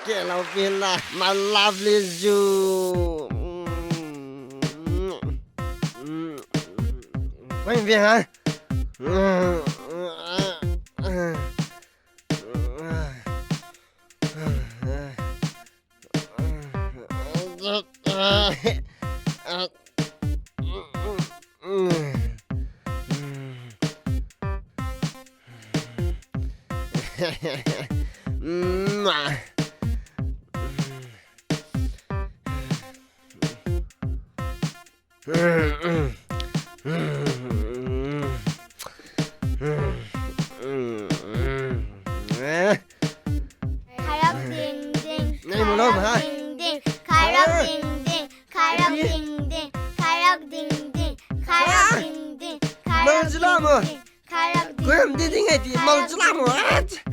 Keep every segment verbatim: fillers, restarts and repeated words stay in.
Ke lau pin la, my lovely zoo. Koi ve ha. Kharok ding ding, nei mu lom ha. Kharok ding ding, kharok ding ding, kharok ding ding, kharok ding ding, kharok ding ding, kharok ding ding. Koi ham ding ding ai ti, mal chu la mo.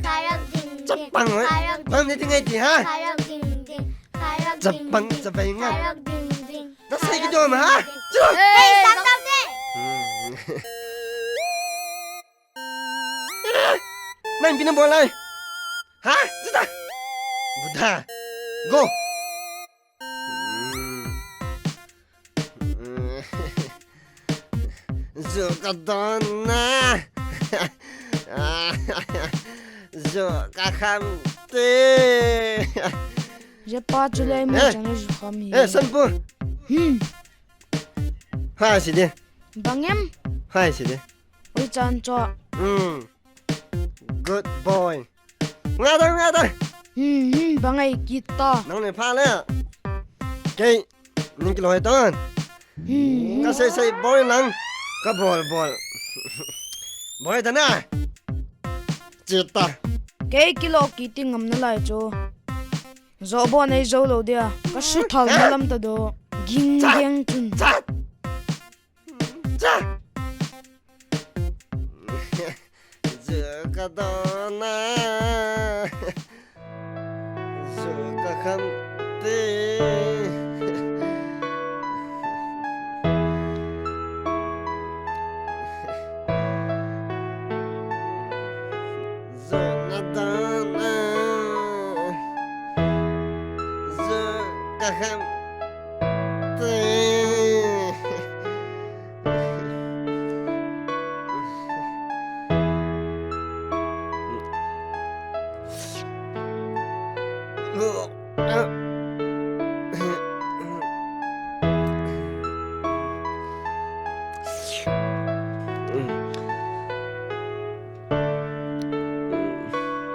Kharok ding ding. Chapang mo. Kharok ding ding. Ham ding ding ai ti ha. Kharok ding ding. Kharok ding ding. Chapang, chapang nga. Kharok ding ding. Ta sai ki dom ha. Chu. Hey, tam tam de. Nang pina bol lai. Ha? Chu ta. Buddha. Go. Zu ka don na. Zu ka kham te. Je pa chu lei mo chang zu kham hi. Eh, Sanpu. Hmm. Hai si de. Bang em? Hai si de. Oi chan cho. Hmm. Good boy. Nga da, nga da. Hmm, hmm, bang ai kita. Nang ne pha le. Kei, ning kiloi ton. Hmm. Ka sei sei boy nang. Ka bol bol. Boy da na. Chita. Kei kilo kiti ngam na lai chu. Zo bo nei zo lo dia. Ka su thal na lam ta do. Ging ging chun. Cha. Cha. Zu ka don na. Zu ka kham te. Zu na don na. Zu ka kham te.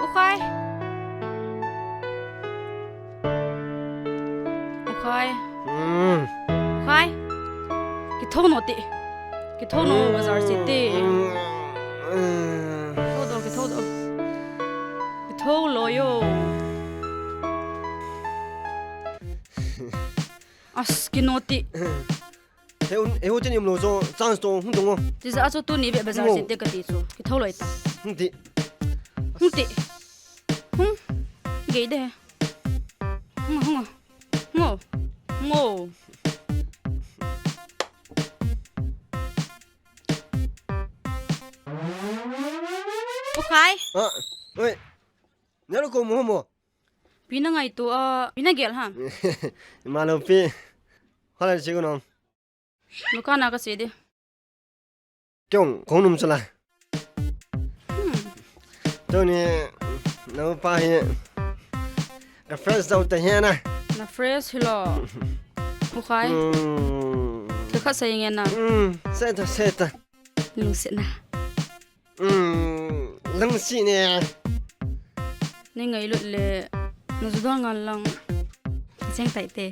U Khai. U Khai. Hmm. U Khai. Kitho no te. Kitho no bazar se te. Kitho do, kitho do. Kitho lo yo. As, kino te. He un, he utin imlo jo, chance to, hung dong o. Tija chu tuni ve bazar se te kati chu. Kitho loi ta. Hung ti. Hung ti. Hung. Gei de. Hung, hung. Ngo. Ngo. U Khai. Ah, oi. Nero ko mo mo. Pi na ngaito a, pi na gel ha. Malo pi. Hala si ko no. Dukan a ka se de. Kyong, kong num chala. Hmm. Tuni, no pa hi. Ka friends dau te hi na. Na friends hi lo. U Khai. Hmm. Ka kha sa nge na. Hmm, se ta, se ta. Lungset na. Hmm, lungset ne. Ni ngailut le, na ju dong ngal lang. Jeng tai te.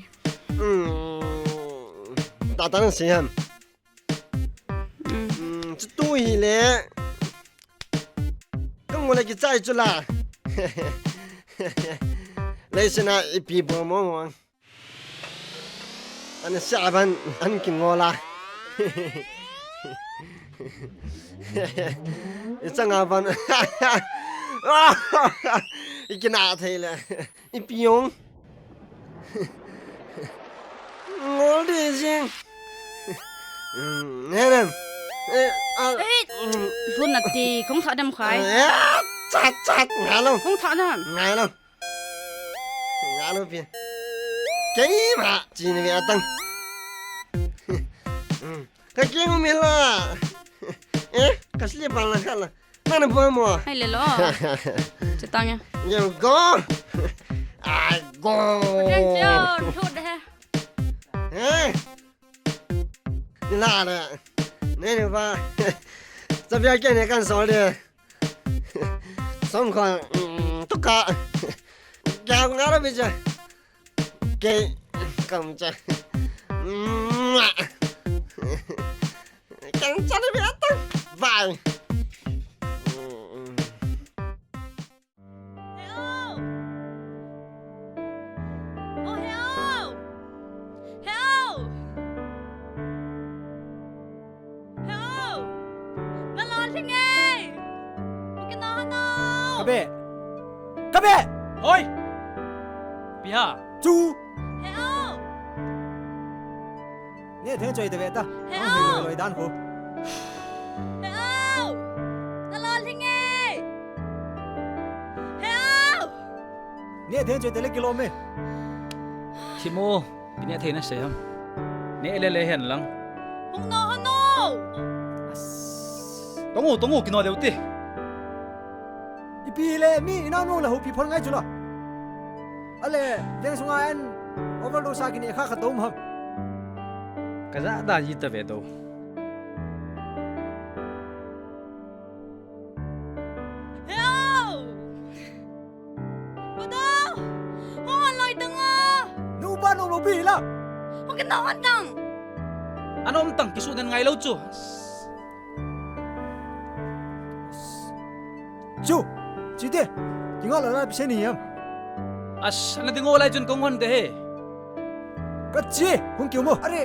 Hmm, ta ta lungset ham. Hile. Kangol le kichai chu la. Leisena ipi bol mo mo. Ana sa ban an kingol a. Ichang a ban. Ikina thei le. Ipi jong. Ngol di jing. Hmm, ne ne. Eh, ah, eh, hmm. Lhun nati, kong tha dem khai. Eh, chat, chat, ngai lo. Kong tha dem. Ngai lo. Ngai lo pi. Keima, chini ve atang. Hmm. Ka keng um la. Eh, ka slip bang la kala. Nana bol mo. Ai le lo. Chetang ya. Yo go. I go. Keng cheo, thut de. Eh. Ni la le. Nei ni ba. Sabia ke ne kan sol de. Som kho. Mm, tuka. Kya ngara bija. Ke, kam cha. Kam cha ni biata. Bye. Heo! Oh, Heo! Heo! Heo! Na lolhing e! Hung kino hon o! Kabe! Kabe! Hoi! Ipi ham? Chu! Heo! Neh theng choi ta ve ta. Heo! Nang hei loi loi dan khu. Heo! Na lolhing e! Heo! Neh theng choi ta le kilom e. Thim o. Ipi neh thei nasei ham? Neh le le hen lang. Hung no hon o. As. Tong o, tong o, kino deu te. Ipi le mi inao nung la houpi phon ngai chu la. Ale, veng sunga an overdose a kineh kha khat um ham. Ka ja da ji ta ve do. Heo! Pu Dou! Hung hon loi tang o! Nu pa nu lo pi la! Hung kino hon tang! An um tang kisu den ngai lou chu. Chu! Chi te! Kinga la la pi se ni yam. As, ana ding o lai chun kong hon te he. Ka chi! Hung kiu mo! Are!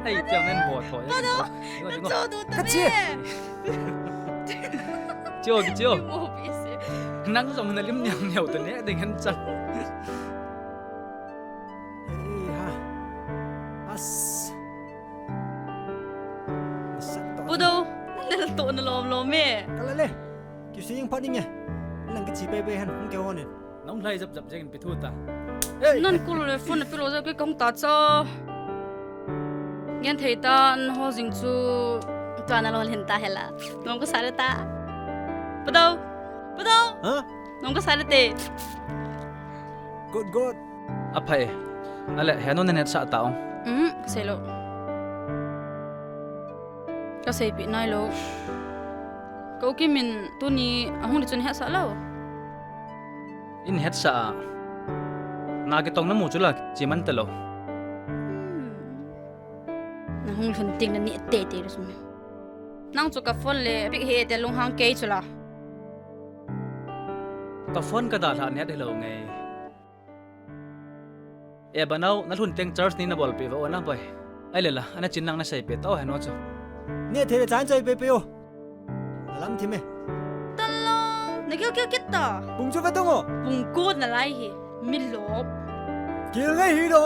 Ai, tiang nen bo tho. Pu Dou! Ka chi! Chio, chio. Nang jong na lim niam niau ta ne, ding hen cha. Ei ha. As. Pu Dou, na lel to na lom lom e. Ka la le. Kiu sing pha ding e. Lang kichi pai pai han, hung ke hon in. Nong lai jap jap jeng in pi thu ta. Ei. Nan kul le phone pi lo ja ke kong ta cha. Ngen thei ta, na ho jing chu ta na lolhin ta hela. Nong ka sa le ta. Pu Dou. Pu Dou. Ha? Nong ka sa le te. Good, good. Aphai. Ale, he no ne net sa ta ong. Um, ka sei lo. Ka seipi nai lo. Ka u Kim in tuni ahung di chun hetsah lo. In hetsah a. Na kitong na mu chu la chi man ta lo. Hmm. Na hung lhun ting na ni te te lu sum. Nang chu ka phone le pick he te lunghang kei chu la. Ka phone ka dalha net hi lo nge. E banau, na lhun teng charge ni na bolpeh va o na boi. Ai le la, ana chin lang na seipeh tau heno chu. Ne thei le chan choi pe pe o. Na lam thim e. Talo, na kil kil kit ta. Pung chu va tong o. Pung ko na lai hi. Mi lop. Kil ngai hi do.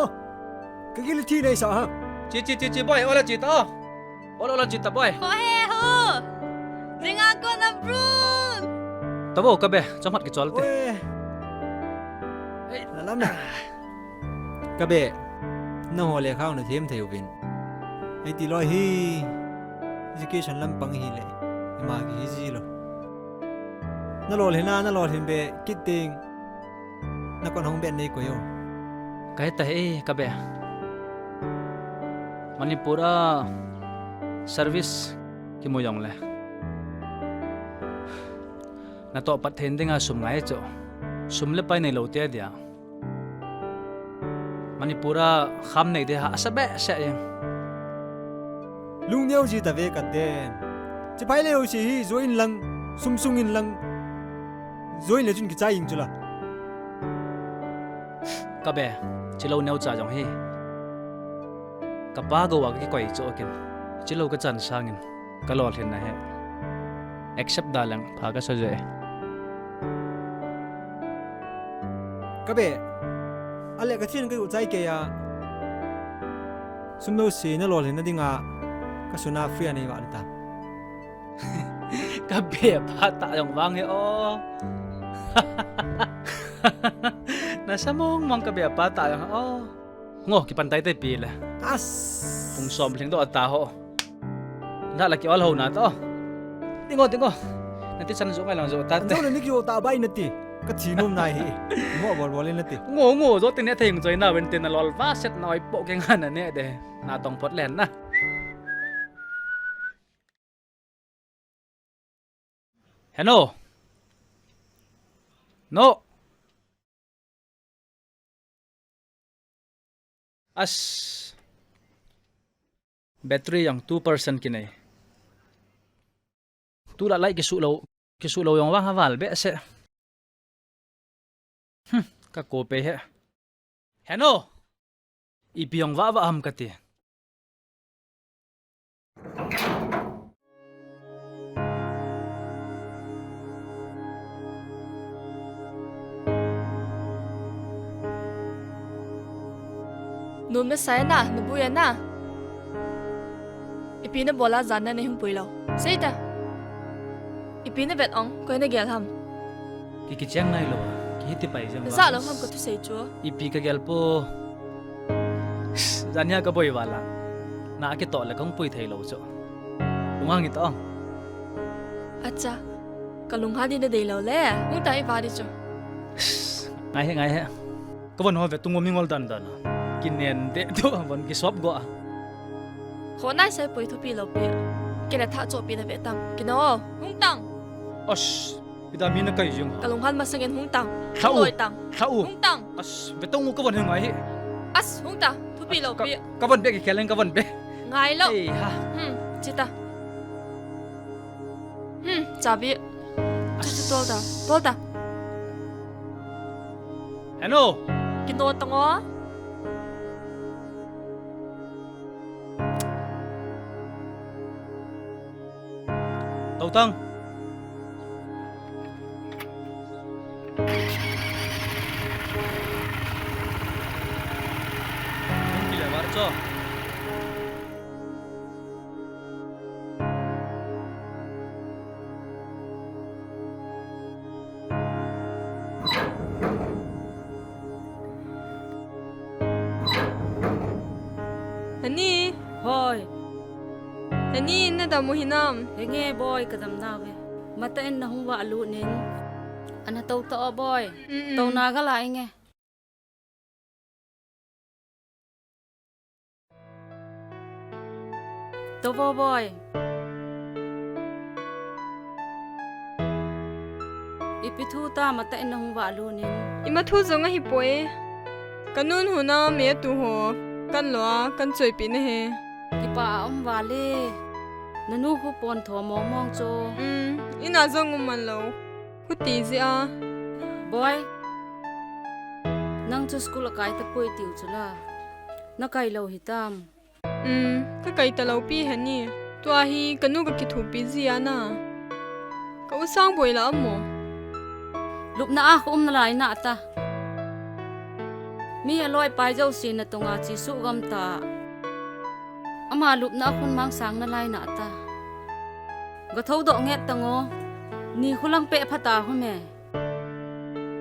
Ka kil thi nei sa ha. Chi chi chi chi boi, ola chi ta. Ol, ol, ol, chita boi. Ko he ho. Jinga ko na brun. Tabo, ka be, chomhat kichol te. Oi. Ei, la lam na. Ka be. Na ho le khau na them thei uvin. Ei ti loi hi. Education lam pang hi le. Ima ki hi ji lo. Na lolhin a, na lolhin be, kit ting. Na kon hung ben nei koi o. Ka heta e, ka be. Manipur a service kimu jong le. Na toh pat theina dinga sum ngai chu. Sum le pai nei lo te dia. Manipur a kham nei te ha asa behseh jeng. Lungneo ji tave katen. Chipai le ho si hi join lang, sum sung in lang. Join le chun kichai ing chula. Kabe, chilou neocha jong hi. Kapa gou a kakikoi chu kin. Chilou kachan sangin. Kalolhin na he. Accept da leng, pha kasa je. Kabe, ale kathin ka u chai ke ya. Sum lou si nalolhin na dinga. Kasuna free a nei vah ta. Kabe pa ta jong vang he o. Nasa mong mong kabe pa ta jong o. Ngo, kipan tai tai pi le. As. Pung som lhing doh ta ho. Dah la ki ol ho na to. Tingo, tingo. Nati chan jo ngai lang jo ta te. Anjo le ni ki o ta bai nati. Kathi nom nai hi. Ngo bol bol nati. Ngo, ngo, jo te ne thei joi na ven te nalol va set na oi po ke nga na ne de. Natong phot len na. Heno. No. As. Battery jong two percent kinei. Tulai lai kisu lou, kisu lou jong vang aval behseh. Hmm, ka ko pe he. Heno. Ipi jong vah vah ham kati. Numei sa na, nabui na. Ipi nabol a jan na nei hung pui lou. Sei ta. Ipi navet ong, koi nagel ham. Ki kicheng nai lou, ki hiti pai jeng. Naja lou ham kathusei chu. Ipi kagel po. Jan nia kaboi val a. Na kitoh le kahung pui thei lou chu. Lunghang ito. Acha. Kalunghang di nadei lou le. Hung ta iva di chu. Ngai he, ngai he. Kavon ho ve tung o mingol dan dan. Kinen de tu von kisop go a. Ho nai sai pui thupi lou pi. Kile tha chopi na ve tam. Kino. Hung tang. Os. Pida mi nakai jing. Kalunghang masangin hung tang. Thau. Loi tang. Thau. Hung tang. As, ve tung u kavon he ngai he. As, hung ta. Thupi lou pi. Kavon be ki kelen kavon be. Ngai lou. Ei ha. Hmm, chita. Hmm, chabi. Chu chu tol ta. Tol ta. Heno. Kino tango. Tau tang. Kile var cho. Hani. Hoi. Hani, nadam u hinam? Henge boi, kadam nau ve. Matah in nahung vah lut nin. Ana tou ta o boi. Mm, mm. Tou na gala inge. Tovo boi. Ipi thu ta matah in nahung vah lut nin. Ima thu jong ahipoi. Kanun huna me atu ho. Kan lo a, kan choipi na he. Kipa a um vale. Nanu khu pon tho mong mong cho. Um, ina jong um man lo. Khuti jia. Boi. Nang chu school a kai tapoi tiu chu la. Na kai lou hitam. Um, ka kai talou pi heni. Tua hi kanu ka kithupi jia na. Ka u Sangboi la amo. Lupna a ka um nalai na ta. Mi aloi pai jouse natunga chesuh gam ta. Ama lupna a khun mangsang nalai na ta. Ga thoudoh nget tango. Ni khulang peh pha ta home.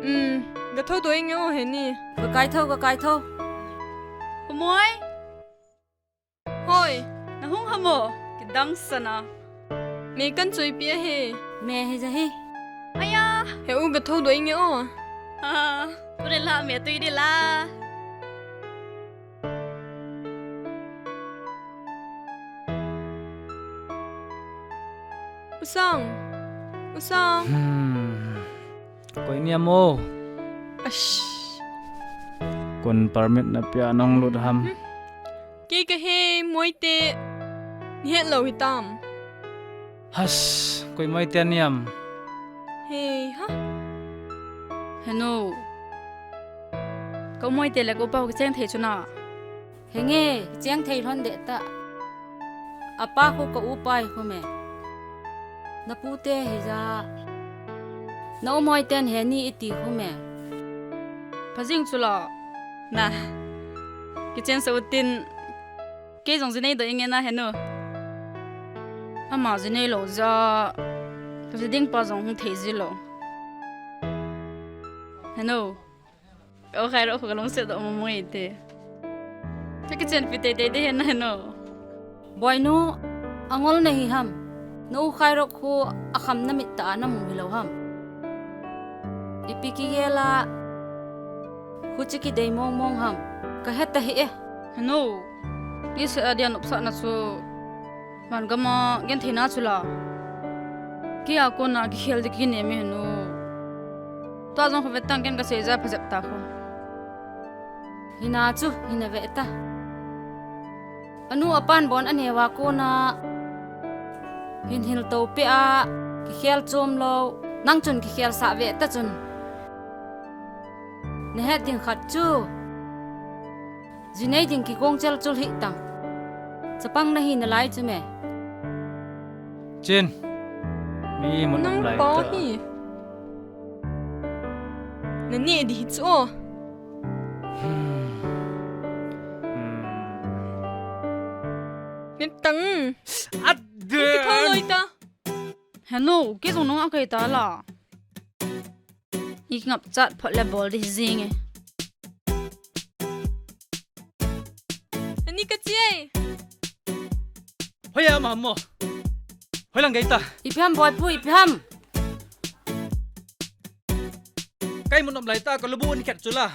Um, ga thoudoh inge o heni. Ga kai thou, ga kai thou. Khomoi. Hoi. Nahung hamo, kidang sana. Me kan choipi ahi. Me hi ja hi. Aya. He u ga thoudoh inge o. Ha, u le la me tui de la. U Sang. U Sang. Hmm. Koi ni amo. Ash. Kon permit na pia nong lut ham. Hmm. Kei ka he moi te. Nihet lou hitam. Has, koi Moite niam. Hei ha. Henu. Ka Moite le ka upa kicheng thei chu na. Henge, kicheng thei lhon deh ta. Apa khu ka upa hi khu me. Na pute hi ja. Na u Moiten he ni iti khu me. Phajing chu la. Na. Kichen sa utin. Kei jong jinei doh inge na Henu. Ama jinei lou ja. Ka ji ding pa jong hung thei ji lou. Henu. Ka u Khairok khu ka lungset doh mo mo ite. Ka kichenpi teitei ding ahi na Henu. Boinu, angol na hi ham. Na u Khairok khu akham na mit tah a na mu hilou ham. Ipi kigel a, khu chi kidei mong mong ham. Ka het ta hi e. Henu, kei seh a dia nopsahna chu. Van gam a genthei na chu la. Kei a kona kikhel ding kinem e Henu. Tua jong khu vetang ken ka sei ja phajep ta khu. Hina chu, hina ve ta. Anu apan bon aneo a kona. Hin hil to pe a, kikhel chom lou. Nang chun kikhel sah ve ta chun. Na het ding khat chu. Jinei ding kigong chel chul hi tang. Chapang na hi nalai chu me. Chin. Mi mun Nang lai pa ta. Hi. Na ne di hi chu. Hmm. Hmm. Ni tang. At Ki tho loi ta. Henu, kei jong nung a kai ta la. I ngap chat phot le bol di jing e. Ani ka chi ai. Hoi a ma mo. Hoi lang gai ta. Ipi ham boipu, ipi ham. Kai mun om lai ta ka lubu ni khet chu la.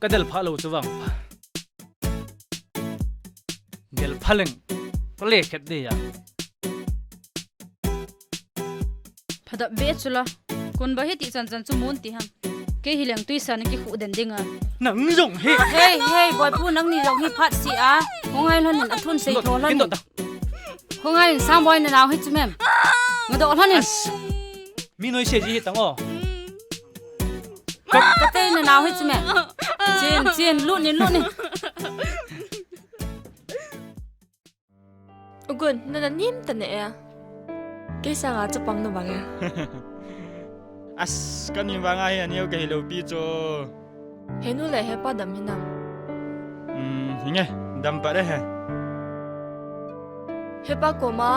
Ka del pha lou chu vang. Del pha leng. Ka le khet de ya. Phadap be chu la. Kun ba hi ti chan chan chu mun ti ham. Kei hi leng tuisa na kikhu den ding a. Nang jong hi. Hei, hei, boipu nangni jong hi phat si a. Khongai lhon in athun sei tho lhon in. Khongai in Sangboi na nao hi chu mem. Nga do lhon in. As. Mi noi se ji hi tang o. Ka, ka te na nao hi chu mem. Chin, chin, lut ni, lut ni. U Gun, na na nim ta ne e. Kei sanga chapang na bang e. As, ka ni bang a hi aneo ka hi lou pi chu. Henu le hepa dam hi nam. Hmm, hinge, dam pa re he. Hepa koma,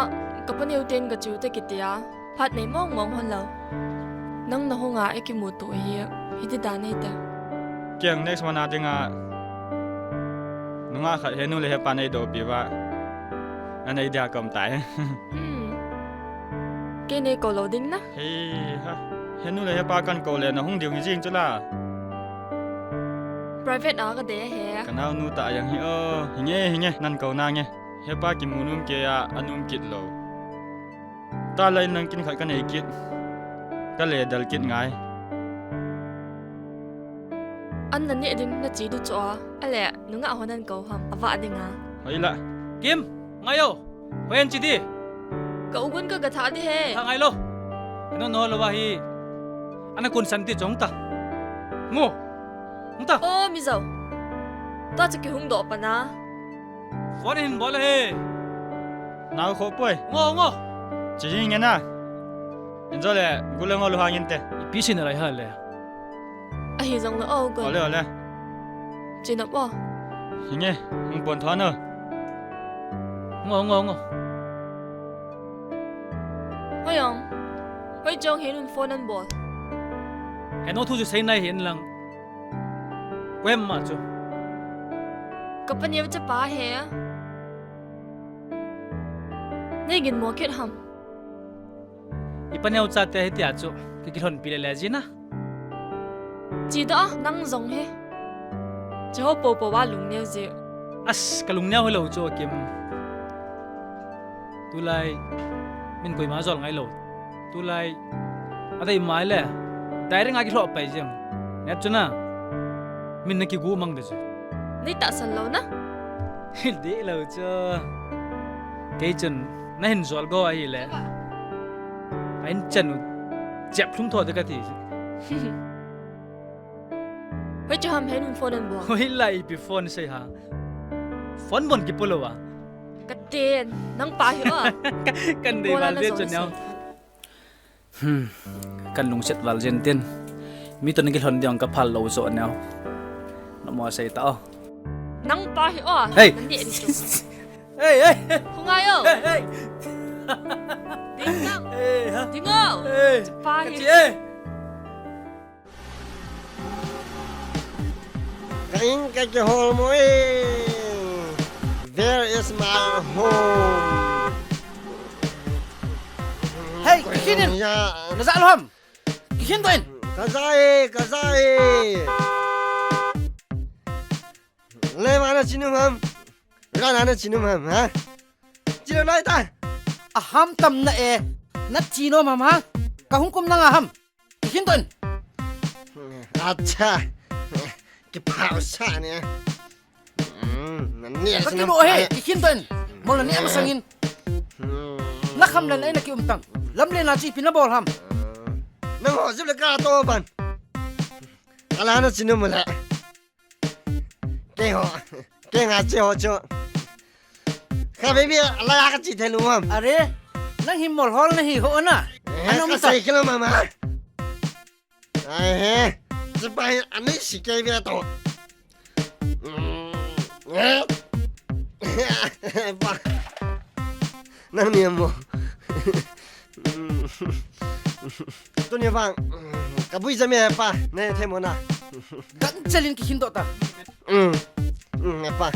ka paneo ten ka chu te kitia. Phat nei mong mong hon lou. Nang na hung a e kimu tu hi, hiti dan nei ta. Keng next month a dinga. Nunga khat Henu le hepa nei do pi va. Anei dia kom tai. Hmm. Kei nei ko lou ding na. Hei ha. Henu le hepa kan ko le na hung diu hi jing chu la. Private a ka de he. Ka nao nu ta yang hi o. Hinge, hinge, nan ko na nge. Hepa kimu num ke a, anum kit lou. Talai nang kin khat ka nei kit. Ka le dal kit ngai. An na neh ding na chi di chu a. A le, nungah hon an ko ham, a vah ding a. Hoi la. Kim, ngai o. Hoi an chi di. Ka U Gun ka ga thah di he. Thah ngai lo. Henu no lo va hi. Ana kun san ti chong ta. Ngo. Hung ta. O, mi zau. Ta chu kihung doh pan a. Phone hin bol he. Nau kho poi. Ngo, ngo. Chi jing nge na. Injo le, gule ngo lu hangin te. Ipi sin rai ha le. Ahi jong le, o, go. Ole, ole. Chin up o. Hinge, hung pon thon o. Ngo, ngo, ngo. Hoi jong. Hoi jong hin phone an bol. Henu thu chu sei nai hin lang. Kwem ma chu. Ka pa neo chapa he. Nei gin mo kit ham. I pa neo chate hitia chu. Ki kilhon pi le le jin a. Chi doh a, nang jong he. Chi ho po po va lung neo ji. As ka lung neo hi lo chu Kim. Tulai. Min koima jol ngai lo. Tulai. A dei mai le. Dai ring a ki hlo pai jeng. Nep chu na. Min na ki gu mang de chu. Nei ta san lo na. Hil de lo chu. Kei chun na hin jol go ahile. Ahin chan u chep lhung tho te kati. Hoi chu ham, hei nun phone an bo. Hoi la ipi phone sei ha. Phone bon kipo lou a. Ka ten, nang pa hi o. Kan dei val ve chun neo. Hmm. Kan lungset val jeng tin. Mi toh na kilhon ding ka phal lou jo neo. Na mo sei ta o. Nang pa hi o. Hey. Nang ni ni chu. Hey, hey. Hung ngai o. Hey, hey. Ding nang. Hey, ha. Ding o. Hey. Pa hi. Ka chi, hey. Ka in ka kihol mo e. Where is my home? Hey, kikhin in. Ya. Na ja lou ham. Kikhin doh in. Ka ja e, ka ja e. Le ma na chi nom ham. Ra na na chi nom ham, ha? Chi lou nai ta. A ham tam na e. Na chi nom ham, ha? Ka hung kum na nga ham. Kikhin doh in. Acha. Kipha sa ni. Hmm, na ni ka sa ti na lo he, pa. Kikhin doh in. Mol na ni masang in. Hmm. Na kham len ai na ki um tang. Lam le na chi pi na bol ham. Nang ho jep le ka to ban. Ala na chi nom le. Kei ho, kei nga che ho chu. Ka baby, ala ka chi thei lou ham. Are, nang hi mol hol na hi ho na. Eh, ana um ka ta. Sei kilo mama. Ai he, chi pa hi ani si kei ve to. Mm, eh. Pa. Nang ni mo. Tuni vang, ka bui jam e pa, ne thei mo na. Gan chalin kikhin doh ta. Mm, mm, e pa.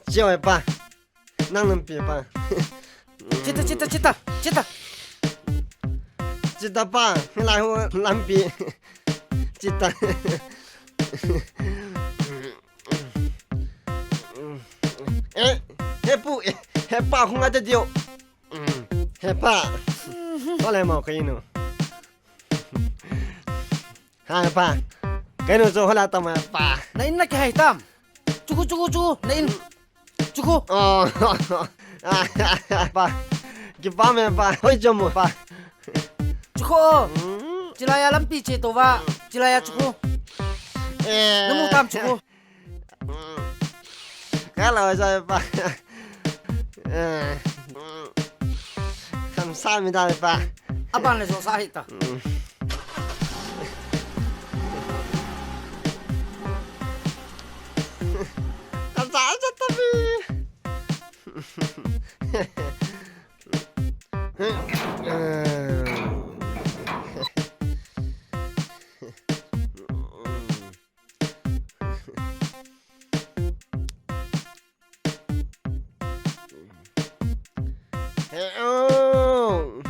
Chiu e pa. Nang lampi pa. Chita, chita, chita, chita. Chita pa, hilai ho lampi. Chita. Eh, he pu, eh, he pa, hung ate dio. Mm, he pa. Wale mo ka inu. Ha, he pa. Ka inu chu hola tam he pa. Na in na kihai tam. Chuku, chuku, chuku. Na in. Chuku. Oh. Pa. Kipa me pa. Hoi chomo pa. Chuku. Mm. Chilai a lampi che to va. Chilai a chuku. Eh. Na mu tam chuku. Ka lo sa pa. Eh. Kamsahamnida pa. Aban le jo sa hi ta. Ka sa sa ta bi. He o.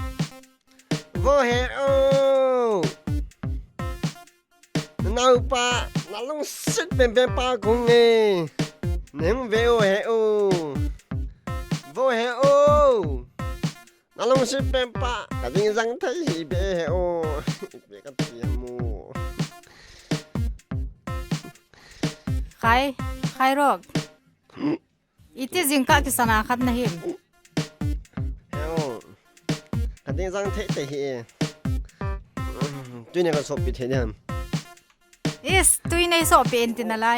Vo he o. Naupa, na lungset penpen pa kong e. Nang ve o he o. Vo he o. Na lungset pen pa, ka ding jang thei hi be he o. Be ka ti mo. Khai, Khairok. Iti jingkah kisana khat na him. He o. Ka ding jang thei thei hi. Tuni ka sopi thei dem. Is, tuni nei sopi en ti na lai.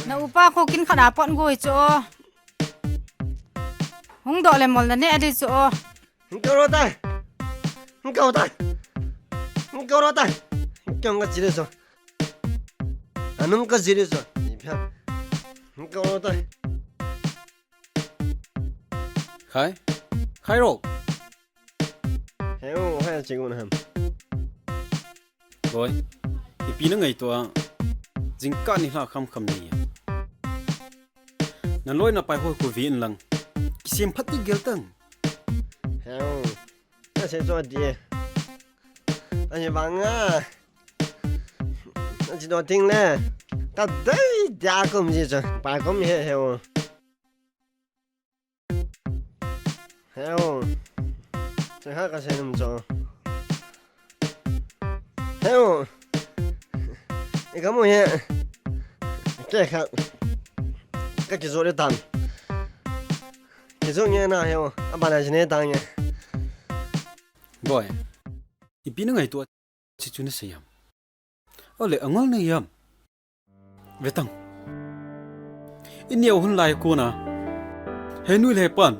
Na upa kho kin khat a pon goi chu. Hung doh le mol na ne adi chu o. Hung kau ro tai. Hung kau tai. Hung kau ro tai. Hung kau nga jile so. Anung ka jile so. Ni pia. Hung kau ro tai. Khai. Khairok. He o, hai ching un ham. Boi, ipi na ngaito a, jingkah ni lha kham kham ni a. Na loi na pai hoi ko vi in lang. Kisem phat ti gel tang. He o, na se cho di e. Ani vang a. Na chi do ting le. Ka dei dia kum ji cho. Pai kum he he o. He o. Che ha ka se num cho. He o. I ka mu he. Ke kha. Ka kijot le tan. Kijot nge na heo. Abana jine tange. Boy. Ipi na ngaito a chi chu na sei ham. Ole angol na ham. Vetang. Ineo hun lai kona. Henu le pan.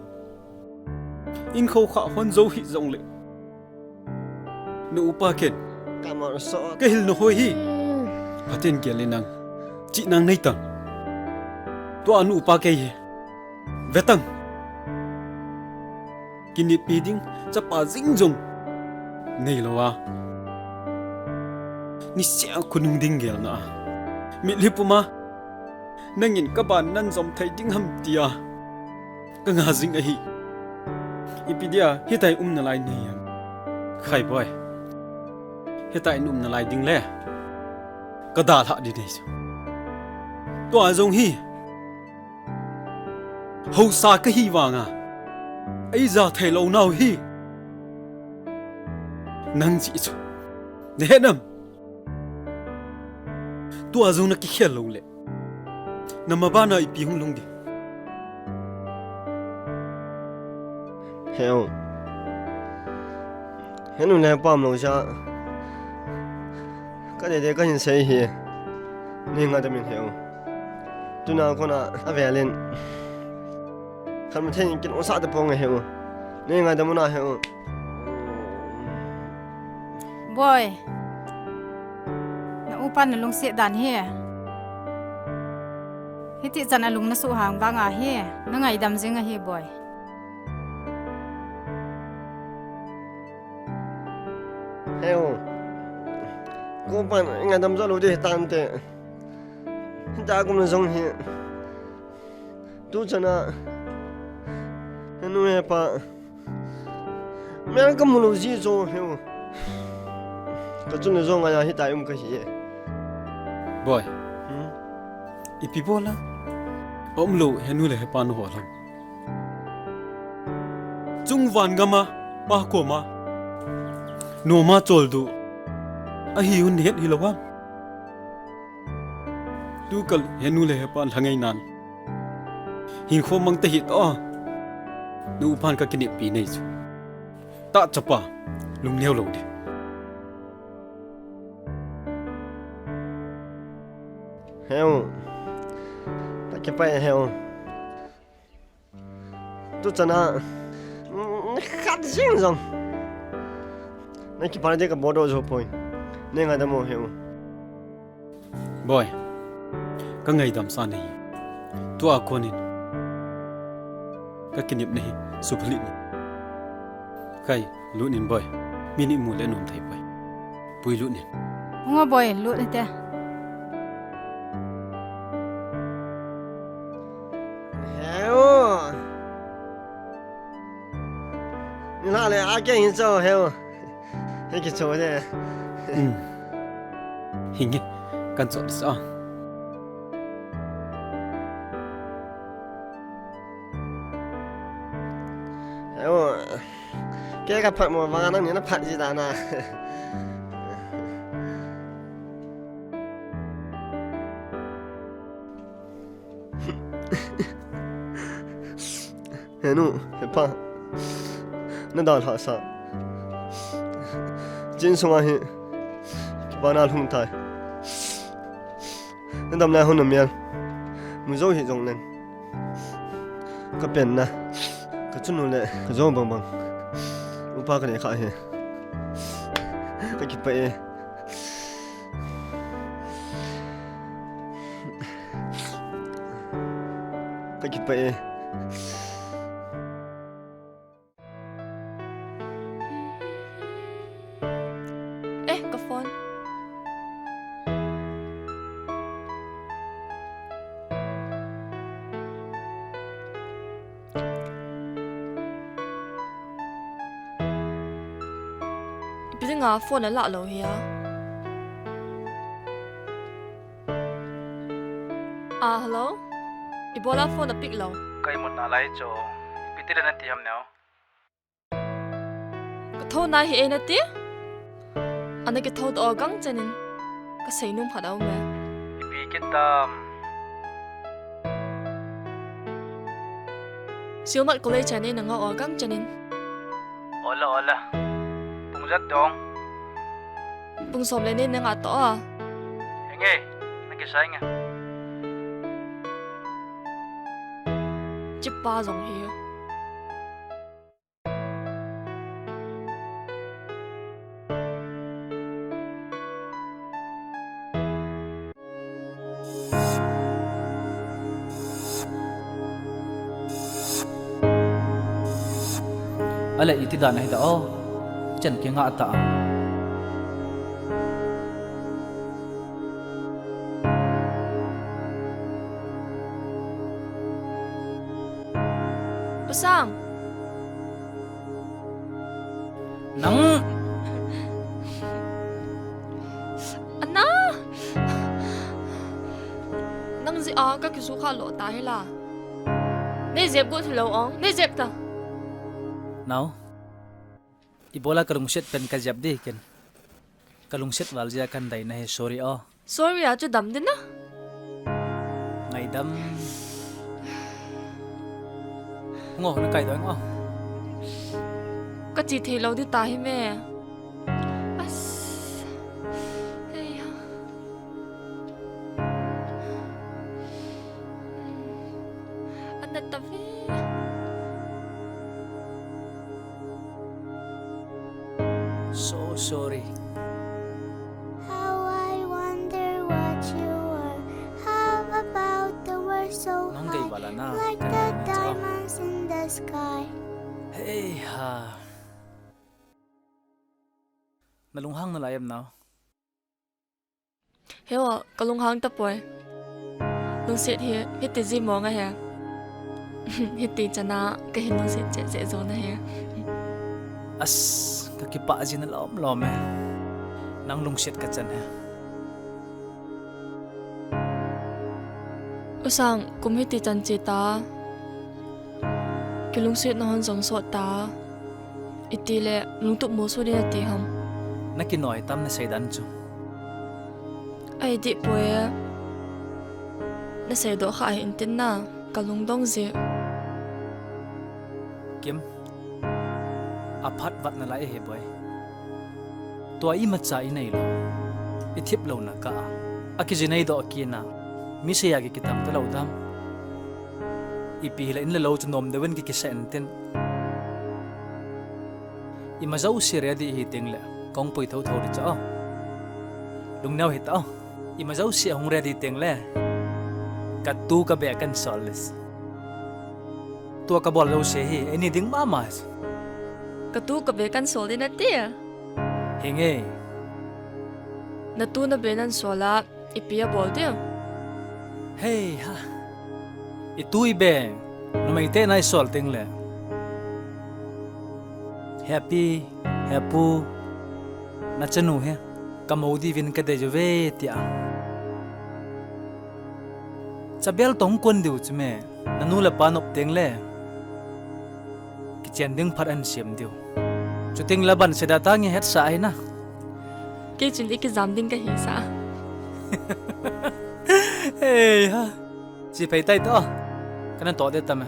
In kho kha hon zo hi zong le. Nu upa ken. Ka hil nu hoi hi. Paten gel le nang. Chi nang nei tang. Tua nu upa kei hi. Vetang. Kinipi ding chapa jing jong nei lou a. Ni sia khonung ding gel na. Mitlhi puma. Nangin ka ban nan zom thei ding ham tia. Ka nga jing ahi. Ipi dia, hitai umna lai nei ham. Khai boy. Hitai umna lai ding le. Ka dalha di nei. Tua jong hi. Hausa ka hi vanga. Ei ja thei lou nau hi. Nang chi chu. Ne nam. Tua jong na kikhel lou le. Na mabana ipi hung lung di. Heo. Henu le pam lou ja. Ka de de ka hin sei hi. Ni nga de min heo. Tuna kona avelin. Khan ma thei kin osa de pong heo. Ni nga de muna heo. Boy. Na upan na lungset dan hi. Hiti chan a lung na suhang vang ahi. Na ngaidam jing ahi boy. Heo. Ko pan ngaidam jo lou di tante. Hita kum na jong hi. Tu chana. Henu he pa. Mel ka mu lou ji jo heo. Ka chun le jo nga ya hitai um ka hi e. Boy. Hmm? Ipi bola. Om lou henu le hepa nu ho lou. Chung van gama pa koma. Noma chol du. Ahi hun het hi lou ham. Tu kal henu le hepa lhangai nan. Hin kho mang te hi to. Nu upan ka kinipi nei chu. Ta chapa, lung neo lou di. Heo. Ta ke pa heo. Tu chana. Ni khat jing jong. Na kipana de ka bodo jo poi. Ne nga da mo heo. Boy, ka ngaidam sa nei. Tua konin. Ka kinip nei, suphalit nei. Khai, lut in boy. Mi ni mu le nom thei boy. Pui lut in. Nga boy, lut in te. Heo. Ni la le a ke hin cho heo. Hei kicho de. Um. Hinge, kan chot sa. Heo. Ke ka phat mo vang nang ni na phat ji da na. Henu, hepa. Na dalha sa. Chin sunga hi. Kipana lhung tai. Na dam lai hon na mial. Mu jo hi jong nen. Ka pen na. Ka chunu le ka jo bang bang. Upa ka le kha hi. Ka kipah e. Ka kipah e. Eh, ka phone. Ipi dinga phone a lah lou hi a? Ah, hello? Ibola phone a pick lou? Ka imut nalai chu. Ipi ti le na ti ham neo? Ka tho nai hi e na ti? Ana kitho to gang chenin. Ka sei num khat a um e. Ipi kitam. Sielmat College a nei na nga o gangchan in. Ola, ola. Pung jat dong. Pung som le nei na nga to a. Henge, na kisai nge. Chipa jong hi. Ale iti dan ahi ta o. Chan kinga ta. U Sang. Nang. Ana. Nang jeh a ka kisukha lo ta hi la. Nei jep got hilou ong, nei jep ta. Nao. Ibola ka lungset pen ka jep di ken. Ka lungset val jeh a kan dai na hi, sorry o. Sorry a chu dam din a. Ngaidam. Ngo, na kai doi ngo. Ka chi thei lou di ta hi me. As. Hei ha. Ana ta ve. So sorry. How I wonder what you are. How about the world so high, like the diamonds in the sky? Hei ha. Na lunghang na lai em nao? He o, ka lunghang tapoi. Lungset hi, hiti ji mong ahi. Hiti chan a, ka hin lungset cheh cheh jo na hi. As, ka kipah ji na lom lom e. Nang lungset ka chan hi. U Sang, kum hiti chan che ta. Kilungset na hon jong sot ta. Iti le, lungtup mo so di na ti ham. Na kinoi tam na seidan chu. Ai di poi. Na seidoh kha ahi intin na, ka lungdong ji. Kim. Aphat vat na lai he boi. Tua imacha i nei lou. I thip lou na ka. A kiji nei doh kina. Mi sei a ki kitam ta lou dam. Ipi hile in le lou chu nom deuin ki kisa intin. Ima jouse ready hi teng le, kong pui tho tho di cha o. Lungneo hi ta o. Ima jouse hung ready teng le. Ka tu ka be kan sol lis. Tua ka bol jouse hi, ei ni ding mama. Ka tu ka be kan sol di na ti. Henge. Na tu na be nan sol a, ipi a bol diu? Hei ha. I tu i be, numei te nai sol teng le. Happy, happy, na chanu he, ka mo di vin ka dei jo ve tia. Chabel tong kon diu chu me, na nu le pa nop teng le. Kichen ding phat an siam diu. Chuting la ban seda ta nge het sa ai na. Kei chun i kijam ding ka hi sa. Hei ha. Chi phei tai to. Kana to de ta me.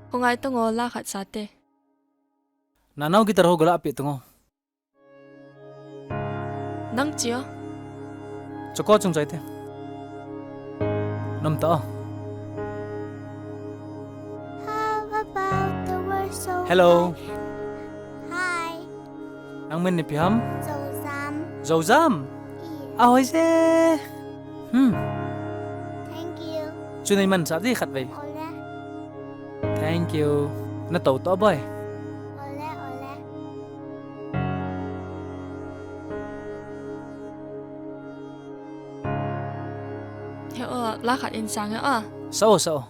Ko ngai to ngo la khat sa te. Na nau guitar ho gola api to ngo. Nang chia. Choko chung chai te. Nom ta. How about the world so Hello. High? Hi. Nang min ni ipi ham? Zozam. Zozam? Yes. Ahoi se. Hmm. Thank you. Chu nei man sa di khat vei. Ole. Thank you. Na to to boi. Ole, ole. He o, la khat in sang he o. Sao, sao.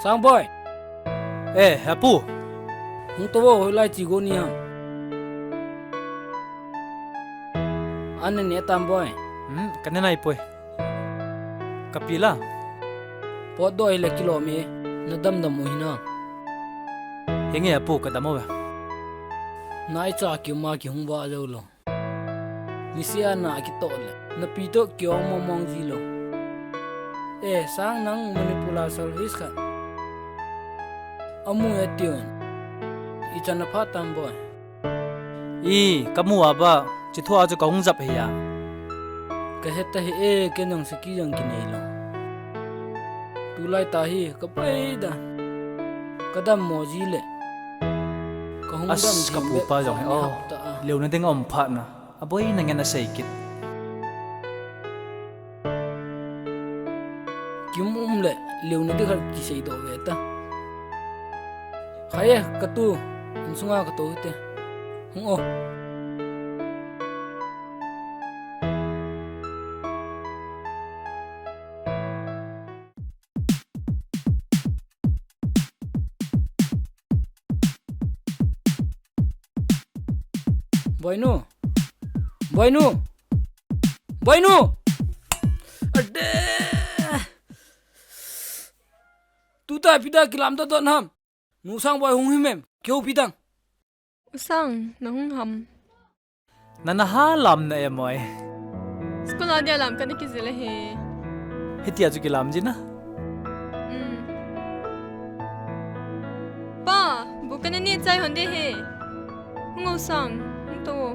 Sang boi. Eh, Apu. Hung to vo, hoilai chi go ni ham. An ne tam boi. Hmm, ka ne nai poi. Ka pi la. Potdoh hile kilom e, na damdam u hinam? Henge apu, ka dam uve. Na icha kium a kihung vah jou lou. Niseh a na kitoh le, na pi toh kiong mong mong ji lou. E, sang nang Manipur a service khat amu e tiu. Ichan a pha tam boi. I, ka mu a ba, chi thua chu ka hung jap hi a. Ka het ta hi e, kei nang saki jong kinei lou. Tulai ta hi, ka pai da. Ka dammo ji le. Ka hung as, dam ka thim pu le, pa jong hi, ni oh, hap ta a. Leuna ding a um phat na. A boi na ngen a sei kit. Kim um le, leuna ding khat kisei doh ve ta. Khai e, ka tu, insunga ka tou te. Hung o. Boinu! Boinu! Boinu! Ade! Tuta ipi da kilam ta don ham? Nu Sangboi hung him em? Kihoupi tang. U Sang, na hung ham? Na na ha lam na e moi. School a dia lam kana kijil ahi. Hitia chu kilam ji na. Mm. Pa, bu kana ne chai hon de he. Hung o Sang, hung to o.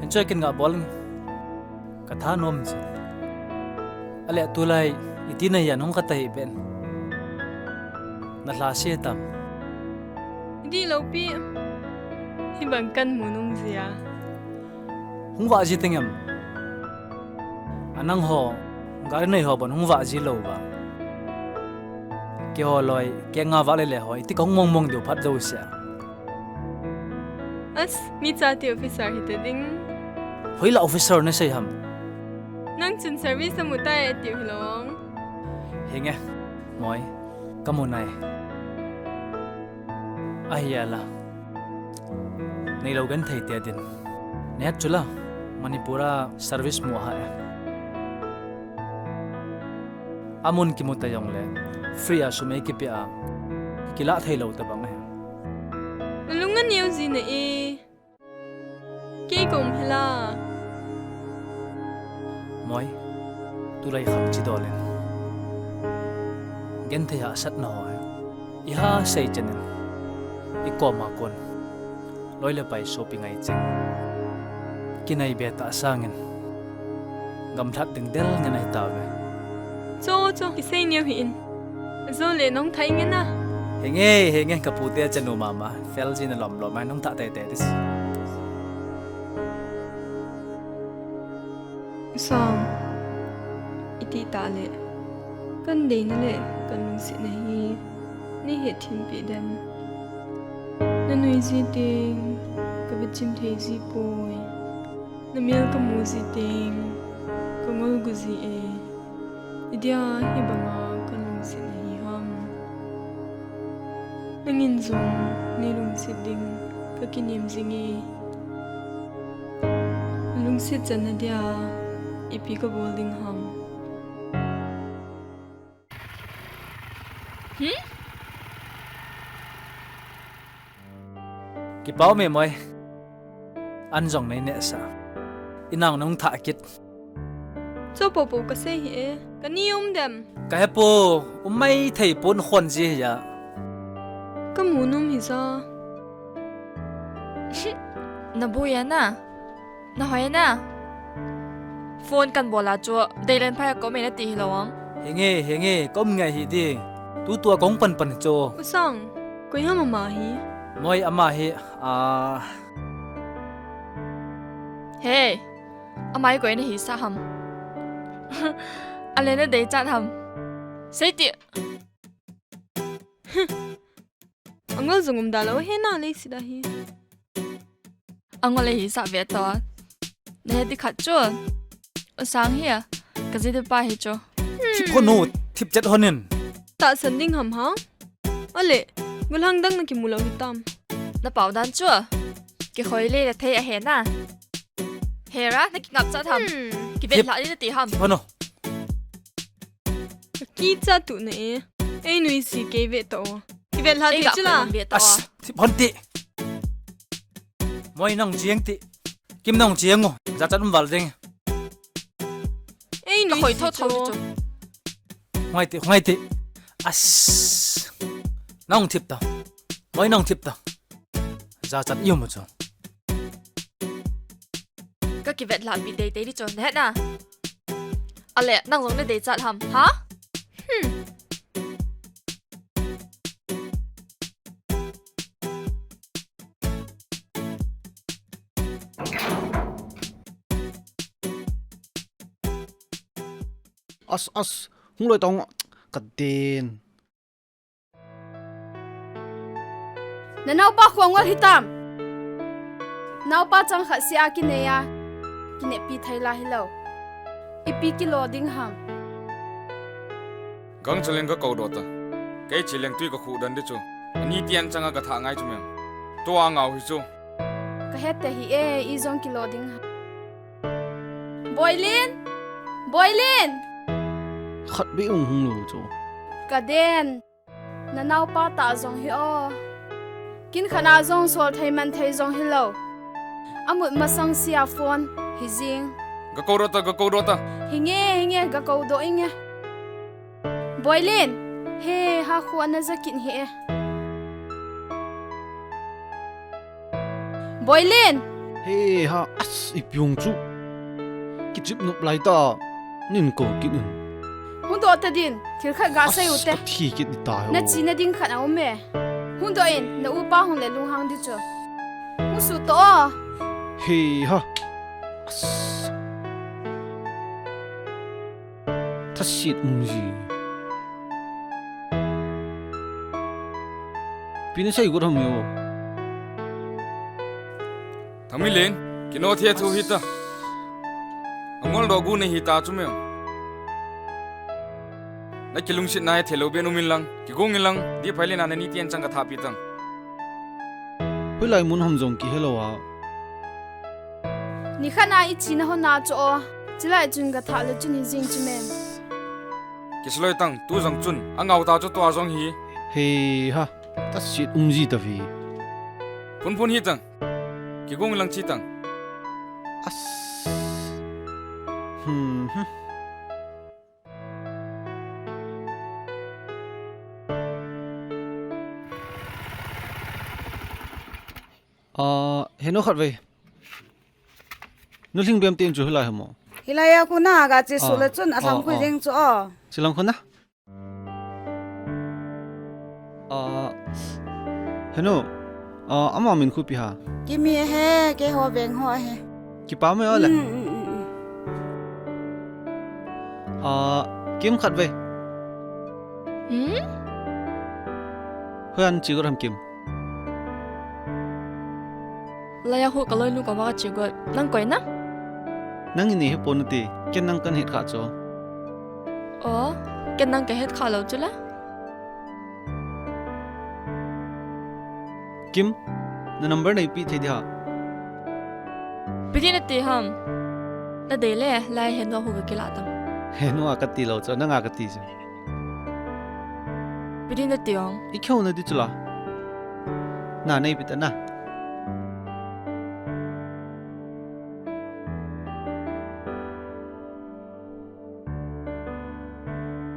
Enjoy kin nga bol. Ka tha nom chu. Ale tulai, iti na hian hung ka tai ben. Na hla se tam. Idi lo pi. Hi bang kan mu nung zia. Hung vah ji teng em? A nang ho, gari nei ho bon hung vah ji lo va. Kei ho loi, kei nga vah le le ho, iti ka hung mong mong diu phat zo sia. As, mi chate officer hi te ding. Hoila officer na sei ham? Nang chun service na mu tai tiu hilong. Henge, moi, ka mu nai. Ahi ala. Nei lo gen thei te din. Neh chula, Manipur a service mu ha e. Amun kimu ta jong le, free a sum ei kipe a, kila thei lo ta bang e. Lung a neu ji na e. Kei kong hela. Moi, tulai kham chi dol in. Gen thei ha sat na ho e. I ha sei chen in. I koma kon. Loi le pai shopping ai cheng. Kinai be ta sangin. Gamlhat ding del ngen ai ta ve. Cho, cho, kisei neo hi in. Zo le nong thai ngen a. Henge, henge, ka pute chanu mama. Fel jin a lom lom ai nong tha tei tei dis. Sang, iti ta le. Kan deina le, kan lungsetna hi. Nei hetthempi dem. Na nui ji teng, ka bichim thei ji poi. Na mel ka mu ji teng, ka ngol gu ji e. Idia hi banga ka lungset na hi ham. Nangin jong nei lungset ding ka kinem jing e. Lungset channa dia ipi ka bol ding ham. Hmm? Kipau me moi. An jong nei neh sa. Inang nung tha kit. Cho popo ka sei hi e. Ka ni um dem. Ka he po, um mai thei pon khon ji hi a. Ka mu num hi sa. Na bu ya na. Na hoi na. Phone kan bol a chu, Deilen phai a kom e na ti hi lo ang. Henge, henge, kom ngai hi di. Tu tua kong pan pan chu. U Sang, koi ham ama hi? Moi ama hi, a. Hey, ama hi koi na hi sa ham. Ale na dei chat ham. Sei ti. Angol jong um da lo he na lei si da hi. Angol le hi sa ve to. Na he ti khat chu. Asang hi a. Ka jide pa hi chu. Thip hon u, thip chet hon in. Tahsan ding ham ha? Ale, gollhang dang na kimu lou hitam. Na pau dan chu. Kikhoi le na thei a he na. Hera, na kingap chat ham. Hmm. Kivet Thip. Hla ni na ti ham. Thip hon u. Kicha tu na e. Ei nui si kei ve to. Kivet hla ti chu la. As, thip hon ti. Moi nang chiang ti. Kim nang chiang o. Jachat um val ding. Ei nui si tho tho chu. Ngai ti, ngai ti. As. Nang thip ta. Moi nang thip ta. Jachat i um chu. Ka kivet hla pi tei tei di chu, na het na. Ale, nang jong na dei chat ham, ha? Hmm. As, as, hung loi tong, ka den. Na naopa khuangol hitam. Naopa chang khat sia kinei a. Kinepi thei la hilou. Ipi kilo ding ham. Gangchel in ka kou doh ta. Kei chi leng tui ka khu dan di chu. Ani tian chang a ka tha ngai chu mem. Tua ngau hi chu. Ka het te hi e, i jong kilo ding ham. Boilin! Boilin! Khat be ung hung lou chu. Ka den. Na naopa ta jong hi o. Kin khana jong sol thei man thei jong hilou. Amut masang sia phone hi jing. Ga kou doh ta, ga kou doh ta. Hi nge, hi nge, ga kou doh i nge. Boilin, he ha khu ana ja kin hi e. Boilin! He ha, as, ipi ung chu. Kichip nop lai ta. Nin kou kit in. Hung doh ta din, thil khat ga sei u te. As, ka thi kit di ta ho. Na chi na ding khat a um e. Hung doh in, na upa hung le lunghang di chu. Hung su to o. He ha. As. Thasit um ji. Pi na sei got ham yo. Thangminlen, kino thei thu hita. Angol doh gu nei hita chu mem. Na kilungset na he thei lou be nu min lang, kigong in lang, di phai le na na ni tian chang ka tha pi tang. Hoilai mun ham jong kihe lou a. Ni khat na i chi na hon na chu o. Chilai chun ka tha le chun hi jing chu mem. Kisloi tang, tu jong chun, a ngau ta chu tua jong hi. He ha, thasit um ji ta vi. Phun phun hi tang. Kigong lang chi tang. As. Hmm, hmm. Ah, heno khat ve. Nu Lhingbem te in chu hilai hamo. Hilai a khu na ga che su le chun a thang khu jeng chu o. Chilang khu na. Ah, heno. Ah, ama min khu ipi ha. Kimi he, keiho veng ho he. Kipa me o le. Hmm, hmm, hmm, hmm. Ah, Kim khat ve. Hmm? Hoiya na che got ham Kim. Laiya khu ka loinu koma ka che got. Nang koi na? Nang in nei he pon u te, ken nang kan het kha chu. O, ken nang ka het kha lou chu la. Kim, na number nei pe thei di ha. Ipi ti na ti ham. Na dei le, lai heno khu ka kila tang. Heno a ka ti lou chu, nang a ka ti chu. Ipi ti na ti ong. I kheu na di chu la. Na nei pe ta na.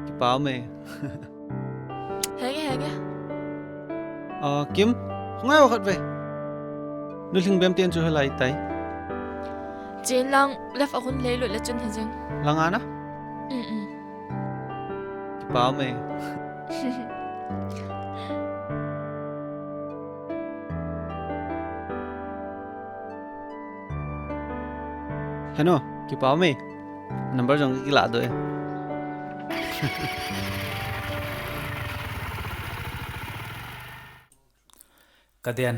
Kipa me. Henge, henge. Ah, Kim, ngai o khat ve. Nu Lhingbem te in chu hilai tai. Chen lang left a khun lei lut le chun hi jing. Lang a na? Mm, mm. Kipa me. Heno, kipa me. Number jong kila doh e. Ka den.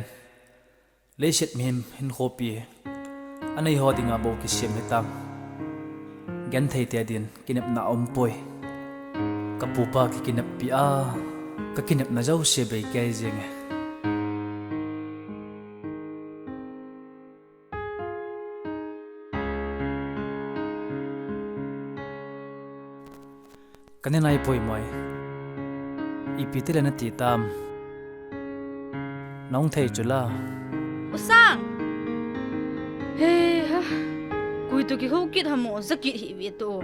Leiset mihem hinkho pi. Anei ho dinga bou kisem hitam. Ken thei te din kinepna umpoi. Ka pupa kikineppi a, ka kinepna jouse bei kei jenge. Ka ne nai poi moi. Ipi ti le na ti tam. Nong thei chu la. U Sang. He ha. Koi to kihou kit ham o, ja kit hih ve to.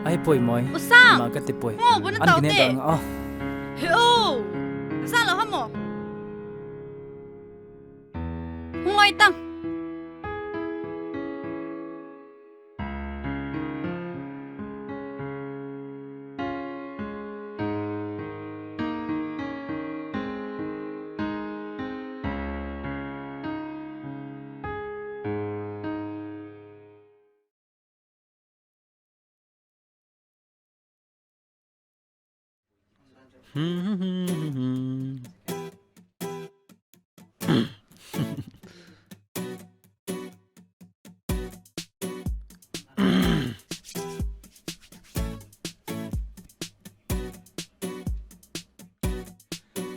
Ai poi moi. U Sang. Ma ka ti poi. Mo, bu na tao te. He o. Na sa lo ham o. Hung oi tang.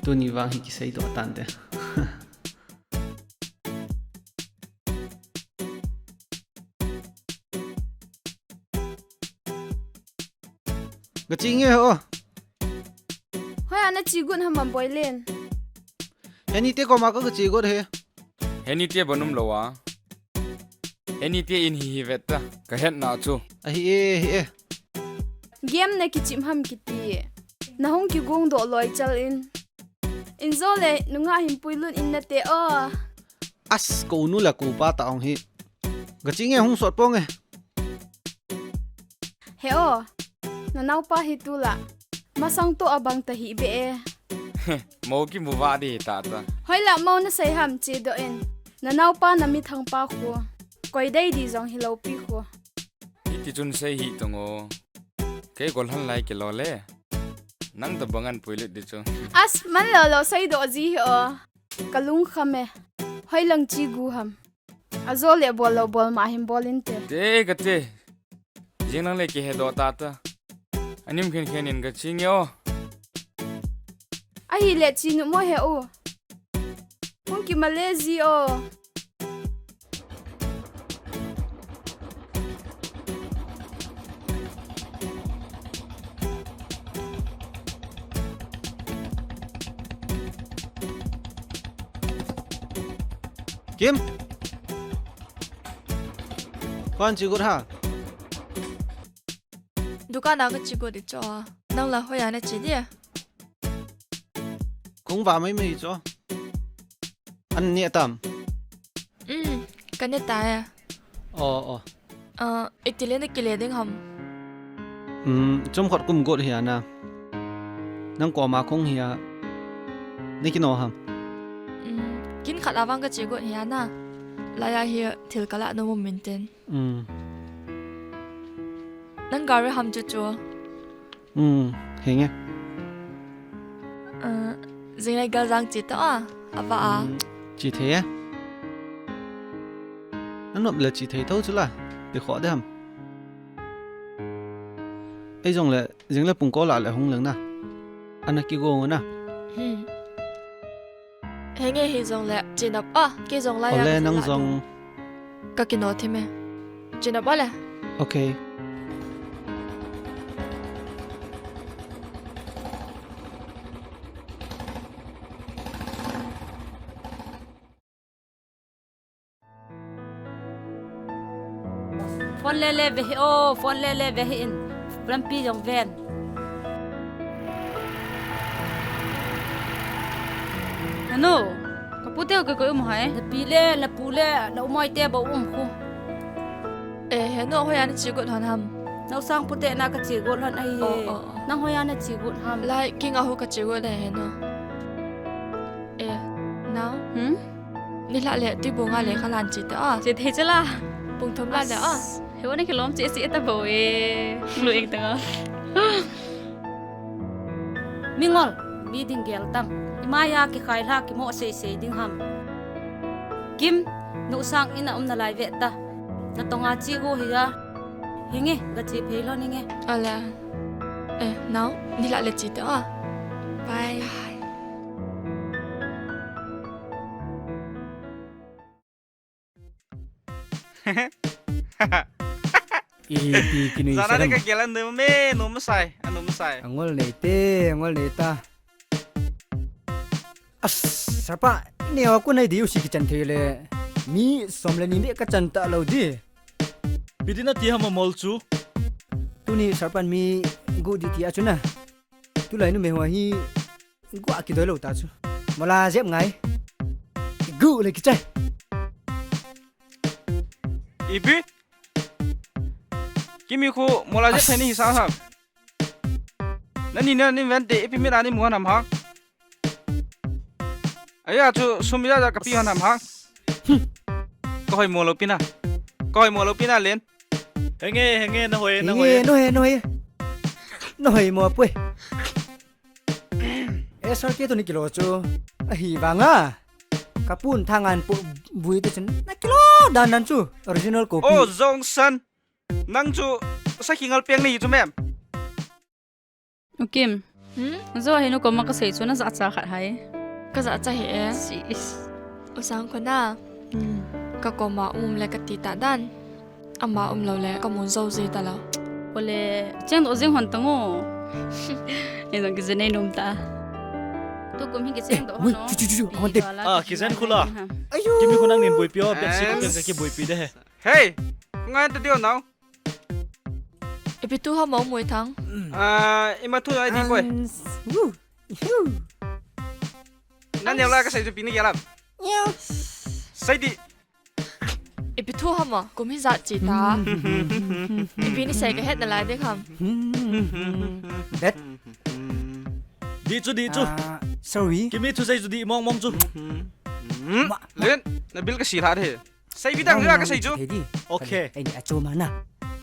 Tuni vang hi kisei doh tante. Ka che nge o. Hoiya na che got ham Boilen? Heni te koma ka che got he. Heni te banum lou a. Heni te in hi hi vet ta. Ka het na chu. Ahi e, hi e. Game na kichim ham kiti. Na hung kigong doh loi chal in. In jo le nungah hin puilut in na te o. As, ko nu la ko pa ta ong hi. Ka che nge hung sot ponge. He o, na naopa hi tu la. Masang to abang ta hi be e. Mo kimu va di ta ta. Hoila mo na sei ham che doh in. Na naopa na mi thang pa khu. Koi dei di jong hi lo pi khu. Hiti chun sei hi tong o. Kei kol han lai ke lo le. Nang ta bangan puilut di chu. As, man lo lo sei doh ji hi o. Ka lung kham e. Hoilang che gu ham. Ajo le bol lo bol ma hin bol inte. Te ka te. Jing nang le kihe doh ta ta. Anim khen khen in ka che nge o. Ahi le che nu mo he u. Hung ki ma le ji o. Kim. Hoiya na che got ham? Dukan a ka che got di cho. Nang la hoiya na che di? Kong va mai mai cho. An ne tam. Um, ka ne ta ya. O, o. Ah, iti le na kile ding ham? Um, chom khot kum got hi ana. Nang koma kong hi a. Na kino ham? Um, kin khat a vang ka che got hi ana. Laiya hi thil ka la nom um min ten. Um. Nang gari ham chu chu. Um, henge. Ah, jing le gal jang che ta a, ava a. Um, che thei e. Nanop le che thei tho chu la, ti kho de ham. Ei jong le, jing le pung ko la le hung leng na. Ana kigong na. Hmm. Henge hi jong le, chin up a, kei jong la ya. Ole, nang jong. Ka kino thim e. Chin up a le. Okay. Phone le le ve hih o, phone le le ve hih in. Lampi jong ven. Henu, ka pu te u kei koi um hai. Na pi le, na pu le, na u moi te bou um khu. Eh, henu, hoiya na che got hon ham? Na u sang pu te na ka che got hon ahi. Oh, oh, oh. Nang hoiya na che got ham? Lai, king a hu ka che got le, henu. Eh, nao? Hmm? Ni hla le tui bu nga le kha lan che ta a. Che thei che la. Pung thum la le a. As, he wa ni kilom che si eta bo e. Lu eng ta nga. Mingol, mi ding gel tam. Ima ya kikhai hla kimo sei sei ding ham. Kim, nu sang in a um na lai ve ta. Na tonga che got hi ya. Hinge, gache phei lou ninge. Ala. Eh, nao, nila le che te a. Bye. Ipi kinui. Jana salam. Ka gelan de me, nom sai, anom sai. Angol nei te, angol nei ta. As, sapa, ne wa ku nai diu si kichan thei le. Mi som le ni me ka chan ta lou di. Bidina ti hama mol chu. Tuni sarpan mi gu di ti a chu na. Tulai numei ho hi gu a kidoi lou ta chu. Mola jep ngai. Gu le kichai. Ipi? Kimi khu mola jep thei ni hi sa ham. Nani na ni vente ipi mi na ni mu ham ha. Aya chu sum ija ja kapi hon ham hang. Ka hoi mo lou pina. Ka hoi mo lou pina len. Henge, henge, na hoi, na hoi. Henge, na hoi, na hoi. Na hoi mo poi. Eh, sir, ke tu ni kilo chu. Ahi vanga. Kapun thangan pu bui te chun. Na kilo dan dan chu. Original copy. Oh, Jongsan. Nang chu sakhi ngal peng ni chu mem. U Kim. Hmm? Jou hi nu koma kasei chu na jahcha khat hai. Ka jahcha hi e. Sis. U Sangkhona. Hmm. Ka koma um le kati ta dan. Ama um lou le ka mun jou ji ta lou. Ole, cheng doh jing hon tang o. Ni jong kijen nei nom ta. Tukum hi kicheng doh hon o. Ui, chu, chu, chu, chu. Ti doh la. Ah, kijen khu la. Ayo. Kimi khu nang nin buipi o, Pepsi khu peng ka kibuipi de he. Hey, ngai ta dio nau. Ipi thu ham Moithang? Ah, ima thu ai di boy. Nang neo la kasei chu pi ni gelam. Sei di. Ipi thu ham? Kum hi jat chi ta. Ipi ni sei ka het na lai ding ham. Bet. Di chu, di chu. Ah, sorry. Kimi thusei chu di mong mong chu. Ma, ma. Len, na bil ka si lha de. Sei bi dang la ka sei chu. Thei di. Okay. Ei ni a chu ma na.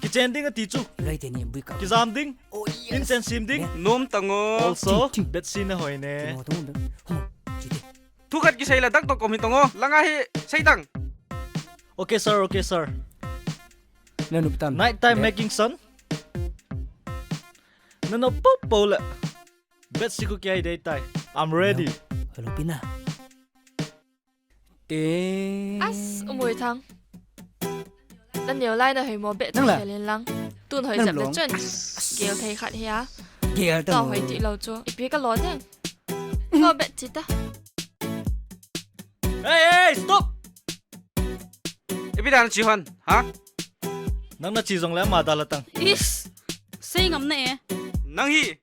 Kichen ding ati chu. Loi te ni bui ka. Kijam ding. Oh, yes. Inchen sim ding. Nom tang o. Also, Betsi na hoi ne. Thu khat kisei la dang to kom hi tong o. Langa hi sei dang. Okay, sir. Okay, sir. Na nup tam. Night time making son. Na no po po la. Betsi ko kya dei tai. I'm ready. Hello, Pina. Te. As, U Moithang. Na neo lai na hoi mo bet nang la. Khel in lang. Tun hoi jep le chun. Gel thei khat hi a. Gel ta. Hoi ti lou chu. Ipi ka lo ding. Ko bet chi ta. Hey, hey, stop. Ipi dan chi hon, ha? Nang na chi jong le ama da la tang. Is. Sei ngam na e. Nang hi.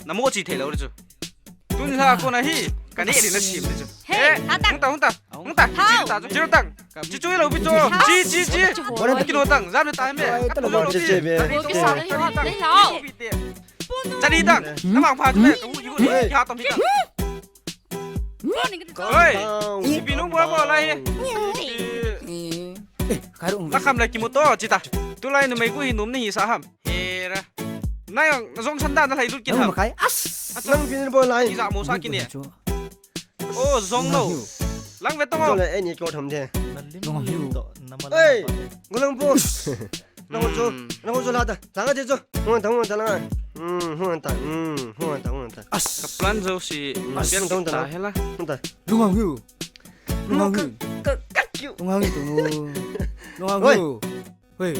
Na mo chi thei lou le chu. Tun la ko na hi. Ka ne ri na sim le chu. Hey, eh, ha ta. Hung ta, hung ta. Hung ta. Chi ta chu. Chi tang. Chi chu lo bi chu. Chi, chi, chi. Kilo tang. Jam le ta me. Ai, ta lo ba che che be. Ko ki sa le hi wa. Nei lao. Chani tang. Na mang pha chu me. Ka hu hu. Ka ha tong hi tang. Oi. Ipi nung bo bo lai. Eh, kharu. Na kham lai kimu to chi ta. Tulai numei ku hi num ni hi sa ham. Hera. Na yang jong san da na lai lut kin ham. Makai. As. Nang pin bo lai. Ki ja mo sa kin e. Oh, jong no. Lang ve tong o. Jong le ani ko tham de. Jong hiu. Hey, ngulang po. Nang ho chu, nang ho chu la ta. Lang a che chu. Hung ta, hung ta lang a. Hmm, hung ta, hmm, hung ta, hung ta. As. Ka plan jo si. As. Pian ta, hung ta ta lang. Hela. Hung ta. Lungang hiu. Lungang hiu. Ka, ka, ka, kiu. Lungang hiu tu. Lungang hiu. Hoi.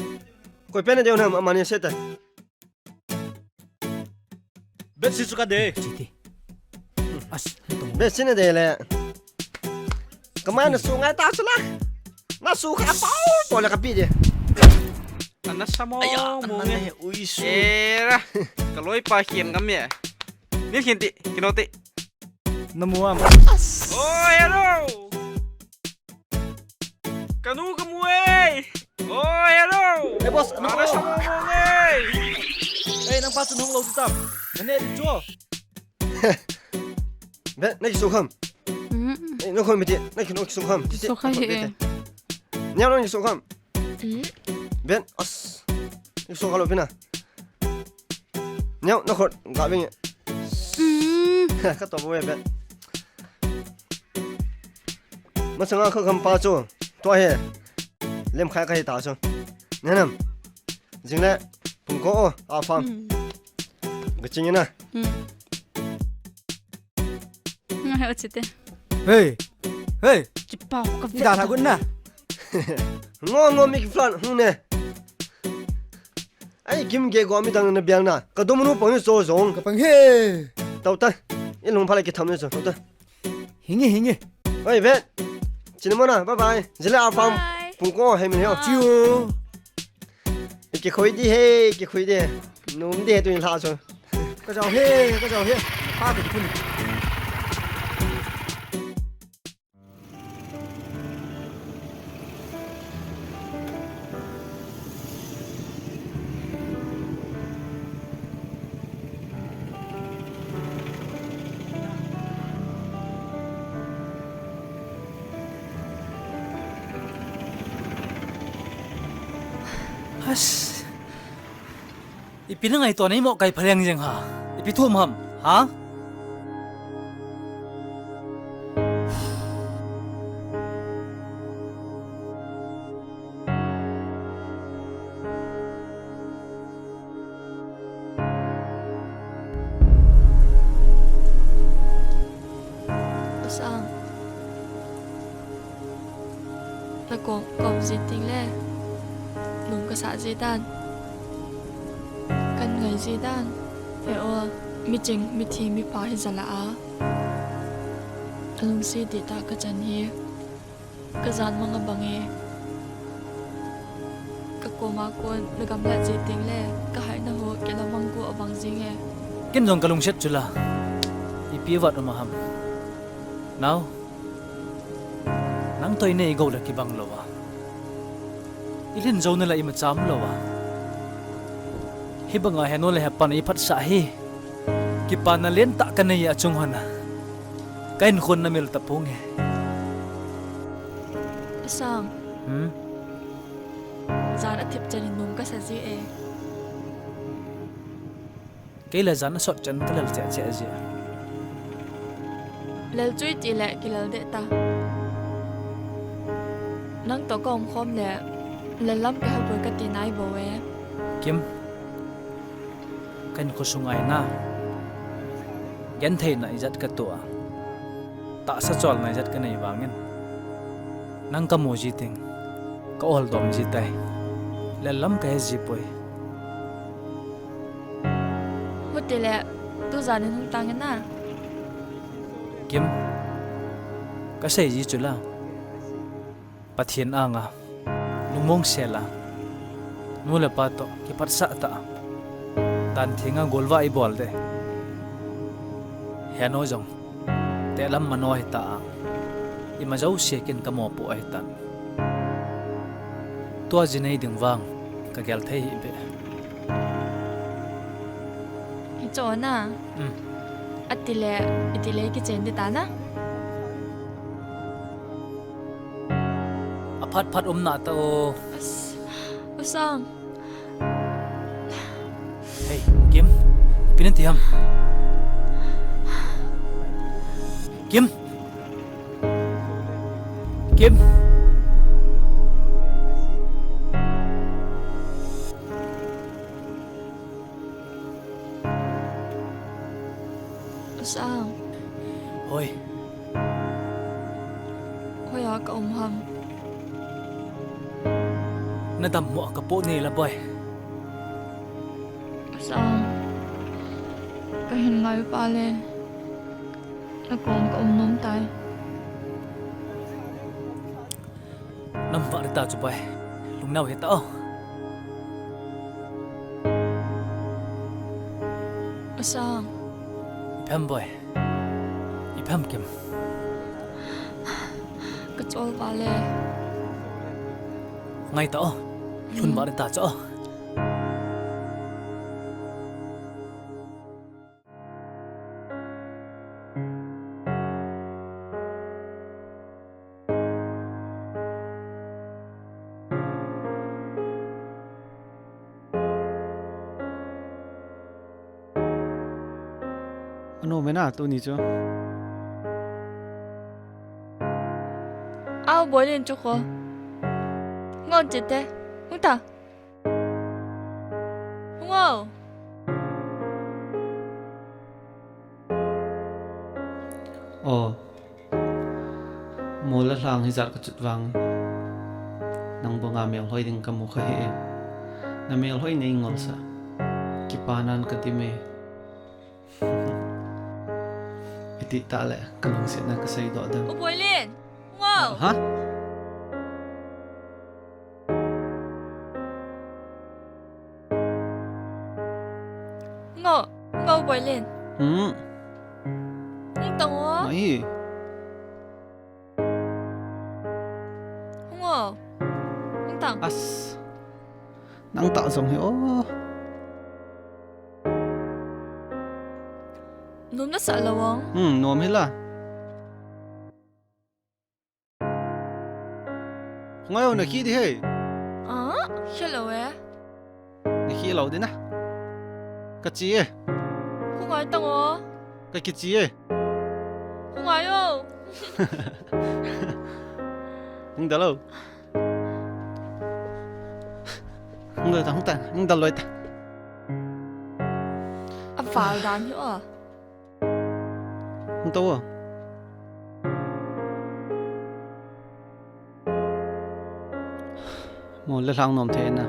Koi pen de na ma ne se ta. Betsi chu ka de. Chiti. As, tong. Betsi na de le. Kamai na su ngai ta chu la. Na su kha pau, pau le ka pi de. Ana sa mo, aya, mo ana nge. Ne, ui su. Era. Ka loi pa khen ngam ye. Ni khen ti, kino ti. Na mu am. Oh, hello. Ka nu ka mu e. Oh, hello. Eh, boss, ano ko? Ana sa mo mo e. Eh, nang pa chu nung lo chu tam. Na ne di chu. Be, na ki su kham. Mm. Eh, na khon mi ti, na ki no ki su kham. Ti, ti, su kham na khon he. Ti, ti. Nyau na ki su kham. Mm. Ben, as. Ni su kham lo pina. Nyau, na khon, ga ben. Mm. Ka to bo e, Ben. Masanga kha kham pa chu. Tua he. Lem khai khai ta chu. Nanam. Jingle, pung ko o, a farm. Hmm. Ka ching ina. Hmm. Nga he o chite. Hey. Hey. Chipau ka. Ni da tha gun na. Ngo ngo mi ki flan hung ne. Ai, Kim ge go mi dang na bial na. Ka dum nu pang ni so zong. Ka pang he. Tau ta. I lung pha le ki tham ni so. Tau ta. Hingi, hingi. Oi, vet. Chin mo na, bye bye. Jingle a farm. Bye. Pung ko he min he o. Chiu. Ki khoi di he, ki khoi di. Num di he tu in la so. Ka jao he, ka jao he. Pa ki khun. Has. Ipi na ngaito nei mo kai phaleng jeng ha. Ipi thum ham, ha? Pasang. Na kom, kom jin ting le. Nung ka sa ji dan. Kan ngai ji dan. He o, mi ching, mi thi, mi pa hi jala a. Alungsi ti ta ka chan hi. Ka jan mang a bang e. Ka koma kon na gamla ji ting le, ka hai na ho, ke la mang ko a bang jing e. Ken jong ka lungset chu la. Ipi vat um a ham. Nau. Nang toh i nei go le kibang lou a. I lhin jou na la i macham lou a. Hibang a he nu le he pa na i phatsah hi. Kipana lentah ka nei a chung hon a. Ka inkhon na mil ta pung e. Asang. Hmm? Jan a thip chan in nung ka sa ji e. Kei la jan a sot chan ka lel cheh cheh ji. Lel chui ti le kilel de ta. Nang toh ka um khom le, lel lam ka hel boi ka ti nai bo e. Kim, ka inkhosung a hi na. Gentheina ijat ka tuah a. Tahsa cholna ijat ka nei vangin. Nang ka mu ji ting. Ka ol dom ji tai. Lel lam ka he ji poi. Huti le, tu jan in hung tang in na. Kim, ka sei ji chu la. Pathen anga, lungmong sel a. Nu le pa toh, kiphatsah tah a. Dan theng a golvah i bol de. He nu jong. Te lam mano hi ta a. Ima jouse kin ka mopo ahi tan. Tua ji nei ding vang ka gel thei hi be. Hi cho na. Um. Ati le, iti le kichen di ta na. A phat phat um na ta o. As, u Sang. Hey, Kim. Ipi na ti ham? Kim. Kim. U Sang. Hoi. Hoiya ka um ham? Na dammo a ka po nei la boi. U Sang. Ka hin ngai pa le. Na kom ka um nom tai. Nam vah rita chu boi. Lungneo hita o. U Sang. Ipi ham boi. Ipi ham Kim. Ka chol vale. Ngai ta o. Lhun vah rita chu o. Ano mena tuni chu. Au, boilin chu ko. Ngon chite. Hung ta. Lhang hijat ka chut vang, nang banga melhoi ding ka mu kha hi e. Na melhoi nei ngol sa. Kipa nan ka ti me. Iti ta le, ka lungset na ka sei doh dem. O Boilin, ngo. Ha? Ngo, ngo Boilin. Hmm. Hung tang o. Mai. Hung o. Hung tang. As. Nang ta jong hi o. Nom na sa lawang. Hmm, nom hi la. Ngai o, na khi di he. Ah, khi lo e. Na khi lo di na. Ka chi e. Khu ngai tang o. Ka ki chi e. Khu ngai o. Hung da lo. Hung da ta, hung ta, hung da lo ta. A val dan hi o. Hung to o. Mo le hlang nom thei na.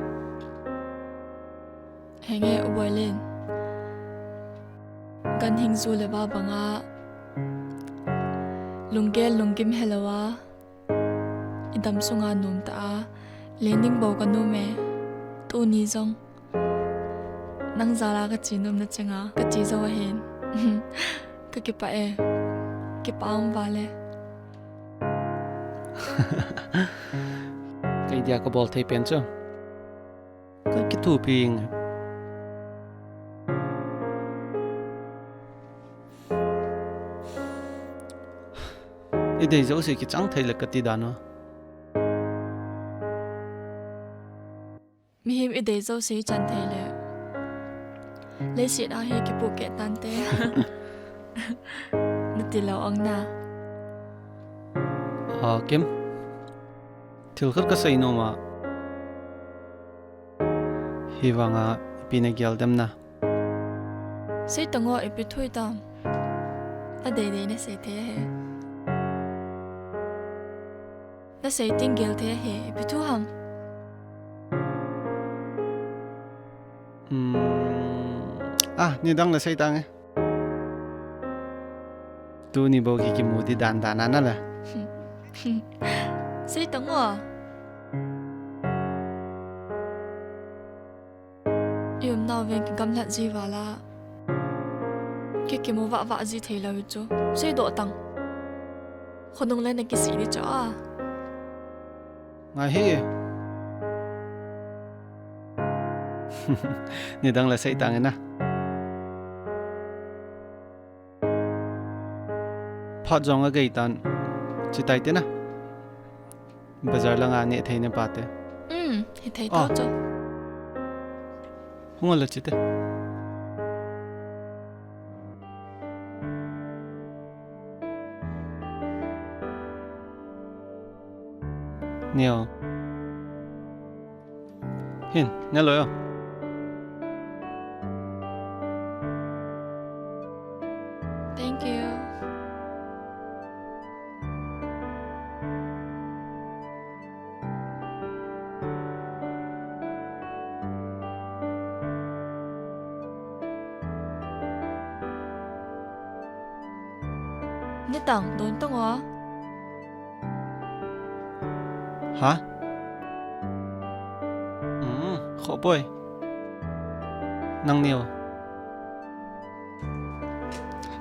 Henge u Boilin. Kan hing zu le ba banga. Lunggel lunggim he lo a. I dam sunga nom ta a. Lening bo ka nom e. Tuni jong. Nang jal a ka chi nom na chenga, ka chi jo ahin. Ka kipa e. Kipa um vale. Kei dia ka bol thei pen chu. Ka kithupi nge. I dei jouse kichang thei le ka ti dan o. Mihem i dei jouse i chan thei le. Leiset a hi kipu keh tante. Na ti lo ang na. A, Kim. Thil khat ka sei nom a. Hi vanga ipi na gel dem na. Sei tang o, ipi thu i tam. Na dei dei na sei thei ahi. Na sei ting gel thei ahi, ipi thu ham. Hmm. Ah, nidang na sei tang e. Tuni bou ki kimu di dan dan a na la. Sei tang o. I umnau veng kigamlat ji vala. Ki kimu vah vah ji thei lo hi chu. Sei doh tang. Khonung le na kisih di chu a. Ngai hi. Nidang le sei tang e na. Phat jong a gei tan. Chi tai te na. Bazar langa neh thei ne pa te. Um, hi thei tau chu. Hung o la chi te. Neo. Hin, ne lo yo. Thank you. Nitang, don tang o. Ha? Um, kho poi. Nang neo.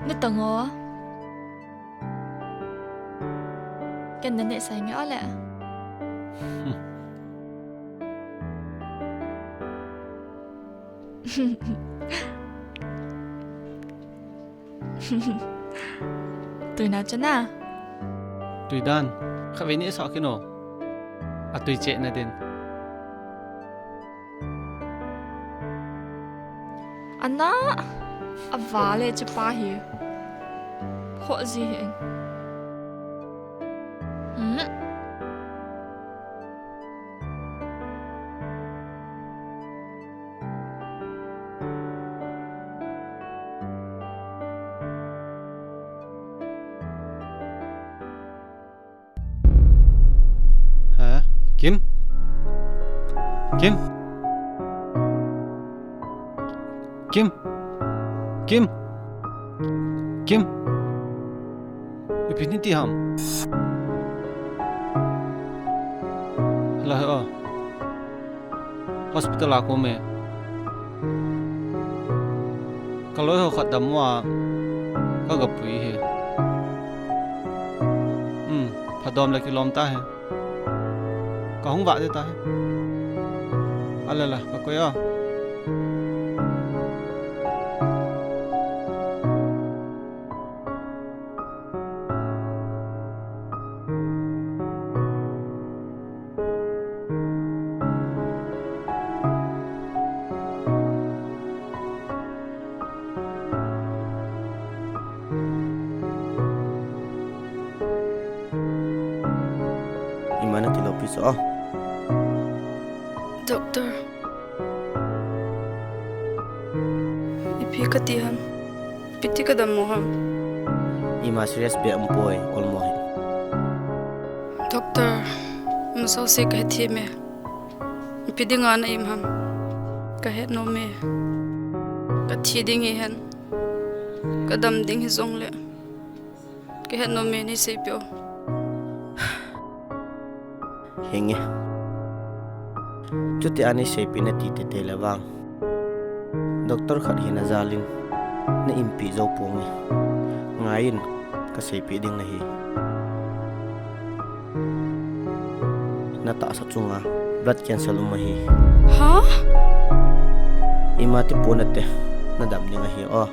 Nitang o. Ken na neh sai nge o le. Tui na chana. Tui dan. Kha ve ni sa kino. A tui che na din. Ana. A vale che pa hi. Kho ji hi. Hmm. Kim? Kim? Kim? Kim? Kim? Ipi nati ham? Hello, hello. Hospital a kome. Ka loi ho khat dam uva ka ga pui hi. Hmm, phadom le kilom ta hi. Ka hung vah ding ta hi. A le le, ka koi a. Ima nati lou pi so. Doctor. Ipi kati ham? Ipi ti ka dammo ham? Ima serious beh um poi, olmo hi. Doctor, masose ka hethem e. Ipi dinga na im ham? Ka het nom e. Ka thi ding hihen. Ka dam ding hijongle. Ka het nom e, nei seipeh o. Henge. Chuti a nei seipeh nati teitei le vang, doctor khat hina jal in na impi jou ponge. Ngai in, ka seipeh ding nahi. Na tahsa chunga blood cancer um ahi. Ha? Ima ti pon nate, na dam ding ahi o.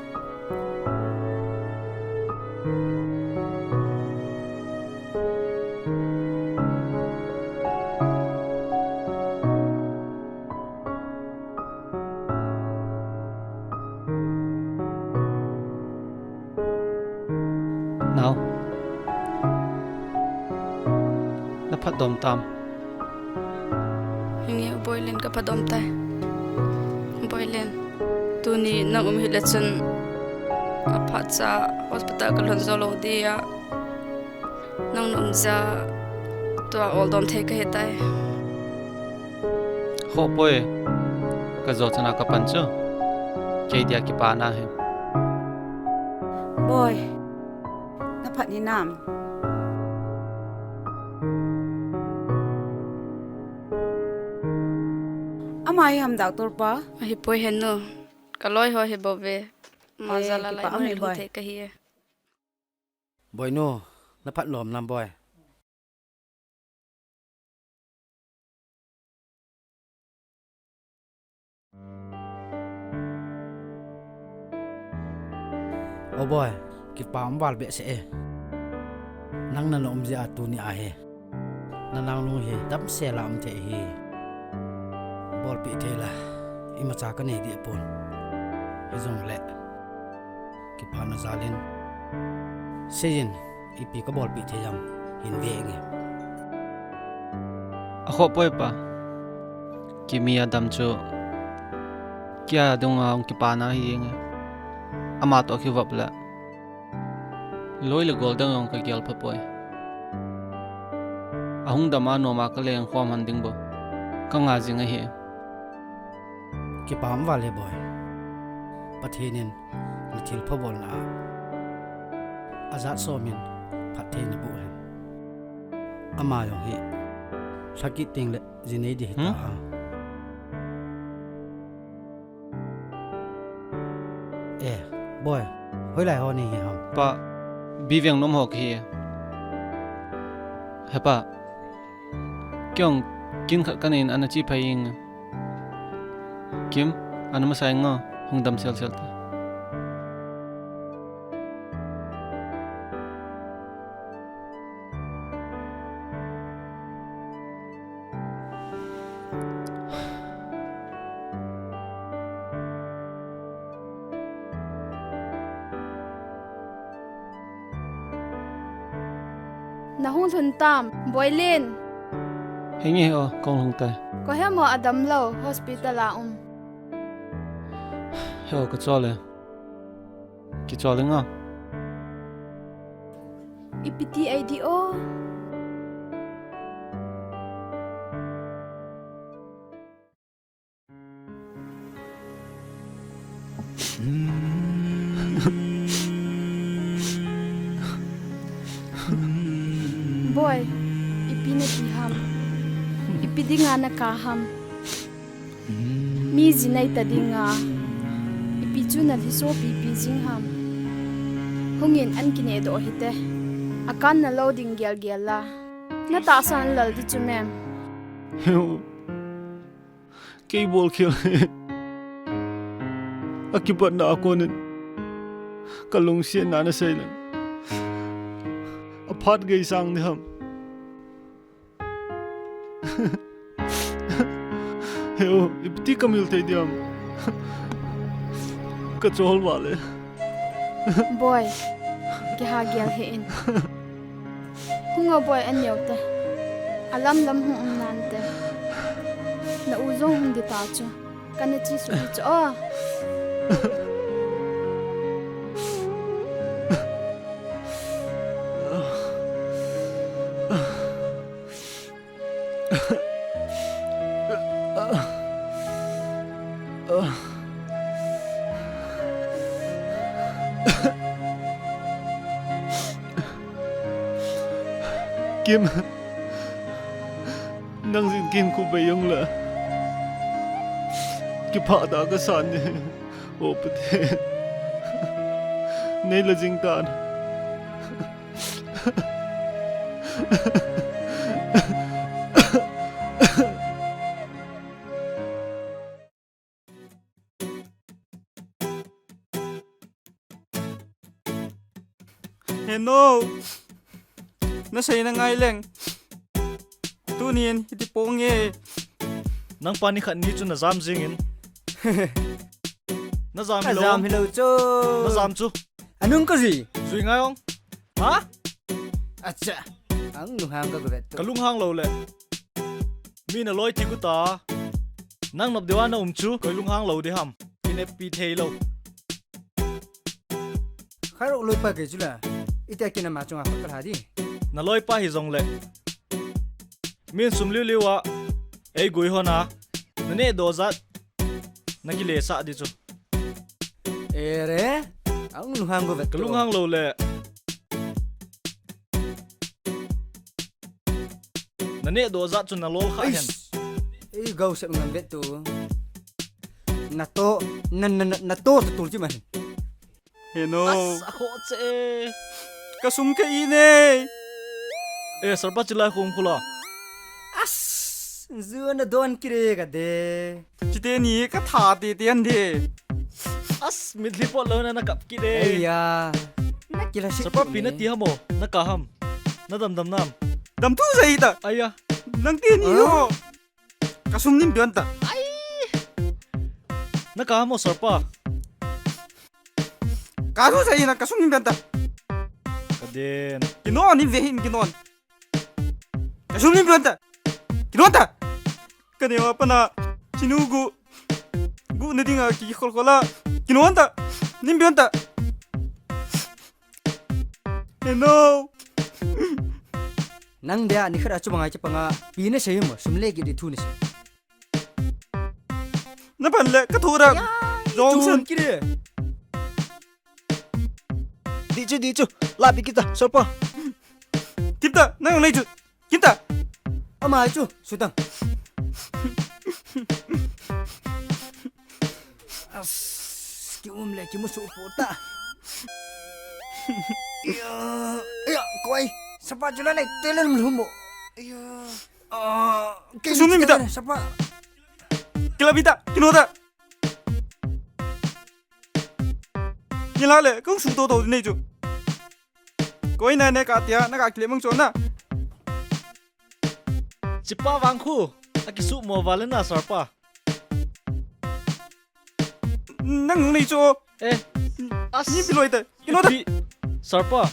Nao. Na phatdom tam? Nge, Boilen, ka phatdom tai. Boilen, tuni nang um hile chun aphat cha hospital ka lhun jou lou dia. Nang na um jeh a tua oldom thei ka hitai. Khoh poi, ka jo chana ka pan chu. Kei dia kipana hi. Boi, na phat hinam? Ama hi ham doctor pa? Ahi poi henu. Ka loi ho hi bou ve. Ma jal a lai mun lhung thei ka hi e. Boinu, na phat lom nam boi? O boi, kipa um val behseh e. Nang na na um jeh a tuni a hi. Na nang lung hi damsel a um thei hi. Bolpeh thei la, imacha ka nei deh pon. Hijongle, kipana jal in. Seiyin, ipi ka bolpeh thei ham, hin ve nge. Akhoh poi pa. Kimi adam chu, kei a dinga hung kipana hi nge. Ama toh kivop le. Loi le gol dang jong ka gel pha poi. Ahung dam a nom a ka leng khom han ding bou ka nga jing ahi. Kipa um val e boi. Pathen in na thilpha bolna a ajat som in phattheina boh hen. Ama jong hi lhakit teng le ji nei ding hita. Hmm? A. Eh, boi, hoilai ho nei hi ham? Pa, bi veng nom ho kahi. He pa, kei jong kin khat ka nei in ana che phei inge. Kim, ana masa inge, hung dam sel sel te. Na hung lhun tam, Boilen? Henge o, kong lhung tai. Koi ham o adam lou, hospital a um? He o, ka chol e. Kichol inge. Ipi ti ahi di o. Boi, ipi nati ham? Ipi dinga nakap ham? Mi jinei ta dinga ipi chu nalhiso pipi jing ham? Hungin an kinehdoh hite. Akan nalou ding gelgel la. Natahsan lal di chu mem. Heu. Kei bolkhel hi akipatna a konin kalungsetna nasei leng aphat gei sang ding ham? Heu, ipiti kamil thei ding ham? Kachol vale. Boi, kihagel hih in. Hung o boi, an neo te. Alam lam hung um nante. Na u jong hung dita chu. Kana chi su hi chu o. Kim, nang jin kin khu bei jong le kipah tah kasan e, o Pathen. Nei la jing tan. Heno, nasei nangai leng. Tunin hiti ponge. Nang pa nikhat ni chu najam jingin. Najam hilou. Najam hilou chu. Najam chu. Anung kajui. Jui ngai ong. Ha? Acha. Ang lunghang ka guvet tu. Kalunghang lou le. Mi naloi ti kuta. Nang nop deuva na um chu. Koi lunghang lou ding ham. Kineppi thei lou. Kharok loipa kei chu la. Itia kinama chunga pakal ha di. Naloipa hijongle. Min sum liu liu a. Ei gui hon a. Naneh doh jat. Nakile sah di chu. Ere, ang lunghang go vet. Kalunghang lou le. Naneh doh jat chu nalol kha hen. Ei, gau sep ngam vet tu. Nato, na, na, na, nato tu tul chi man. Heno. As, akhoh che e. Kasum ka i ne. E, Sarpa chilai khum khula. As, ju nadon kire kade. Chite ni katha tete an de. As, mitlhi pot lou na nakap kire. Aiya. Nakila si. Sarpa pi nati ham o. Nakap ham. Nadam dam nam. Dam tu jai ta. Aiya. Nang teni ho. Kasum nin bion ta. Ai. Nakap ham o Sarpa. Kasu sa ina kasum nin bion ta. Kaden. Kinon ni vehin kinon. Kasum nin bion ta. Kinon ta. Kanewa pana. Chinu gu. Gu na dinga ki khol khola. Kinon ta. Nin bion ta. Heno. Nang dia ni khara chu mangai chapanga. Pi na sei mo. Sum le ki di thu ni sei. Na pan le, ka thu ra. Jong san kire. Di chu, di chu. La bi kita, Sarpa. Kita, nang nei chu. Kita. Ama chu, sutang. As, ki um le, ki musu pota. Ya, ya, koi. Sarpa chu la nei, telen lumo. Ya. Ah, kasum ni mita. Sarpa. Kila bita, kino ta. Kila le, kong su to to nei chu. Koi na ne ka tia, na ka kile mang chu na. Chipa vang khu, akisu mo vale na Sarpa. Nang nei chu. Eh, as. Ni piloi te. Kino ta. Sarpa.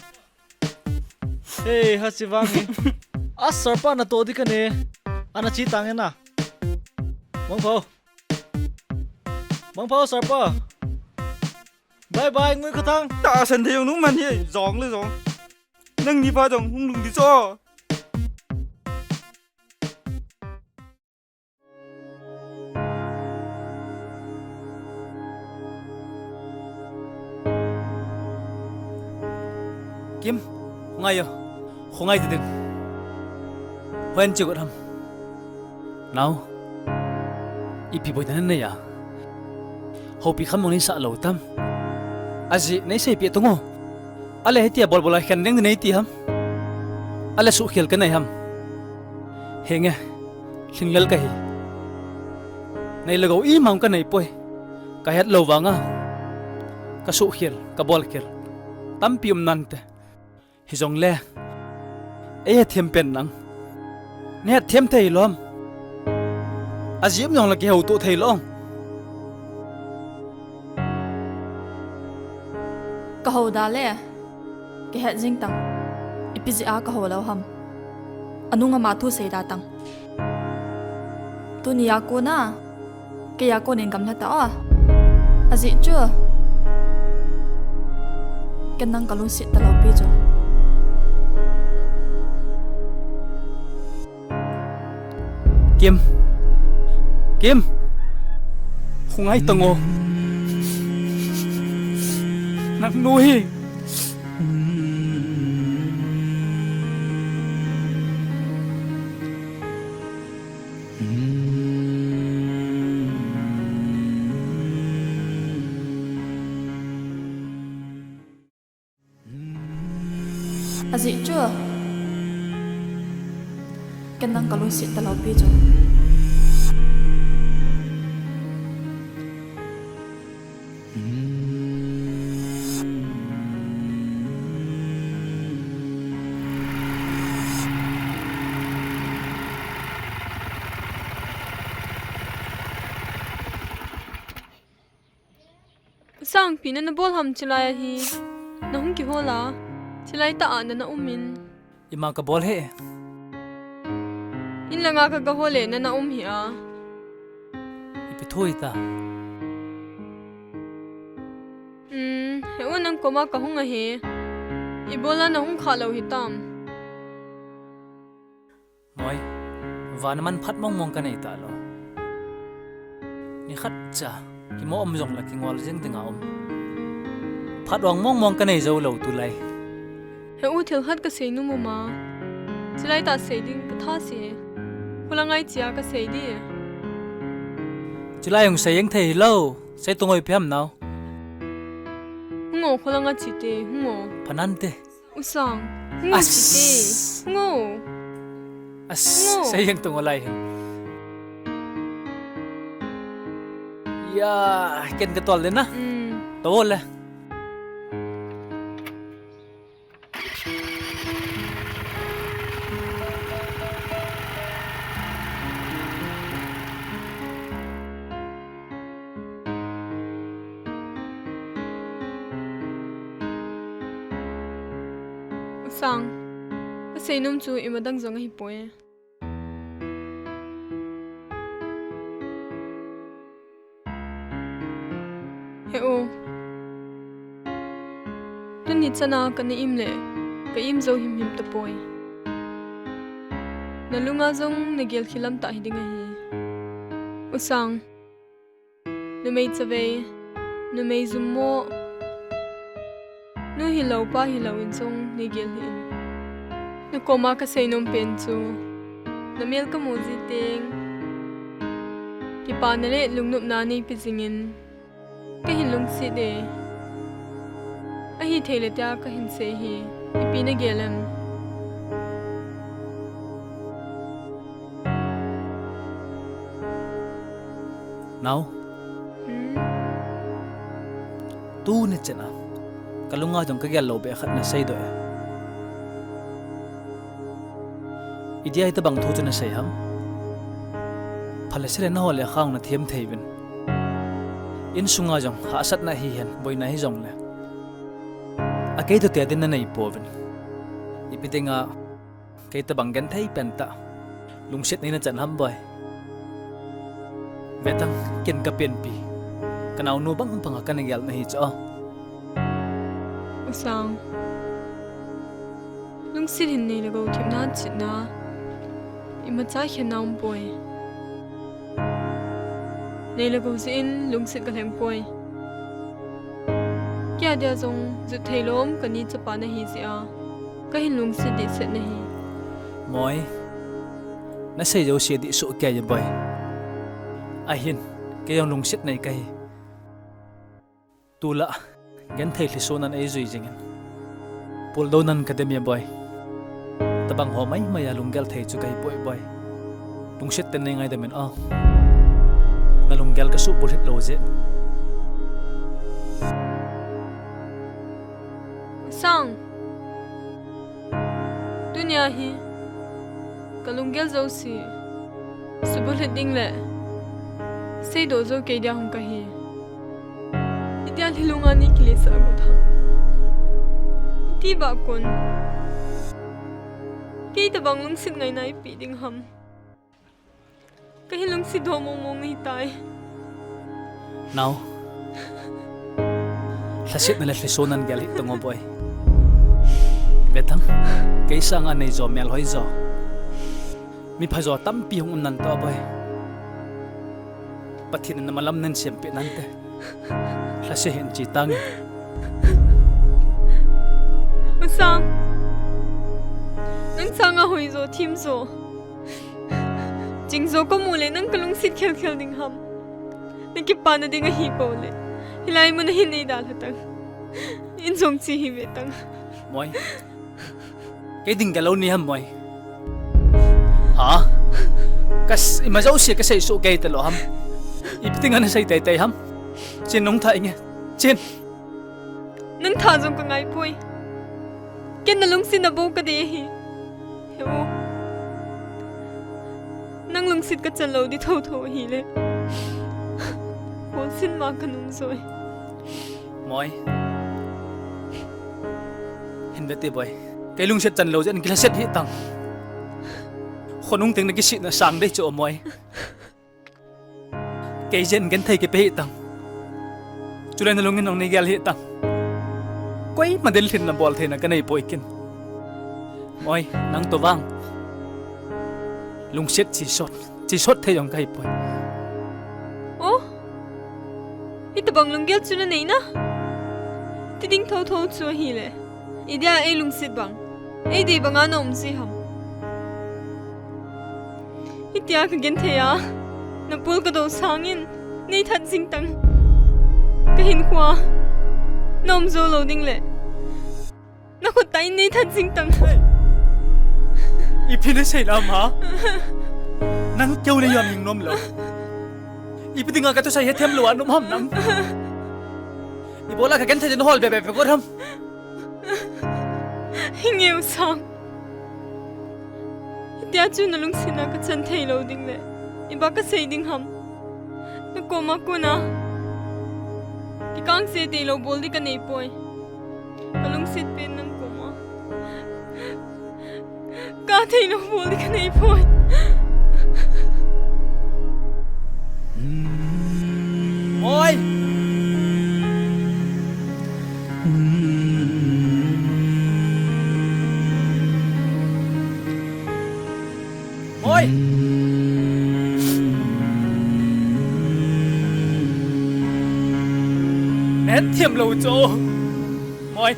Hey, ha si vang e. As Sarpa na to di ka ne. Ana chi tang e na. Mangpho. Mangpho Sarpa. Bye bye, Ngui Khathang. Ta san de yong nu man hi, jong le jong. Nang ni pa jong hung lung di cho. Kim, khongai o. Khongai ti ding. Hoiya che got ham? Nao. Ipi boina nanei a? Houpi kham mong nei sah lou tam? Ajeh nei seipeh tang o. Ale hitia bolbol a khen ding nei ti ham? Ale suhkhel kanei ham? Henge, lhinglel kahi. Nei le gou ima kanei poi. Kahet lou vanga kasuhkhel, kabolkhel tampi um nante. Hijongle, eihethem pen nang. Nahetthem thei lou am? Ajeh um jongle kihouto thei lou. Kahou da le, kihet jing tang. Ipi jeh a kahou lou ham? Anung ama thu sei da tang. Tuni a kona, kei a konin gamla ta o. Ajeh chu, ken nang kalungset talou pi chu. Kim. Kim. Khongai tang o. Nangnu hi. Ajeh chu, ken nang kalungset talou pi chu. Sang, ipi na nabol ham chulai a hi? Nahung kihol a, chulai tah a nana um in. Ima kabol hih e. In langa kagahol le nana um hih a. Ipi thu hita? Um, he u, nang koma kahung ahi. Ibola nahung khalou hitam? Moi, vana man phat mongmong kanei talou. Nikhat cha, kimo um jongle kingol jing dinga um. Phat vang mongmong kanei joulou tulai. He u, thil khat kasei nom um a. Chulai tah sei ding katha se. Kholanga ichea kasei di. Chulai hung sei jeng thei hilou. Sei tang o, ipi ham nao. Hung o, kholanga chite, hung o. Phanante. U Sang, hung o chite. Hung o. As, hung o. Sei jeng tang o lai hin. Ya, ken katol le na. Um. Tol le. U Sang, kasei nom chu imadang jong ahipoi. He u, tuni chana kana im le, ka im jou himhim tapoi. Nalunga jong nagel khilam tah hiding ahi. U Sang, numei chavei, numei jummo, nu hilou pa hilou in jong neigel hih in. Nakoma kasei nom pen chu, namel kamu ji teng, kipana le lungnopna neipe jingin, kahin lungset e. Ahithei le tia kahin sei hi, ipi nagel em? Nao. Hmm? Tuni chan a, kalunga jong kagel lou beh khat nasei doh e. Idia hitobang thu chu nasei ham? Phale sele naho le khang nathem thei uvin. Insunga jong hahsatna hihen, boina hijongle, akei toh tia din nanei pouvin. Ipi dinga kei tobang genthei pen tah, lungset neina chan ham boi? Vetang, ken kapenpi, kanaonu bang banga kana gelna hi chu. U Sang, lungset hin nei le gou themna chetna imacha khenna umpoi. Nei le gou jeh in lungset kalheng poi. Kei a dia jong jut thei lou um kani chapa nahi jeh a kahin lungset dehset nahi. Moi, nasei jouse dih soh kei e boi. Ahin, kei jong lungset nei kahi. Tulai, genthei lhiso nan eijui jingin. Puldou nan kadem e boi. Tabang ho maimai a lunggel thei chu kahi poi boi. Lungset tah in nei ngaidam in aw. Na lunggel kasuh bulhit lou jeh. Sang. Tunia hi kalunggel jouse subulhit ding le seidoh jou kei dia hung kahi. Itia lhi lunga nei kilesah got ham? Iti bah kon kei tabang lungset ngaina eipeh ding ham? Kahin lungset doh mong mong nahi tai. Nao. Lhasetna le lhiso nan gel hih tang o boi. Ve tang, kei sanga neijo melhoi jo, mipha jo tampi hung um nan toh boi. Pathen in namalam nan sempeh nante. Lhase hih in che tange. U Sang, nang sanga hoijo, themjo, chingjo kamu le nang kalungset khelkhel ding ham? Nakipana ding ahipou le hilai mun a hin neidalha tang. In jong che hih ve tang. Moi. Kei ding galou nei ham Moi? Ha? Kas, ima jouse kasei soh kei talou ham? Ipi dinga nasei teitei ham? Chen, nung tha inge. Chen. Nang tha jong kangai poi. Ken nalungsetna bou kadei ahi. He u. Nang lungset kachan lou di thotho ahile, kolsin ma kanung joi. Moi. Hin ve te boi. Kei lungset chan lou jeh in kilhaset hih tang. Khonung teng nakisihna sang dei chu o Moi. Kei jeh in genthei kipe hih tang. Chule nalungin jong neigel hih tang. Koima din lhinna bol theina kanei poi ken. Moi, nang toh vang lungset chesot, chesot thei jong kahi poi. O, hitabang lunggel chu nanei na? Ti ding thotho chu ahile, idia eilungset bang, eidei banga naum ji ham? Hitia kagenthei a, napul kadou sangin neithat jing tang. Kahinkhoa naum jou lou ding le, nakhut tah in neithat jing tang. Ipi nasei lam ha? Nang keu le jam hing nom lou. Ipi dinga kathusei hethem lou a naum ham nang? Ibola kagenthei ding nahol bebe pe got ham? Hinge u Sang. Hitia chu nalungsetna kachan thei lou ding le, iba kasei ding ham? Nakoma kona kikangse teilou bol di kanei poi. Kalungset pen nang koma kathei lou bol di kanei poi. Moi! Moi! Nahet them lou chu. Moi.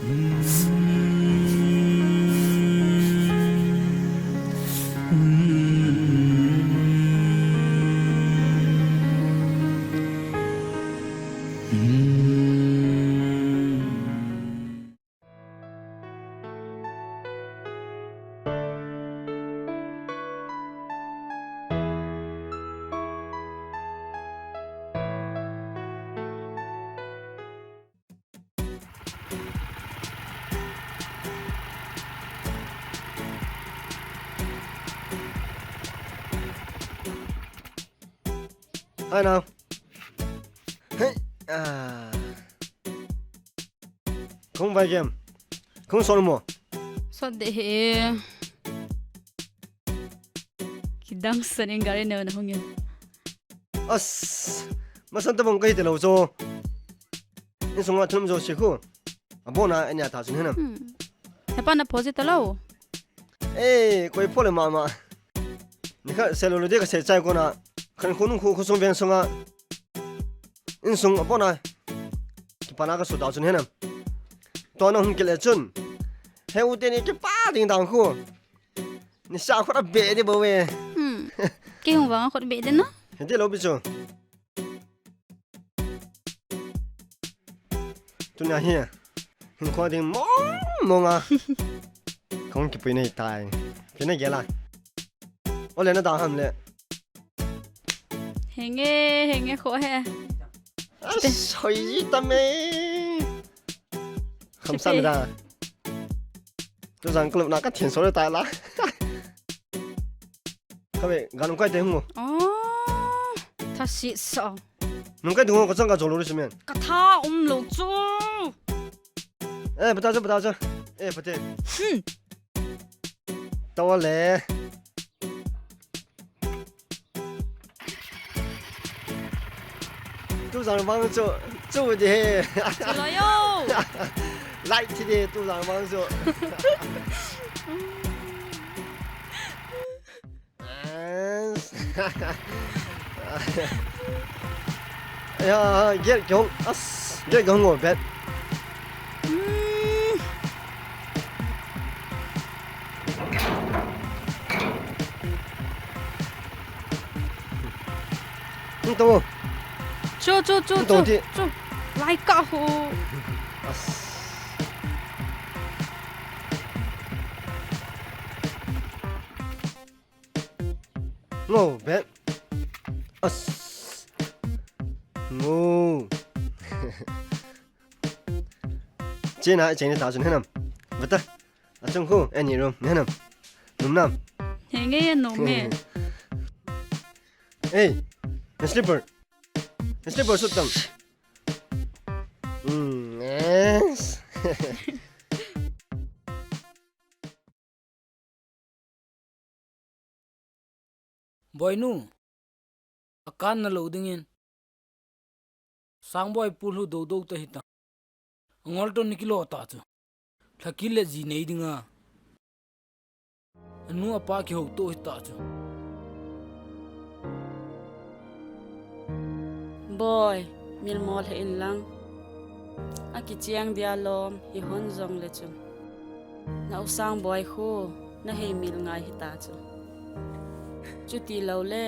Hai nao. Hei. Ah. Kong vai game. Kong sot mo. Sot de he. Kidang san in gari neo na hung in. As, masan tabang kahi talou chu. Insunga thum jo si khu. Abona enya ta chun hinam. Hmm. Hepa na phoji talou. Eh, koi pho le mama. Nikha selo lo de kasei chai kona. Khan khonung khu khosung veng sunga. Insung abona. Kipana kasu ta chun hinam. Tona hung kile chun. He u teni kipa ding dang khu. Nisa khut a be di bo ve. Hmm. Kei hung vang khut be di na. He di lo bi chu. Tunia hi. Hung kho ding mong mong a. Kong kipui nei tai. Kina gela. Ole na dang ham le. Henge, henge kho he. As, hoi ji ta me. Kham san da. Tu jang klub na ka thin so le tai la. Ka ve, gan kai te hung. Oh, tha si so. Nung kai tu ka chang ka jolo ri simen. Ka tha um lo chu. Eh, bata chu, bata chu. Eh, pate. Hmm. Tawa le. Tu jang bang chu, chu di he. Chu lo yo. Light thi di tu jang bang chu. Ya, gel gong as, gel gong ngo bet. Hmm. Hung to. Chu, chu, chu, Hung to chu, ti. chu. Lai ka ho. As. Ngo, bet. As. Ngo. Chena, chena ta chun henam. Bata. Achung khu, any room, henam. Num nam. Henge ya num me. Hey, na slipper. Na slipper sut tam. Mm, yes. Boinu, akan na lo dingin. Sangboi pulhu do do ta hita. Angol to nikilo ta chu. Lhakil le ji nei dinga. Anu apa kihou to hita chu. Boi, milmol he in lang. Akichiang dia lom, hi hon jong le chun. Na u Sangboi khu, na hei mil ngai hita chu. Chuti lo le,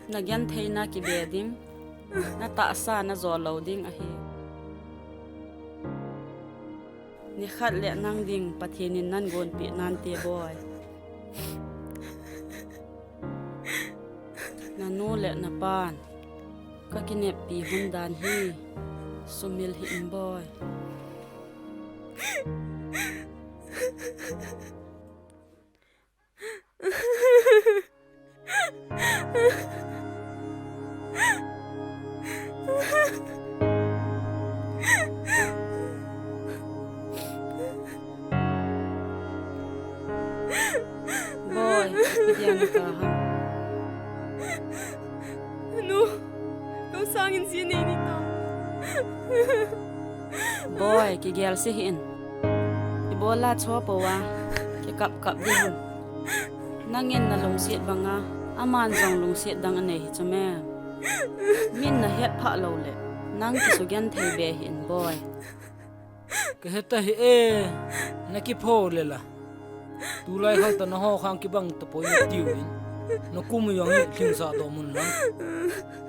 na gentheina kibe ding, na tahsa na jo lo ding ahi. Nikhat le nang ding Pathen in nan gonpeh nante boi. Na nu le na pan ka kineppi hun dan hi sumil hih in boi. Boi, ipi dia na kah ham? Nu, kau sangin ji nei ni ta. Boi, kigel se hih in. Ibola cho pouva kikap kap ding ham? Nangin na lungset banga, aman jong lungset dang anei hi chu me. Min na het phah lou le, nang kisugenthei be hih in boi. Ka het ahi e, na kipho le la. Tulai khang ta na ho khang kibang ta poi na tiu in. Na kum u jong hi lhingsa dom un lang.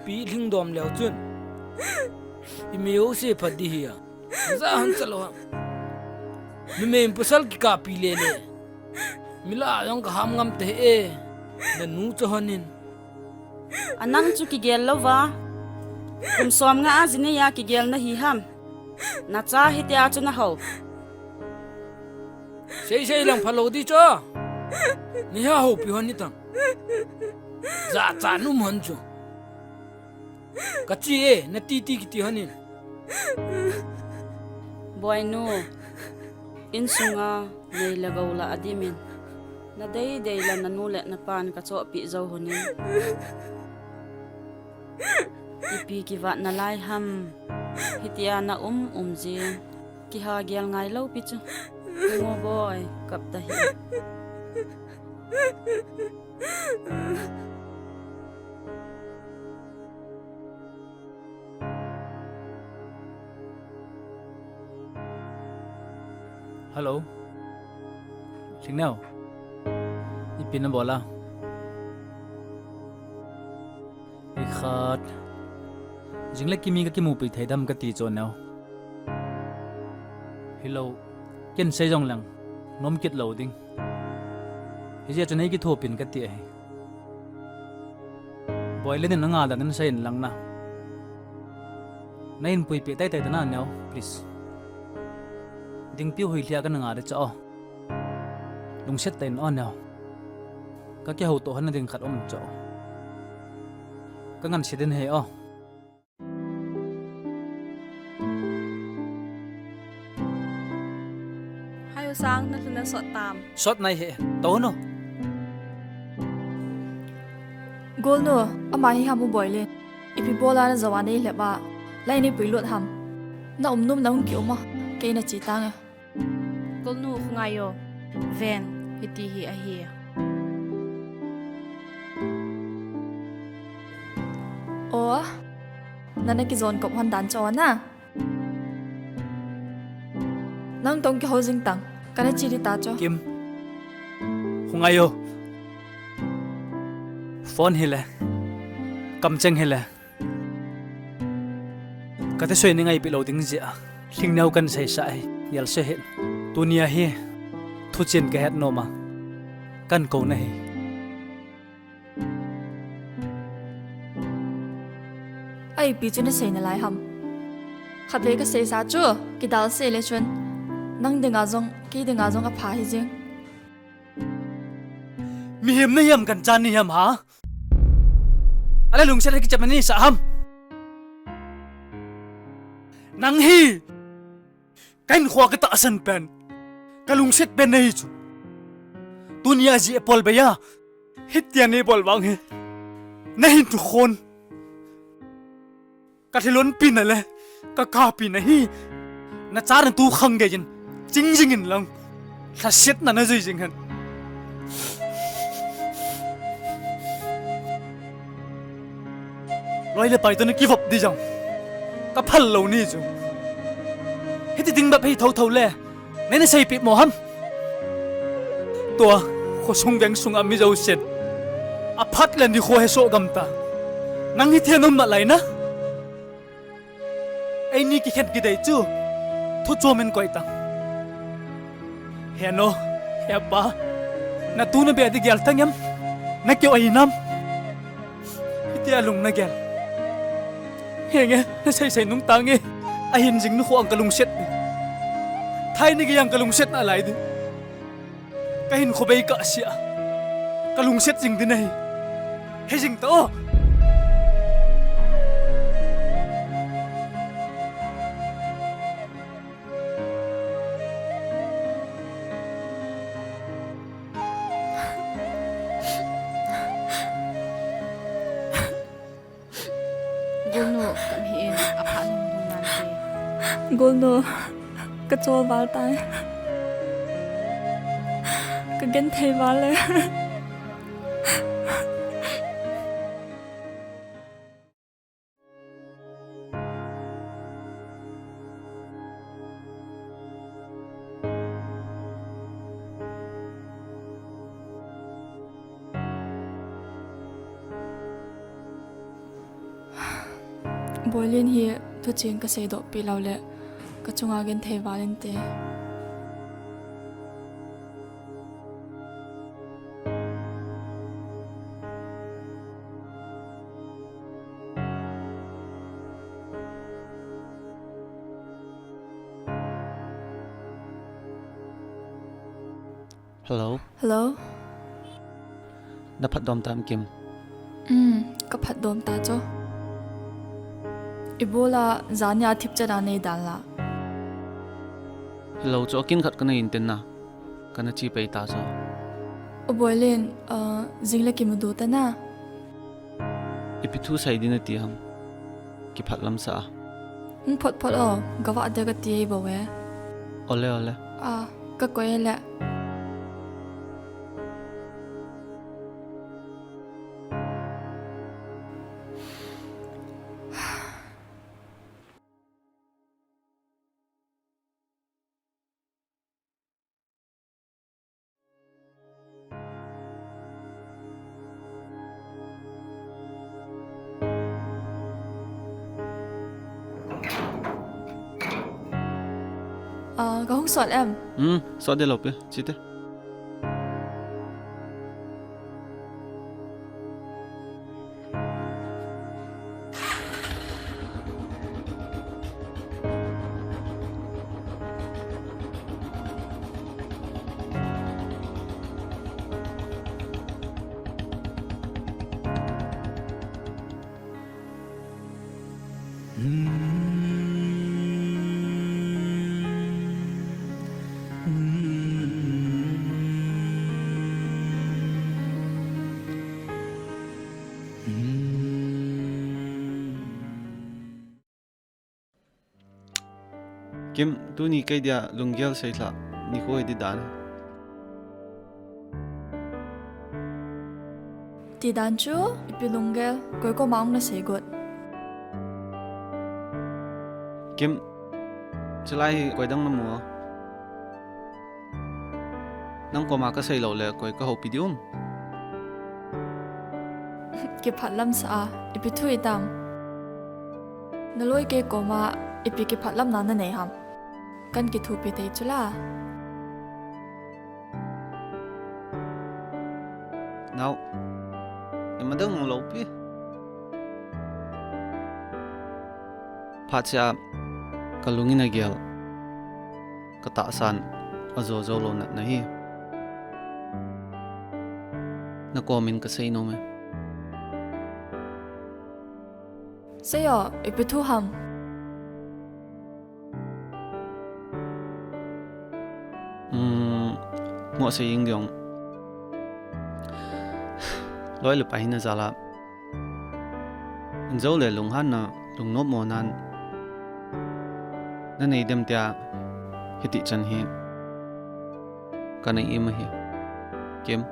Pi lhing dom leu chun. I mi u se phat di hi a. Za han cha lo ha. Numei in pasal kikahpi le le. Mila jong ka ham ngam te e. Na nu cho hanin. A nang chu kigel lou va. Kum som nga a jini a kigel na hi ham. Na cha hitia chu na ho. Sei sei lang phalo di cho. Ni ha ho pi hon ni tang. Za cha num hon chu. Ka chi e, na ti ti kiti hanin. Boinu, insunga nei le gou la adimin. Na dei dei la na nu le na pan ka chohpeh jou honin. Ipi kivat na lai ham. Hitia na um um jin. Kiha gel ngai lou pi chu. Ngo boi, kap ta hi. Hello. Lhingneo. Ipi nabol a? Ikhat. Jing le kimi kakimupi thei dem kati chu neo. Hilou. Ken sei jongleng nom kit lou ding. Hijeh chun nei kithopin kati ahi. Boilen in nanga dan in seiyin lang na. Nahin puipi teitei tana neo, please. Dingpiu hoilhia kana nga de cha o. Lungset tah in o neo. Kakihoutoh hon na ding khat um cha o. Kangansei ding ahi o. Hai u Sang, nalu nasot tam. Sot nai he, to no. Golnu, ama hi ham u Boilen. Ipi bola najou a neilhep a. Lai neipui lut ham. Na umnom na hung kium a. Kei nache tange. Golnu Khongai o. Ven, hiti hi ahi. O, nana kijon kop hon dan chu na. Nang tong kihou jing tang. Kana che ding ta chu. Kim. Khongai o. Phone hile. Kamcheng hile. Kati soi ni ngaipi lou ding jeh a. Lhingneo kan seisa ahi. Yal se he. Tunia hi. Thuchen kahet nom a. Kan kou na hi. Ipi chu nasei nalai ham. Khatvei kaseisa chu, kidal sei le chun. Nang dinga jong, kei dinga jong apha hi jing. Mihem nahi ham kanchan nahi ham ha? Ale lungset a kichep nahi sa ham? Nang hi. Kahinkhoa katahsan pen. Kalungset pen nahi chu. Tunia ji apol beiya. Hitia neibol vang hi. Nahin tu khon. Kathilon pi na le. Kakapi nahi. Nachan natu khang gei jin. Ching jing in lang. Lhasetna najui jing hen. Loi le pai toh nakivop ding jong. Kaphal lou ni chu. Hiti ding bep hi thotho le. Nei naseipeh mo ham. Tua, khosung veng sunga mi jousen. Aphat le nikho hesoh gam ta. Nang hiti a naum nalai na. Eini kikhen kidei chu. Thu chom in koi tang. He nu, he pa. Natu nabe ding gel tang em. Nakio ahi nam. Hitia lung nagel. Henge, naseisei nung tange. Ahin jing nikho ang kalungset. Thai ni gei ang kalungset nalai ding. Kahinkho bei kasia. Kalungset jing ding ahi. He jing ta o. Golnu, kami in, apha nung nung nante. Golnu, kachol val tai. Kagenthei val le. Boilen hi thucheng kaseidoh pi lou le, kachunga genthei val inte. Hello. Hello. Naphatdom tam, Kim? Um, kaphatdom ta chu. Ibola jania thipchet a nei dan la. Hello, chu akin khat kana in tin na. Kana che pei ta chu. O Boilen, uh, jing le kimuto ta na. Ipi thu sei ding nati ham. Kiphat lam sa a. Hung phot phot o, gavah de kati bou e. Ole, ole. A, kakoi le. Ah, ka hung sot em? Hmm, sot de lo pi, chite. Kim, tuni kei dia lunggel seilhah nikho hi di dan. Ti dan chu, ipi lunggel, koi koma hung na sei got. Kim, chulai hi koi dang na mu a? Nang koma ka sei lou le koi ka houpi diu em? Kiphatlam sa a, ipi thu hitam? Na loi kei koma ipi kiphatlamna na nei ham? Kan kithupi thei chu la. Nao, i madang lou pi. Phat sia ka lungin a gel, ka tahsan a zo zo lou natna hi na komin ka sei nom e. Sei o, ipi thu ham? Hmm, mo sei ing diong. Loi le pai na jala. Inzo le lunghanna, lungnop mo nan. Na nei dem tia, hiti chan hi. Ka nei ima hi. Kim.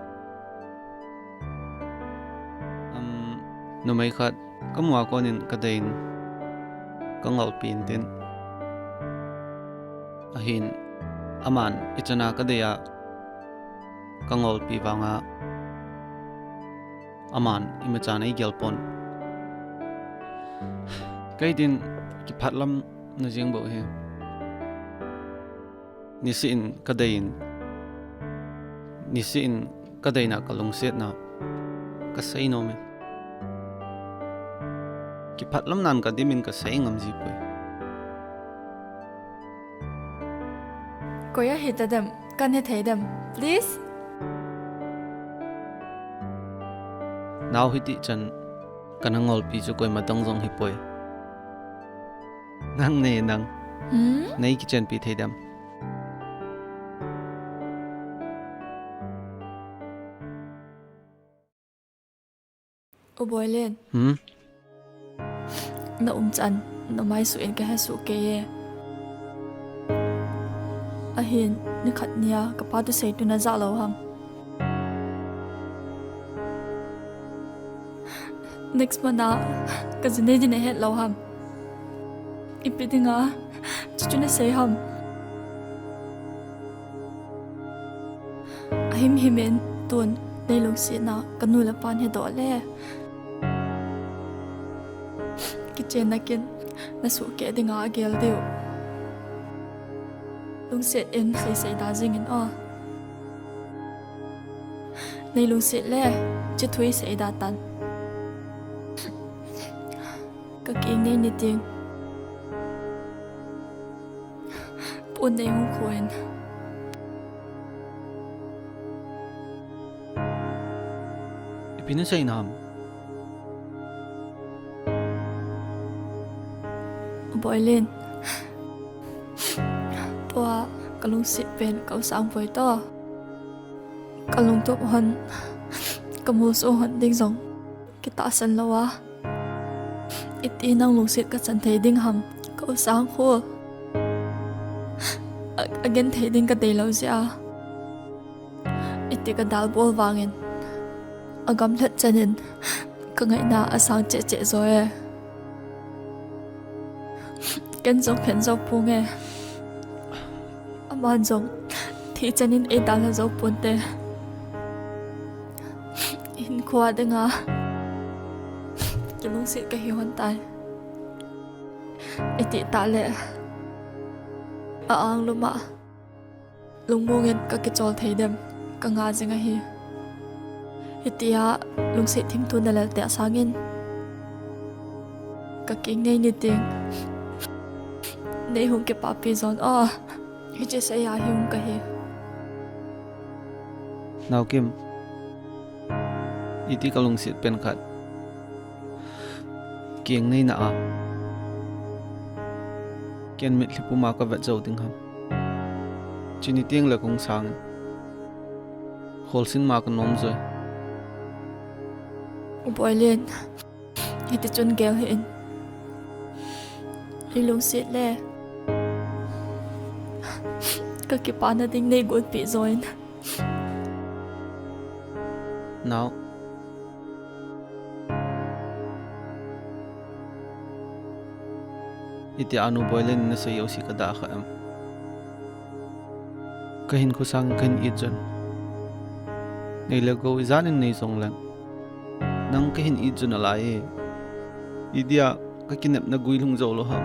Um, numei khat, ka mua konin ka deiyin, ka ngolpi in tin. Ahin, aman, i chana ka deiya, ka ngolpi vanga. Aman, imachan ei gel pon. Kei din, kiphatlam na jeng bou hi. Nisi in ka deiyin, nisi in ka deina ka lungsetna, ka sei nom e. Kiphatlam nan ka dimin ka sei ngam ji poi. Koi a hita dem, kan he thei dem, please? Nao hiti chan, ka na ngolpi chu koima dang jong hi poi. Nang ne nang. Hmm? Nei kichenpi thei dem. U Boilen. Hmm? Na umchan, na maisuh in ka hesuh kei e. Ahin, nikhat nia, ka pa thu sei tu na ja lou ham? Next month a, ka ji nei din na het lou ham? Ipi dinga, chuchu na sei ham? Ahimhim in tun, nei lungsetna, ka nu le pan he doh le. Kichenna kin, na suhkeh dinga agel diu. Lungset in seisei da jingin aw. Nei lungset le, chuthu isei da tan. Ka keng nei niting. Pun nei hung khuin. Ipi na sei nam? Boilin. Tua ka lungset pen ka u Sangvoi to. Ka lungtup hon, ka molso hon ding jong kitahsan lou a. Iti nang lungset ka chan thei ding ham, ka u Sangkhu. A, agen thei ding ka dei lou jeh a. Iti ka dalbol vangin, agamlhat chan in, ka ngaina asang cheh cheh jo e. Ken jong khen jou pong e. Aman jong thi chan in eidalha jou ponte. Hinkho dinga kilungset kahi hon tai. Iti tah le, A-ang lum a lungmong in ka kichol thei dem, ka nga jing ahi. Hitia lungset thimthu na lel te sangin ka keng nei ni ting nei hung kipapi jon o. Hiche seiya hi hung kahi. Nao Kim, iti ka lungset pen khat. Keng nei na a, ken mitlhi puma ka vet jou ding ham. Chini teng le kong sang in holsin ma ka nom joi. U Boilin, hiti chun gel hih in. Hi lungset le ka kipana ding nei gonpi joi in. Nao. Iti anu Boilin na sei jouse ka dah kha em. Ka hinkho sang ka hin it jon. Nei le gou ijat in nei jong leng, nang ka hin it jon alai e. Idia ka kinepna guilhung jou lou ham.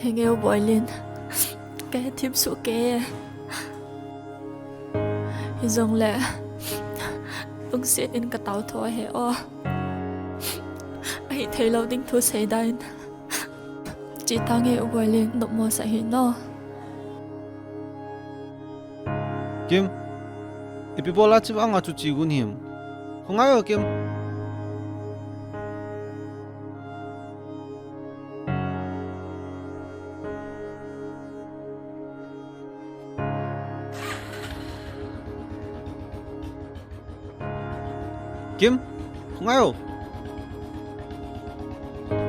Henge u Boilin, ka hethem soh kei e. Hijongle lungset in ka tao tho ahi o. Ahithei lou ding thu sei dan. Che tange u Boilin, nopmo sa hih in o. Kim, ipi bol a chevang a chu che gon him? Khongai o Kim. Kim, khongai o.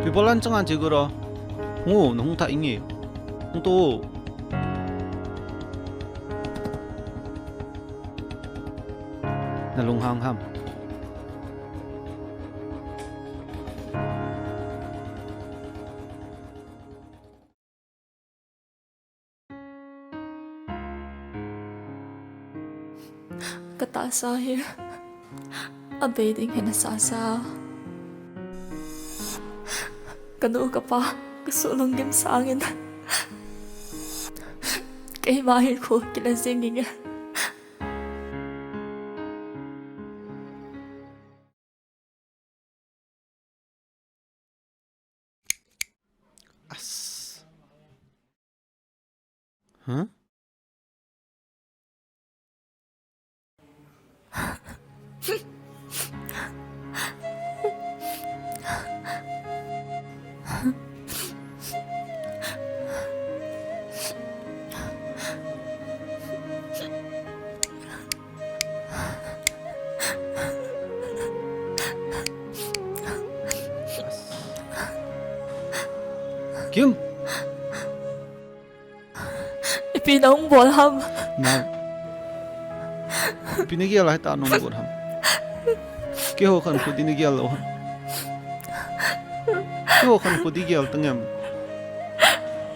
Ipi bol a nachanga che gon o? Hung o, nahung thah inge. Hung to o. Na lunghang ham? Ka tahsa hi abei ding hin asasa. Ka nu ka pa ka suhlunggim sangin keima hinkho kile jing inge. As. Huh? Kim. Ipi nahung bol ham? Nao. Ipi nagel a hita nahung bol ham? Keiho khankho di nagel lou ham? Keiho khankho di gel tangem?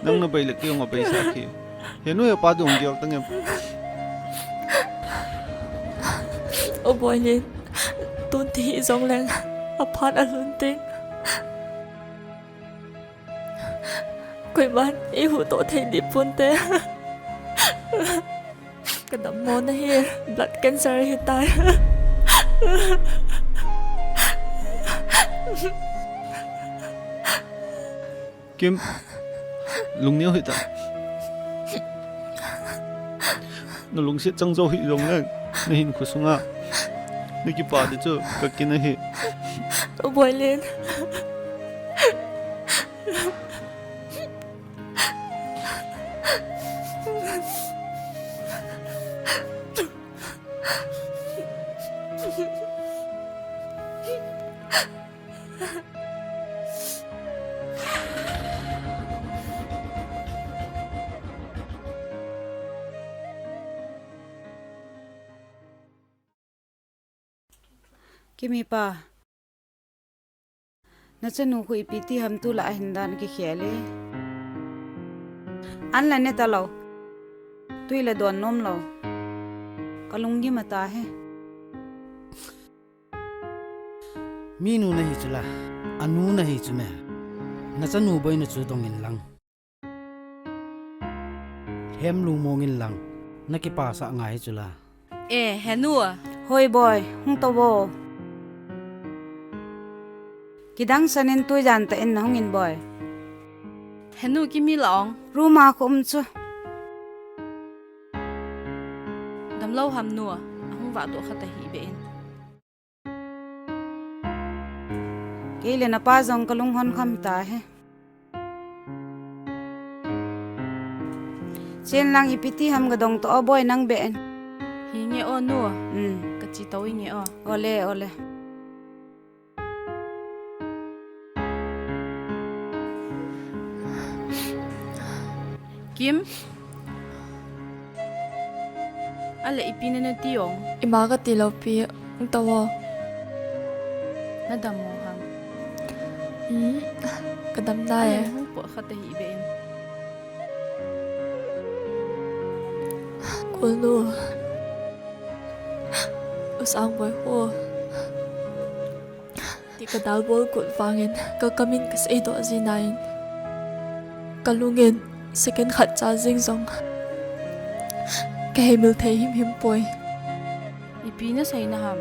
Nang nabei le kei jong abei sah kei. Henu hepa di hung gel tangem? O Boilin, tun ti hijongleng aphat alhun teng. Koiman eihuhdoh thei deh ponte. Ka dammo na hi blood cancer ahitai. Kim, lungneo hih tan. Na lungset chang jou hih jongleng, na hinkho sunga na kipah ding chu ka kin ahi. O Boilin. Kimi pa, nachanu khu ipi ti ham, tulai a hin dan kikhel e. An la ne talou, tui la don nom lou, ka lunggim a ta he. Minu nahi chu la, anu nahi chu me. Nachanu boina chu dong in lang. Hem lungmong in lang. Na kipasah ngai chu la. E, Henu. Hoi boy, hung to vo. Kidang sanin tuijan tah in na hung in boy. Henu, Kimi la ong. Room a ka um chu. Damlou ham nu, ahung vah doh kha ta hih beh in. Kei le na pa jong ka lung hon kham ta he. Chen lang ipi ti ham ka dong to o boy nang beh in. Hi nge o nu. Hmm. Ka chi to i nge o. Ole, ole. Kim? Ale ipi na na ti ong? Ima ka ti lou pi, hung to vo. Na dam mo ham? Hmm, ka dam na e. Ale hung po kha ta hih beh in. Kul nu. U Sang boy ho. Ti ka dalbol got vangin ka, ka min ka seidoh jin ahin. Ka lungin second khat cha jing jong ka heimil thei himhim poi. Ipi na seina ham?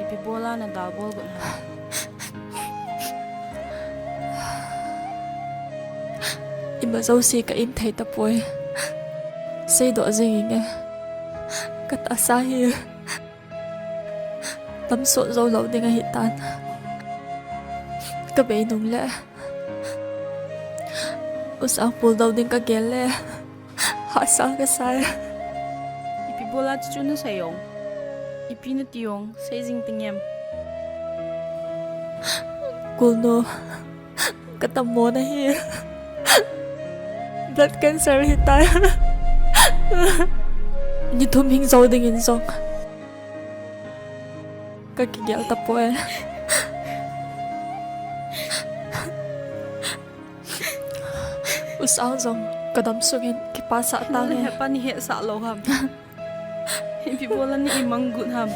Ipi bola na dalbol got ham? Ima jouse ka im thei tapoi. Seidoh jing inge. Ka tahsa hi. Damsot jou lou ding ahi tan. Ka bei nung le U Sang pul dou ding ka gel le hahsa ka sa e. Ipi bola chuchu na sei ong? Ipi na ti ong? Sei jing ting em? Kul nu. Ka tam mo na hi. Blood cancer hi ta. Ni thum hing jou ding in jong ka kigel tapoi. U Sang jong ka dam sungin kipasah ta nge. Hepa ni hesah lou ham? Ipi bola ni imang got ham?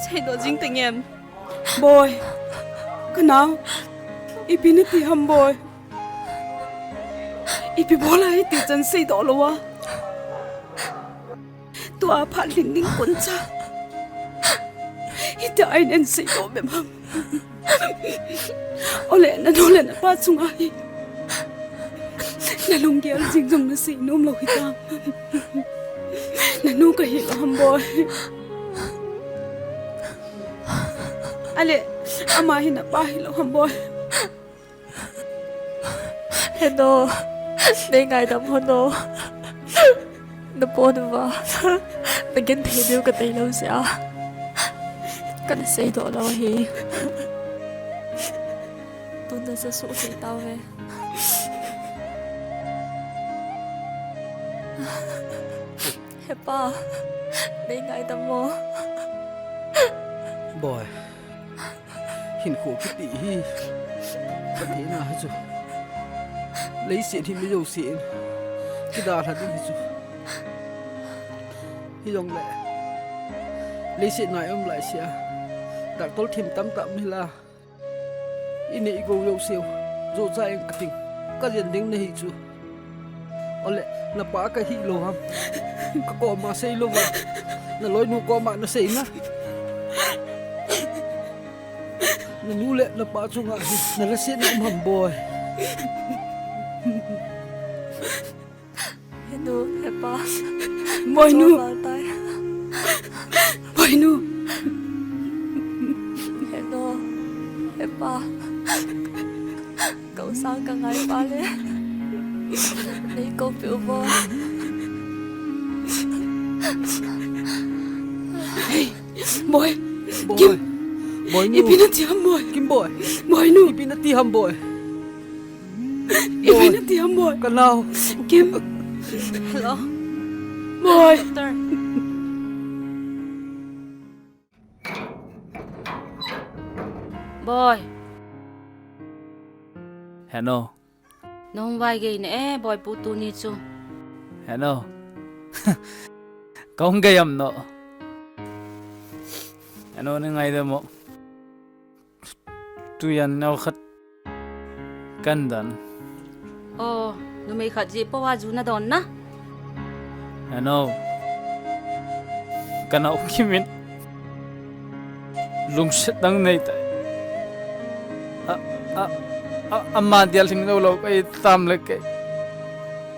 Seidoh jing ting em? Boy, ka nao. Ipi na ti ham boy? Ipi bola hiti chan seidoh lou a? Tua phat lhin ding kon cha. Hiti a in en seidoh bep ham? Ole, na nu le na pa chunga hi na lunggel jing jong na sei nom lou hitam? Na nu ka hi lou ham boy? Ale, ama hi na pa hi lou ham boy? Henu, nei ngaidam hon o. Na po na va, na genthei diu ka tei lou jeh a ka na seidoh lou hi. Tun na sa suh thei tau ve. Hepa, nei ngaidam o. Boy. Hinkho kiti hi, ka theina hi chu, leiset hi mi jousen kidalha ding hi chu. Hijongle, leiset nai um lai sia, doctor them tamtah um hila, i nei i gou jouseu, joh cha eng ka ting, ka jen ding na hi chu. Ole, na pa ka hi lou ham? Ka koma sei lou va, na loinu koma na sei na. Na nu le na pa chunga hi na lhasetna um ham boy? Henu, hepa. Boy nu. Ka chol val tai. Boy nu. Henu, hepa. Ka U Sang ka ngaipa le. Nei koupi uvo. Hey, boy. Boy. Kim. Boy nu. Ipi na ti ham boy? Kim boy. Boy nu. Ipi na ti ham boy? Ipi na ti ham boy? Ka nao. Kim. Hello. Boy. Doctor. Boy. Henu. Nahung vai gei na e, boy pu tuni chu. Henu. Kahung gei am no. Henu, nei ngaidam o. Tujan neo khat kan dan. O, Numei khat jeh pou a ju nadon na. Heno. Ka nao Kim in lungset dang nei tai. A, a, a, ama dial thing lou lou ka i tam le kei.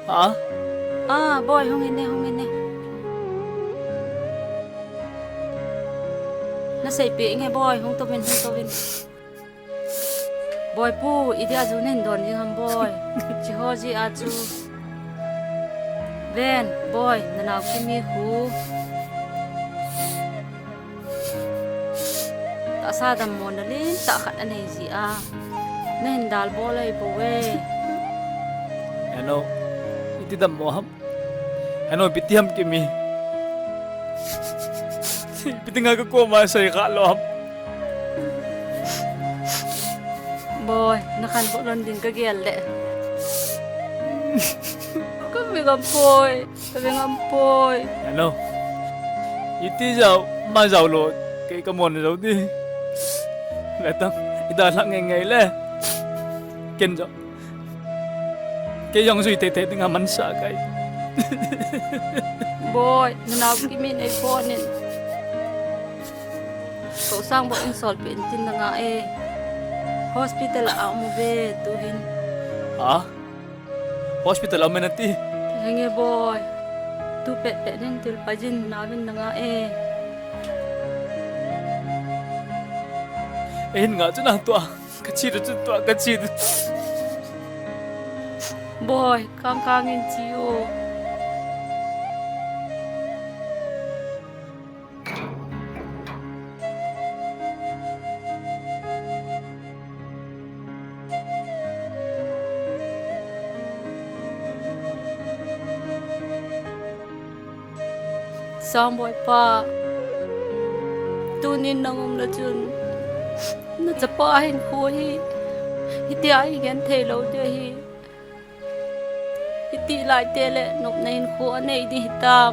Ha? Ah, Boi, hung in ne, hung in ne. Na seipeh inge Boi, hung tou vin, hung tou vin. Boi pu, idia ju nahin don jing ham Boi. Chiho jeh a chu. Ven, Boi, na nao Kimi khu. Tahsa dammona lentah khat anei jeh a. Nahin dalbol ahi bou ve. Heno, iti dammo ham. Heno, ipi ti ham Kimi. Ipi ti nga ka koma sei kha lou ham. Boi, na khantou lon ding ka gel le. Ka ve ngam poi, ka ve ngam poi. Heno. Iti jao, ma jao lou, kei ka mon jou di. Ve tang, i dalhah ngei ngei le. Ken jao. Kei jong jui tei tei dinga mansa kai. Boi, na nao Kimi nei phone in. Ko Sangboi in solpeh in tin na nga e. Hospital a um uve, tu hin. Ha? Hospital a um e nati? Henge Boi. Tu pet pet nin thil pai jin na vin na nga e. Eihin nga chu nang tua. Ka chi tu chu tua, ka chi tu. Boi, kang kang in chi o. Sangboi pa, tunin nang umna chun, na chapa hinkho hi, hitia hi genthei lou ding ahi. Hiti lai teng le nopna hinkho anei ding hitam.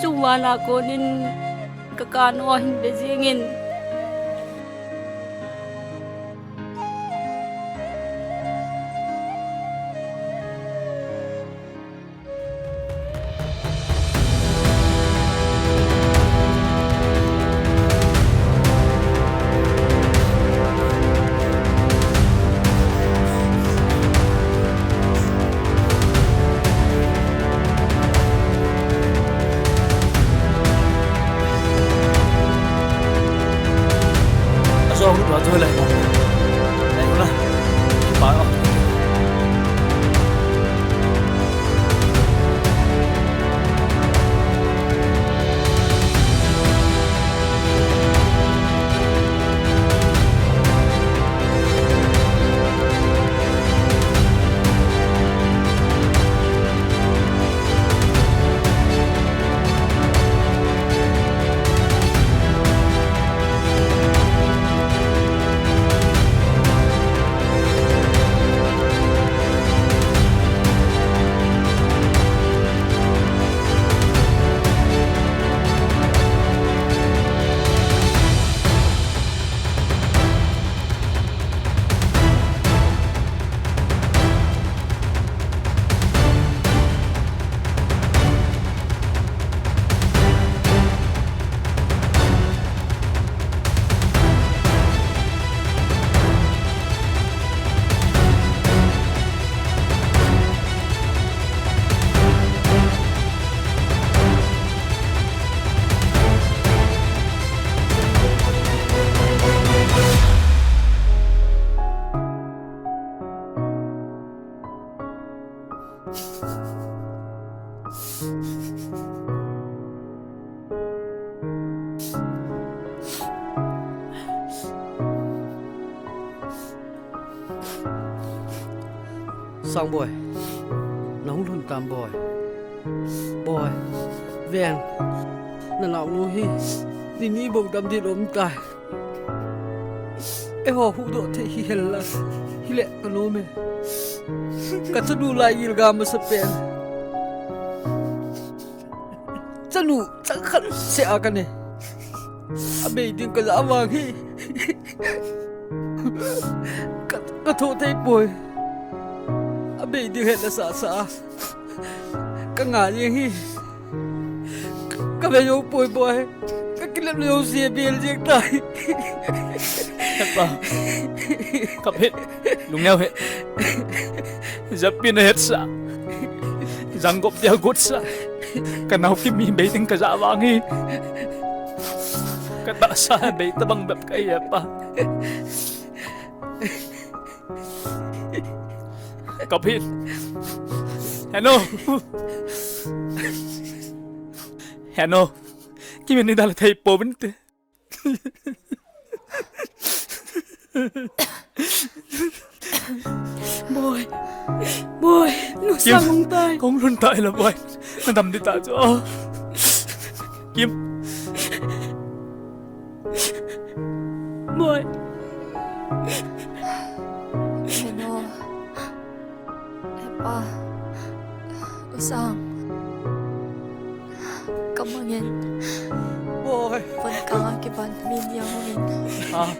Chungvana konin ka kanu ahin ve jingin. Sangboi, nahung lhun tam Boi. Boi, veng, nanaonu hi, nini bou damdin um tai. Eiho huhdoh thei hihen lang, hile kanom e. Kachanu lai gilgal masapen. Chanu changkhat seh a kanei. Abei ding kajah vang hi. Ka, ka thoh thei poi. A bei ding het la sa sa. Ka nga jeng hi. Ka, ka bei jou poi boi. Ka kilep lou si bel jeng tai. Hepa. Kap hih. Lungneo hih. Japi na het sa. Jangop dia got sa. Ka nao Kimi bei ding ka ja vang hi. Ka tahsa bei tabang bep ka hi hepa. Kap hih. Heno. Heno. Kimi ni dal thei pouvin te. Boi. Boi. Nusang hung tai. Kong lhun tai la boi. Nadam ding ta chu. Kim. Boi. Heno. Hepa. U Sang. Ka mangin. Boi. Von kanga kipan mi ni ahungin. Ah.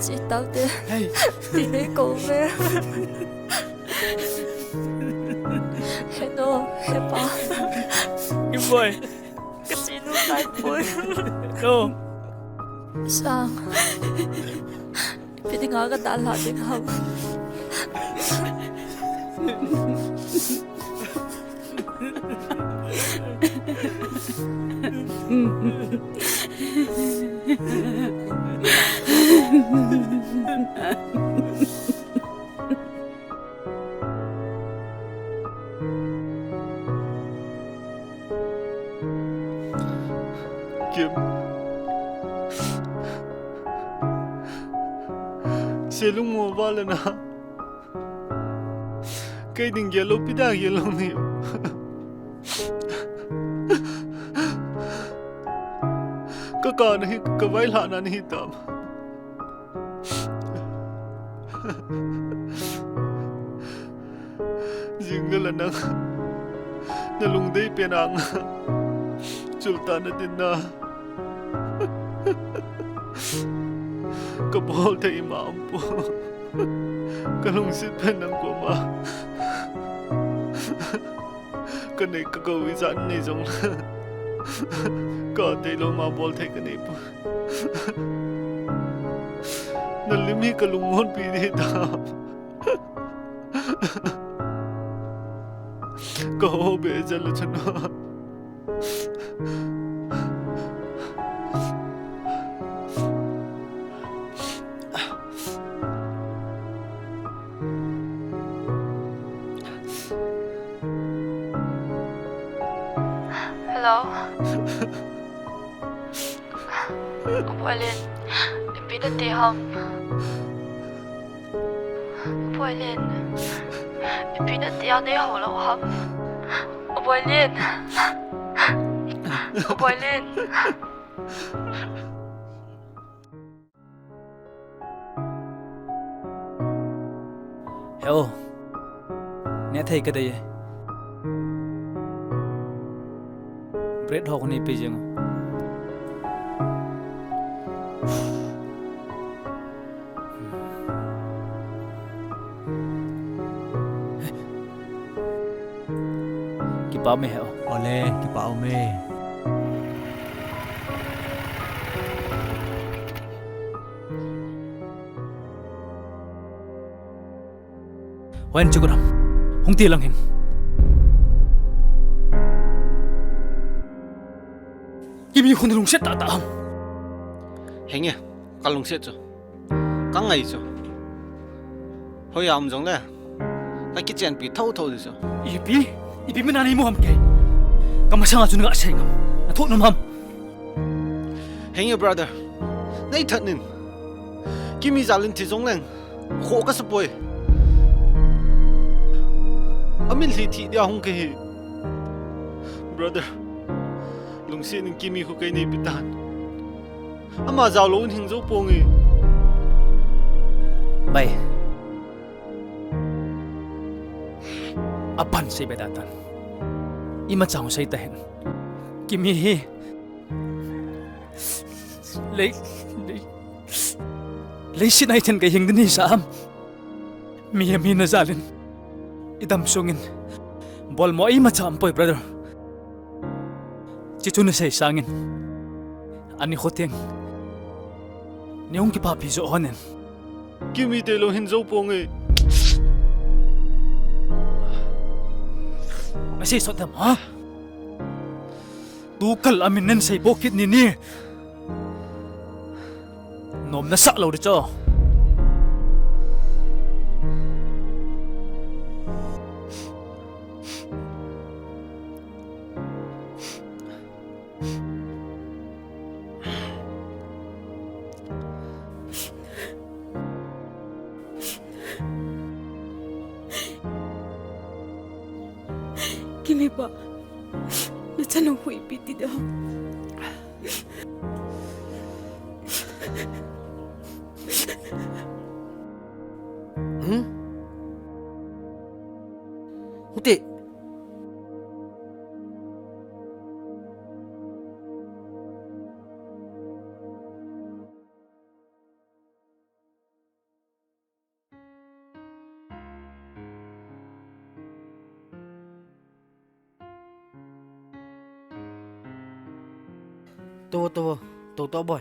Chi tal te. Hey. Ti nei ko ve. Heno, hepa. Kim boi. Ka chi nu tai poi. No. Sang. Ipi dinga ka dalha ding ham. Kim. Selung mo ba le na. Kei ding gel lou, ipi dia gel lou ni. Ka kana hi, ka vailhahna nahi tam. Jing le la nang. Na lungdei pen anga. Chul ta na din na. Ka bol thei ima um poi. Ka lungset pen nang koma. Ka nei ka gou ijat nei jong. Ka deilou ma bol thei ka nei poi. Na lim hi ka lungmonpi ding ta. Ka ho be jal chun. Hello. Boilin, ipi nati ham? Boilin, ipi nati a nei ho lou ham? Boilin. Boilin. Heo. Nethei kadei e. Bread ho kanei pe jeng. Kipa ume heo. Ole, kipa ume. Hoiya chu kudam. Hung ti lang hin. Kimi khun lungset tah tah ham. Henge, ka lungset chu. Ka ngai chu. Hoiya um jongle. Ka kichenpi thotho ding chu. Ipi, ipi mina nei mu ham kei. Ka masanga chu nga sei ngam. Na thoh nom ham. Henge brother. Nei that nin. Kimi jal in thi jongleng. Kho ka sa poi. Amin lhi thi dia hung kahi. Brother. Lungset in Kimi khu kei nei pe tan. Ama jao lou in hing jou ponge. Bai. Apan sei be da tan. Ima chang sei ta hen. Kimi hi. Lei, lei. Leiset a ichan kei hing ding nasa ham? Mi, mi na jalin. Idam sungin. Bolmo imacha umpoi, brother. Chuchu nasei sangin. Ani khoteng. Nei hung kipapi jo honin. Kimi te lou hin jou ponge. Asei sot dem, ha? Tukal amin nen sei po kit ni ni. Nom nasah lou di cho. Kimi pa, nachanu hui piti da. Hmm? Huti. Tou, tou, tou, tou, boy.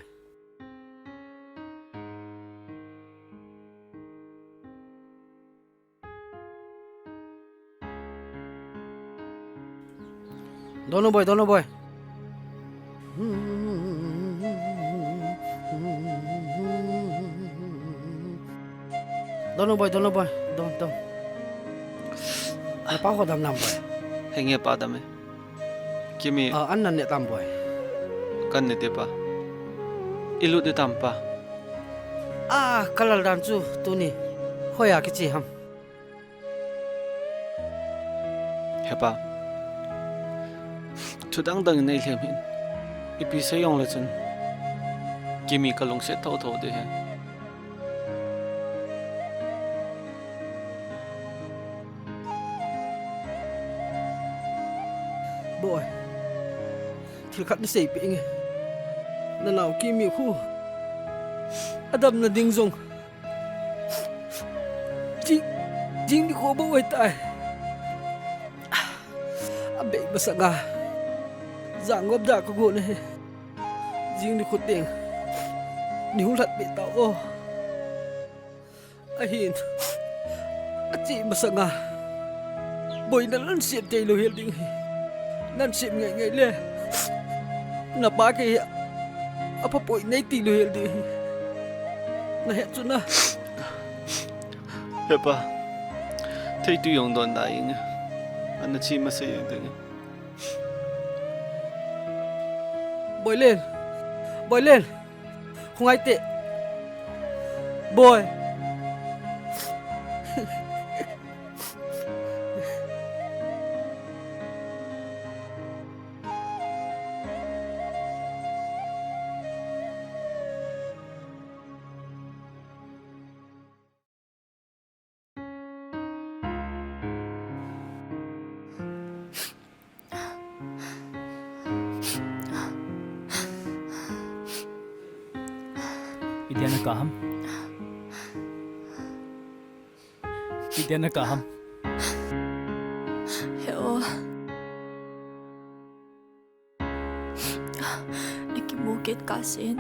Dono boy, dono boy. Dono boy, dono boy. Don, don. Napa ho dam nam boy? Henge pa dam e. Kimi. Ah, an nan ne tam boy? Kan ne te pa. Ilut ne tam pa? Ah, kalal dan chu tuni. Hoiya kichi ham? Hepa, thu dang dang in nei lhem hin. Ipi sei jongle chun, Kimi kalungset thotho ding ahi. Boy, thil khat naseipeh inge. Nanao Kimi khu adamna ding jong Jing, jing nikho bou ahitai. Abei masanga jangop da kagon ahi. Jing nikho teng nei hung lhat peh tao. Ahin, ache masanga boina nansem thei lou hel ding ahi. Nansem ngai ngai le napa kei hi aphapoi nei ti lou hel ding ahi. Nahet chu na. Hepa, theitu jong don da inge. Ana che masei jeng ding. Boilen. Boilen. Khongai te. Boy. Itia na kah ham? Itia na kah ham? He o. Ikimu kit kah sen.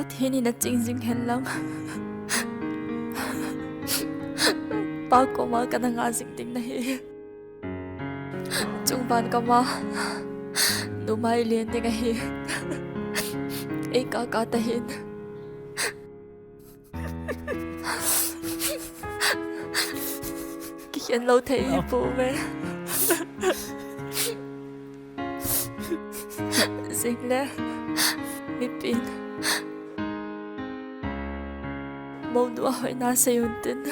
Pathen in aching jing hen lang. Pa koma kana ngah jing ding nahi. Chungvan gam a numei len ding ahi. Ei kah kah tahen. Kikhen lou thei hi pou ve. Jing le mipin mounu ahoina sei un tin,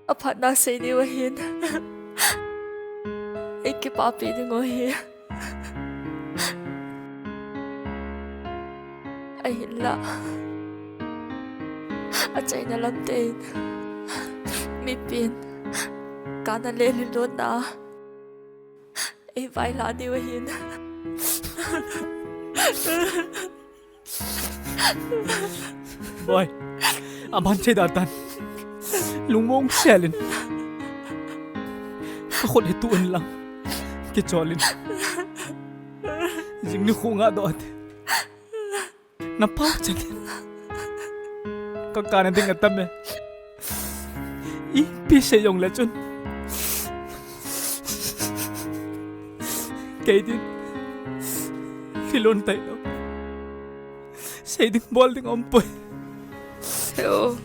aphatna sei diu ahin. Ei kipapi ding u ahi. Ahinla, achaina lam ten mipin kana le lilona ei vailhah diu ahin. Boi, aman thei da tan. Lungmong selin. Ka khut hi tu in lang. Kicholin. Jing ni khu nga do ate. Na pau chan. Ka kana ding atam e. Ipi sei jong le chun. Kei din. Kilon tai lo. Sei ding bol ding um poi. Heo.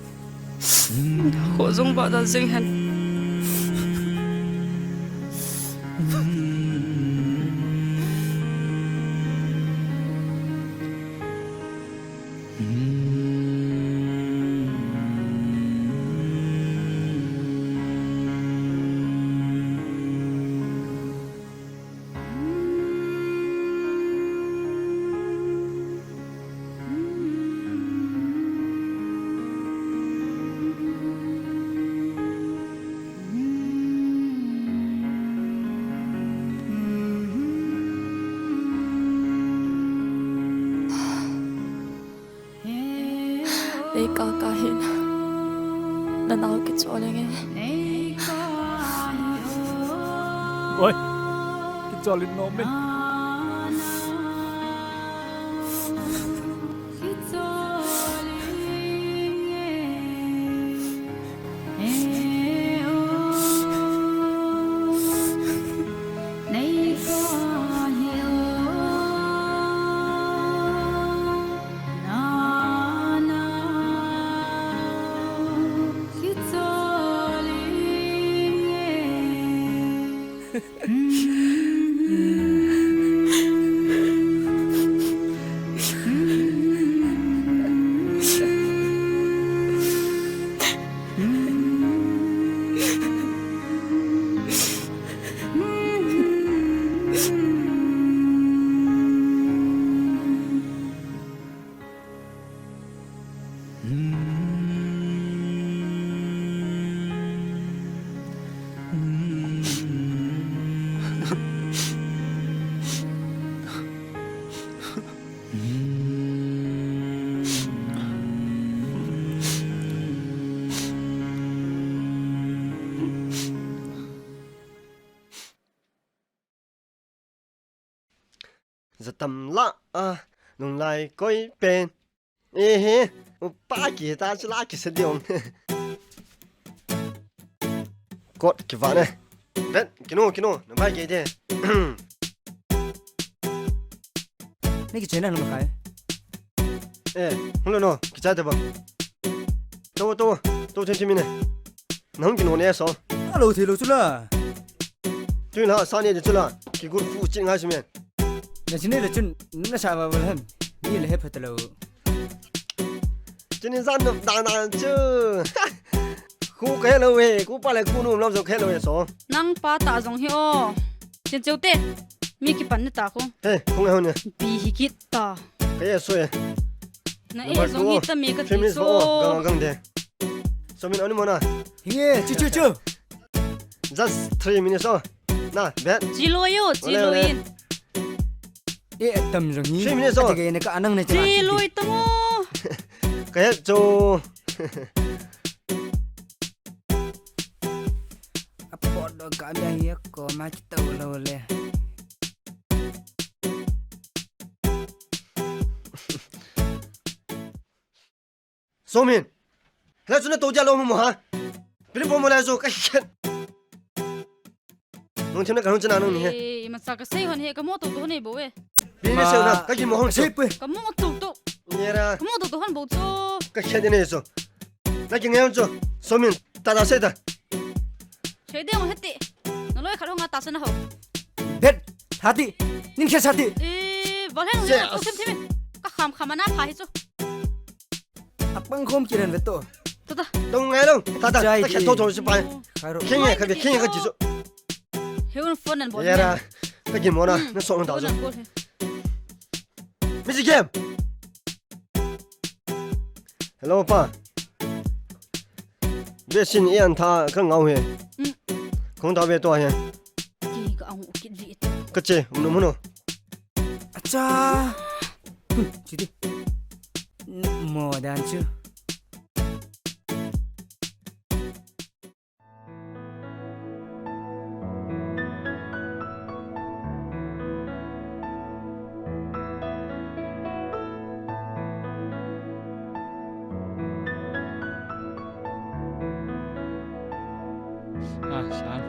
Kho jong ba da jing hen. Nei kaka hin. Na nao kichol inge. Oi. Kichol in nom e. Jatam la a, nung lai koi pen. Ehe, upa ki ta chu la ki se diong. Kot ki va ne. Ben, kino, kino, na bai ke de. Nei kichai na nung kai. Eh, hung lo no, kichai te ba. To, to, to, twenty minute. Nang kino ne so. Alo thei lo chu la. Tu la sa ne de chu la. Ki gur fu chi ngai si men. Na chi ne le chun na sa ba ba hem. Ni le he phat lo. Chini zan dang dang chu. Khu ka he lo e, khu pa le khu nu lam jong ka he lo e so. Nang pa ta jong hi o. Chin cheu te. Mi kipan ni ta khu. He, khu ngai ho ni. Pi hi kit ta. Ka ye so e. Na e jong hi ta mi ka ti so. Gang gang de. So min ani mo na. Hi e, chu chu chu. Just three minutes o. Na, bet. Chi lo yo, chi lo in. E, tam jong hi. Three minutes o. Ati ke ne ka anang ne. Chi lo i tamo. Ka he chu. Apo do ka mi hi ko ma ki to lo le. Somin. Hala chu na to dia lo mo ha. Pili po mo la chu ka khen. Nung thim na ka nung chana nung ni he. Eh, ima cha ka sei hon he ka mo to to hon e bo e. Pili sei na ka ki mo hon sei pui. Ka mo to to. Ni ra. Ka mo to to hon bo cho. Ka khen ni so. Na ki ngai hon cho. Somin. Ta ta sei ta. Sei de hon he ti. Na loi khat hon nga ta sa na ho. Bet. Hati. Nin khe sati. Eh, bol he nung he to thim thim. Ka kham kham na pha hi cho. Apang khom kiran ve to. To ta. Tong ngai lo. Ta ta. Chai ta khe di. To to si pa. Kharo. Khe nge ka ve, khe nge ka ji so. He un phone nan bol. Ya ra. Ka ji mo na. Hmm. Na so na da so. Phone nan bol he. Music game. Hello pa. Ve sin i an tha ka ngau he. Hmm. Khong ta ve to he. Ki ka ang u kit vi. Ka che, um no mo no. Acha. Hmm, chi di. Mo dan chu. Ah, sang.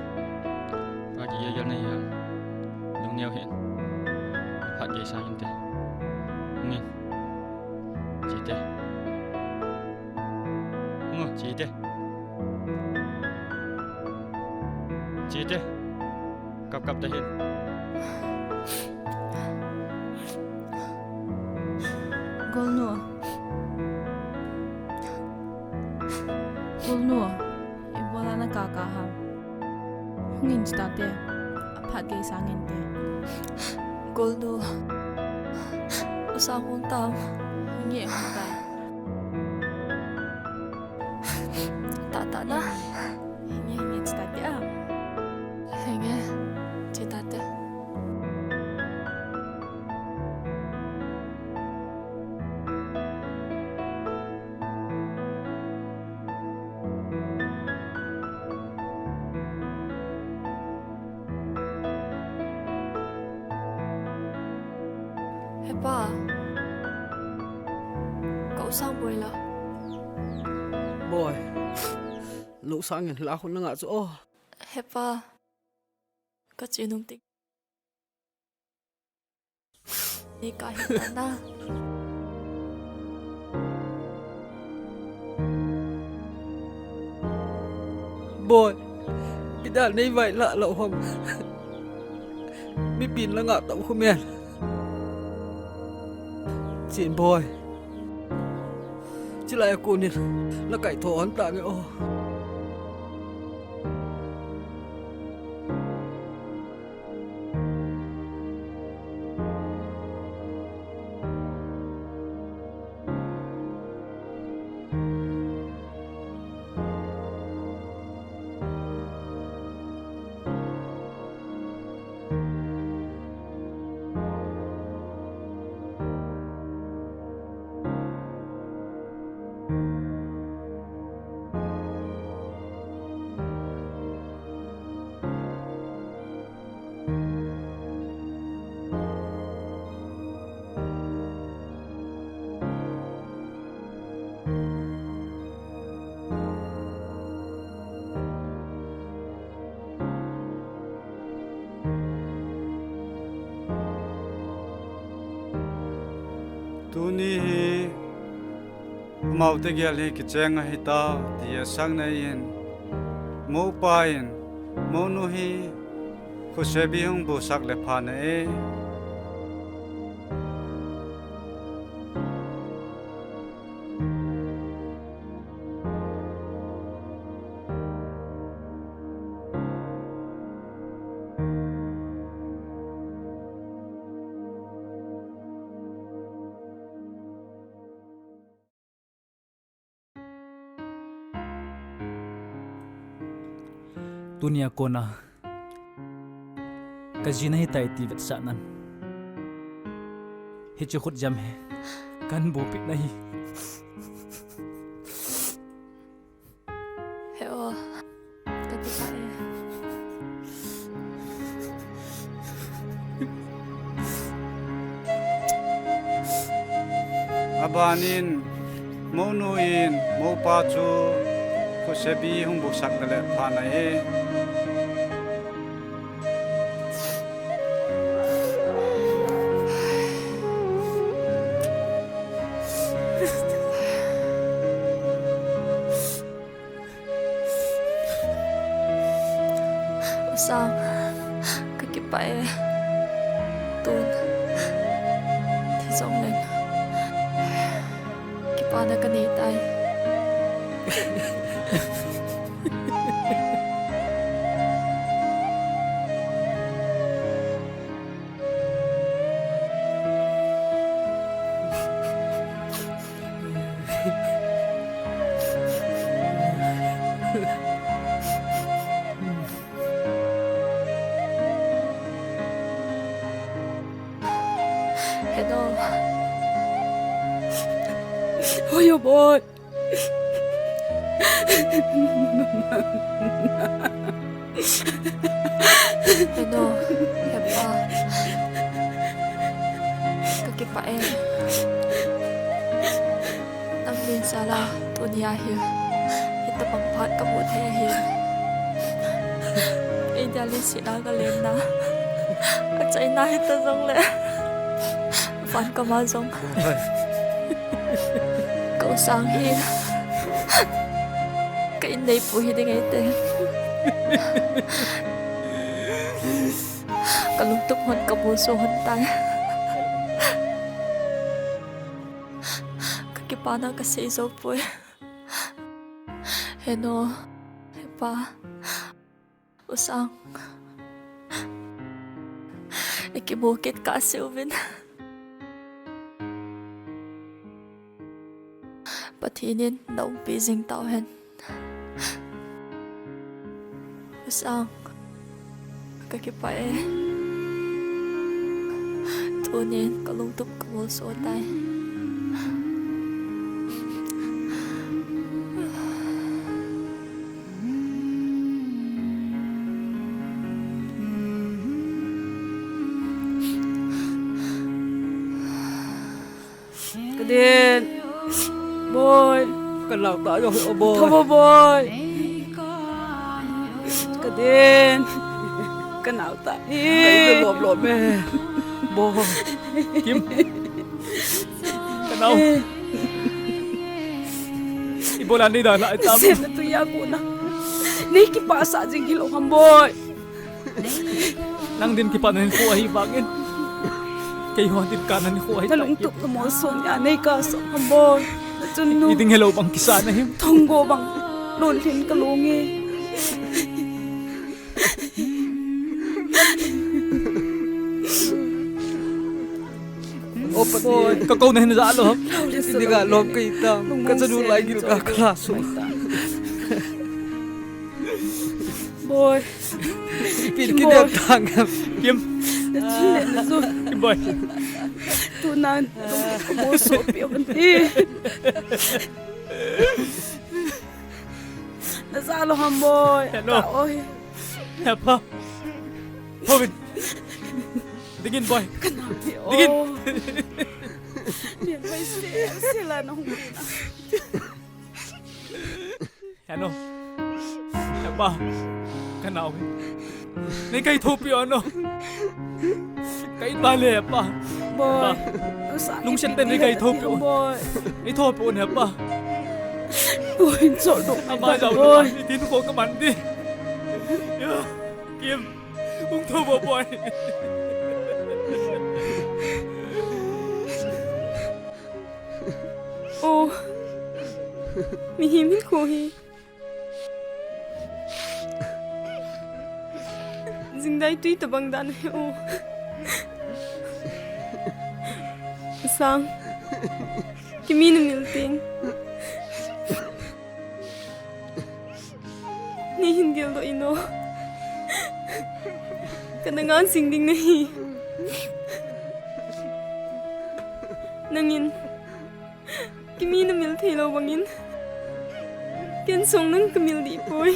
Pa kigel gel na hi ham. Lungneo hen. Phat gei sang inte. Ngin. Chite. Ngo, chite. Chite. Kap kap ta hin. Golnu. Golnu. Ibola na kaka ham. Hungin chita te. Aphat gei sangin te. Golnu. Usang hung tam. Nge hung ta. Ta ta na. Hinge, hinge, chita te a. Hinge, chita te. Hepa. Ka usang boi la. Boi. Lou sangin la khun nga chu o. Hepa. Ka chinum tik. Ni ka hin na. Boi. Pida nei vai la lo hom. Mi pin la nga tau khu men. Chin boi. Chilai a kunin la kai tho hon ta nge o. Tuni hi amaute gel hi kicheng ahi tao, ti asang na in, moupa in, mounu hi khusebi hung busak le pha na e. Tunia kona ka jin ahi tai ti vetsahnan. Hiche khut jam hi kan bupit na hi. He o, ka kipah e. Abanin, mounu in, moupa chu, khusebi hung busak le pha na e. Usang, ka kipah e. Tun, thi jong leng, kipana ka nei tai. Hello. Hoi o boi. Heno, hepa. Kakipah e. Nangin jal a tunia hi hitabang phat kamu thei ahi. Ei dia leiset a kalen na, achaina hita jongle, van gam a jong ka u Sang hi ka in neipu hiding eite. Kalungtup hon kamu so hon tai. Kakipana kasei jou poi. Heno, hepa, u Sang, ikimu kit kahseuvin. Pathen in naumpi jing tauhen. U Sang, kakipah e. Tunin kalungtup kamolso tai. Kadin. Boi. Kanao tah jo, o boi. Thovo boi. Kadin. Kanao tah. Kailom lom e. Boi. Kim. Kanao. Ibola nei dalha tam. Sena tuya kona. Nei kipah sah jing hilou ham boi. Nang din kipah nahin kho ahivangin, keiho din kana hin kho ahitai. Nalungtup namolso nia nei kasa ham boi. Nachun nu. Iding helou bang kisa nahim. Thonggo bang lonlhin kalung e. O Pathen, kakou nahin ja lou. Idinga lom kahi tam. Kachanu lai gil ga kala so. Boi. Pin Kim kidem boi. Tang em. Kim. Nachun le najon. Kim boi. Tunan. Bo so pi on e. Naja lou ham boi. Hello. Oi. Hepa. Boi. Dingin boi. Kana pi o. Dingin. Ni mai se se la na hung na. Heno. Hepa. Kanao hi. Nei kaithopi o no. Kaithopi le hepa. Boi. Hepa. Lungset tah in nei kaithopi o. Boi. Nei thopi o hepa. Boi, chol do. Ama jao boi. Itin ko kaman di. Kim. Hung thovo boi. O. Mihem hinkho hi. Jingdai tui tabang dan ahi o. Sang. Kimi namil teng. Nei hin geldoh in o. Kana ngan jing ding nahi. Nangin. Kimi namil thei lou bangin. Ken jong nang kamil deh poi.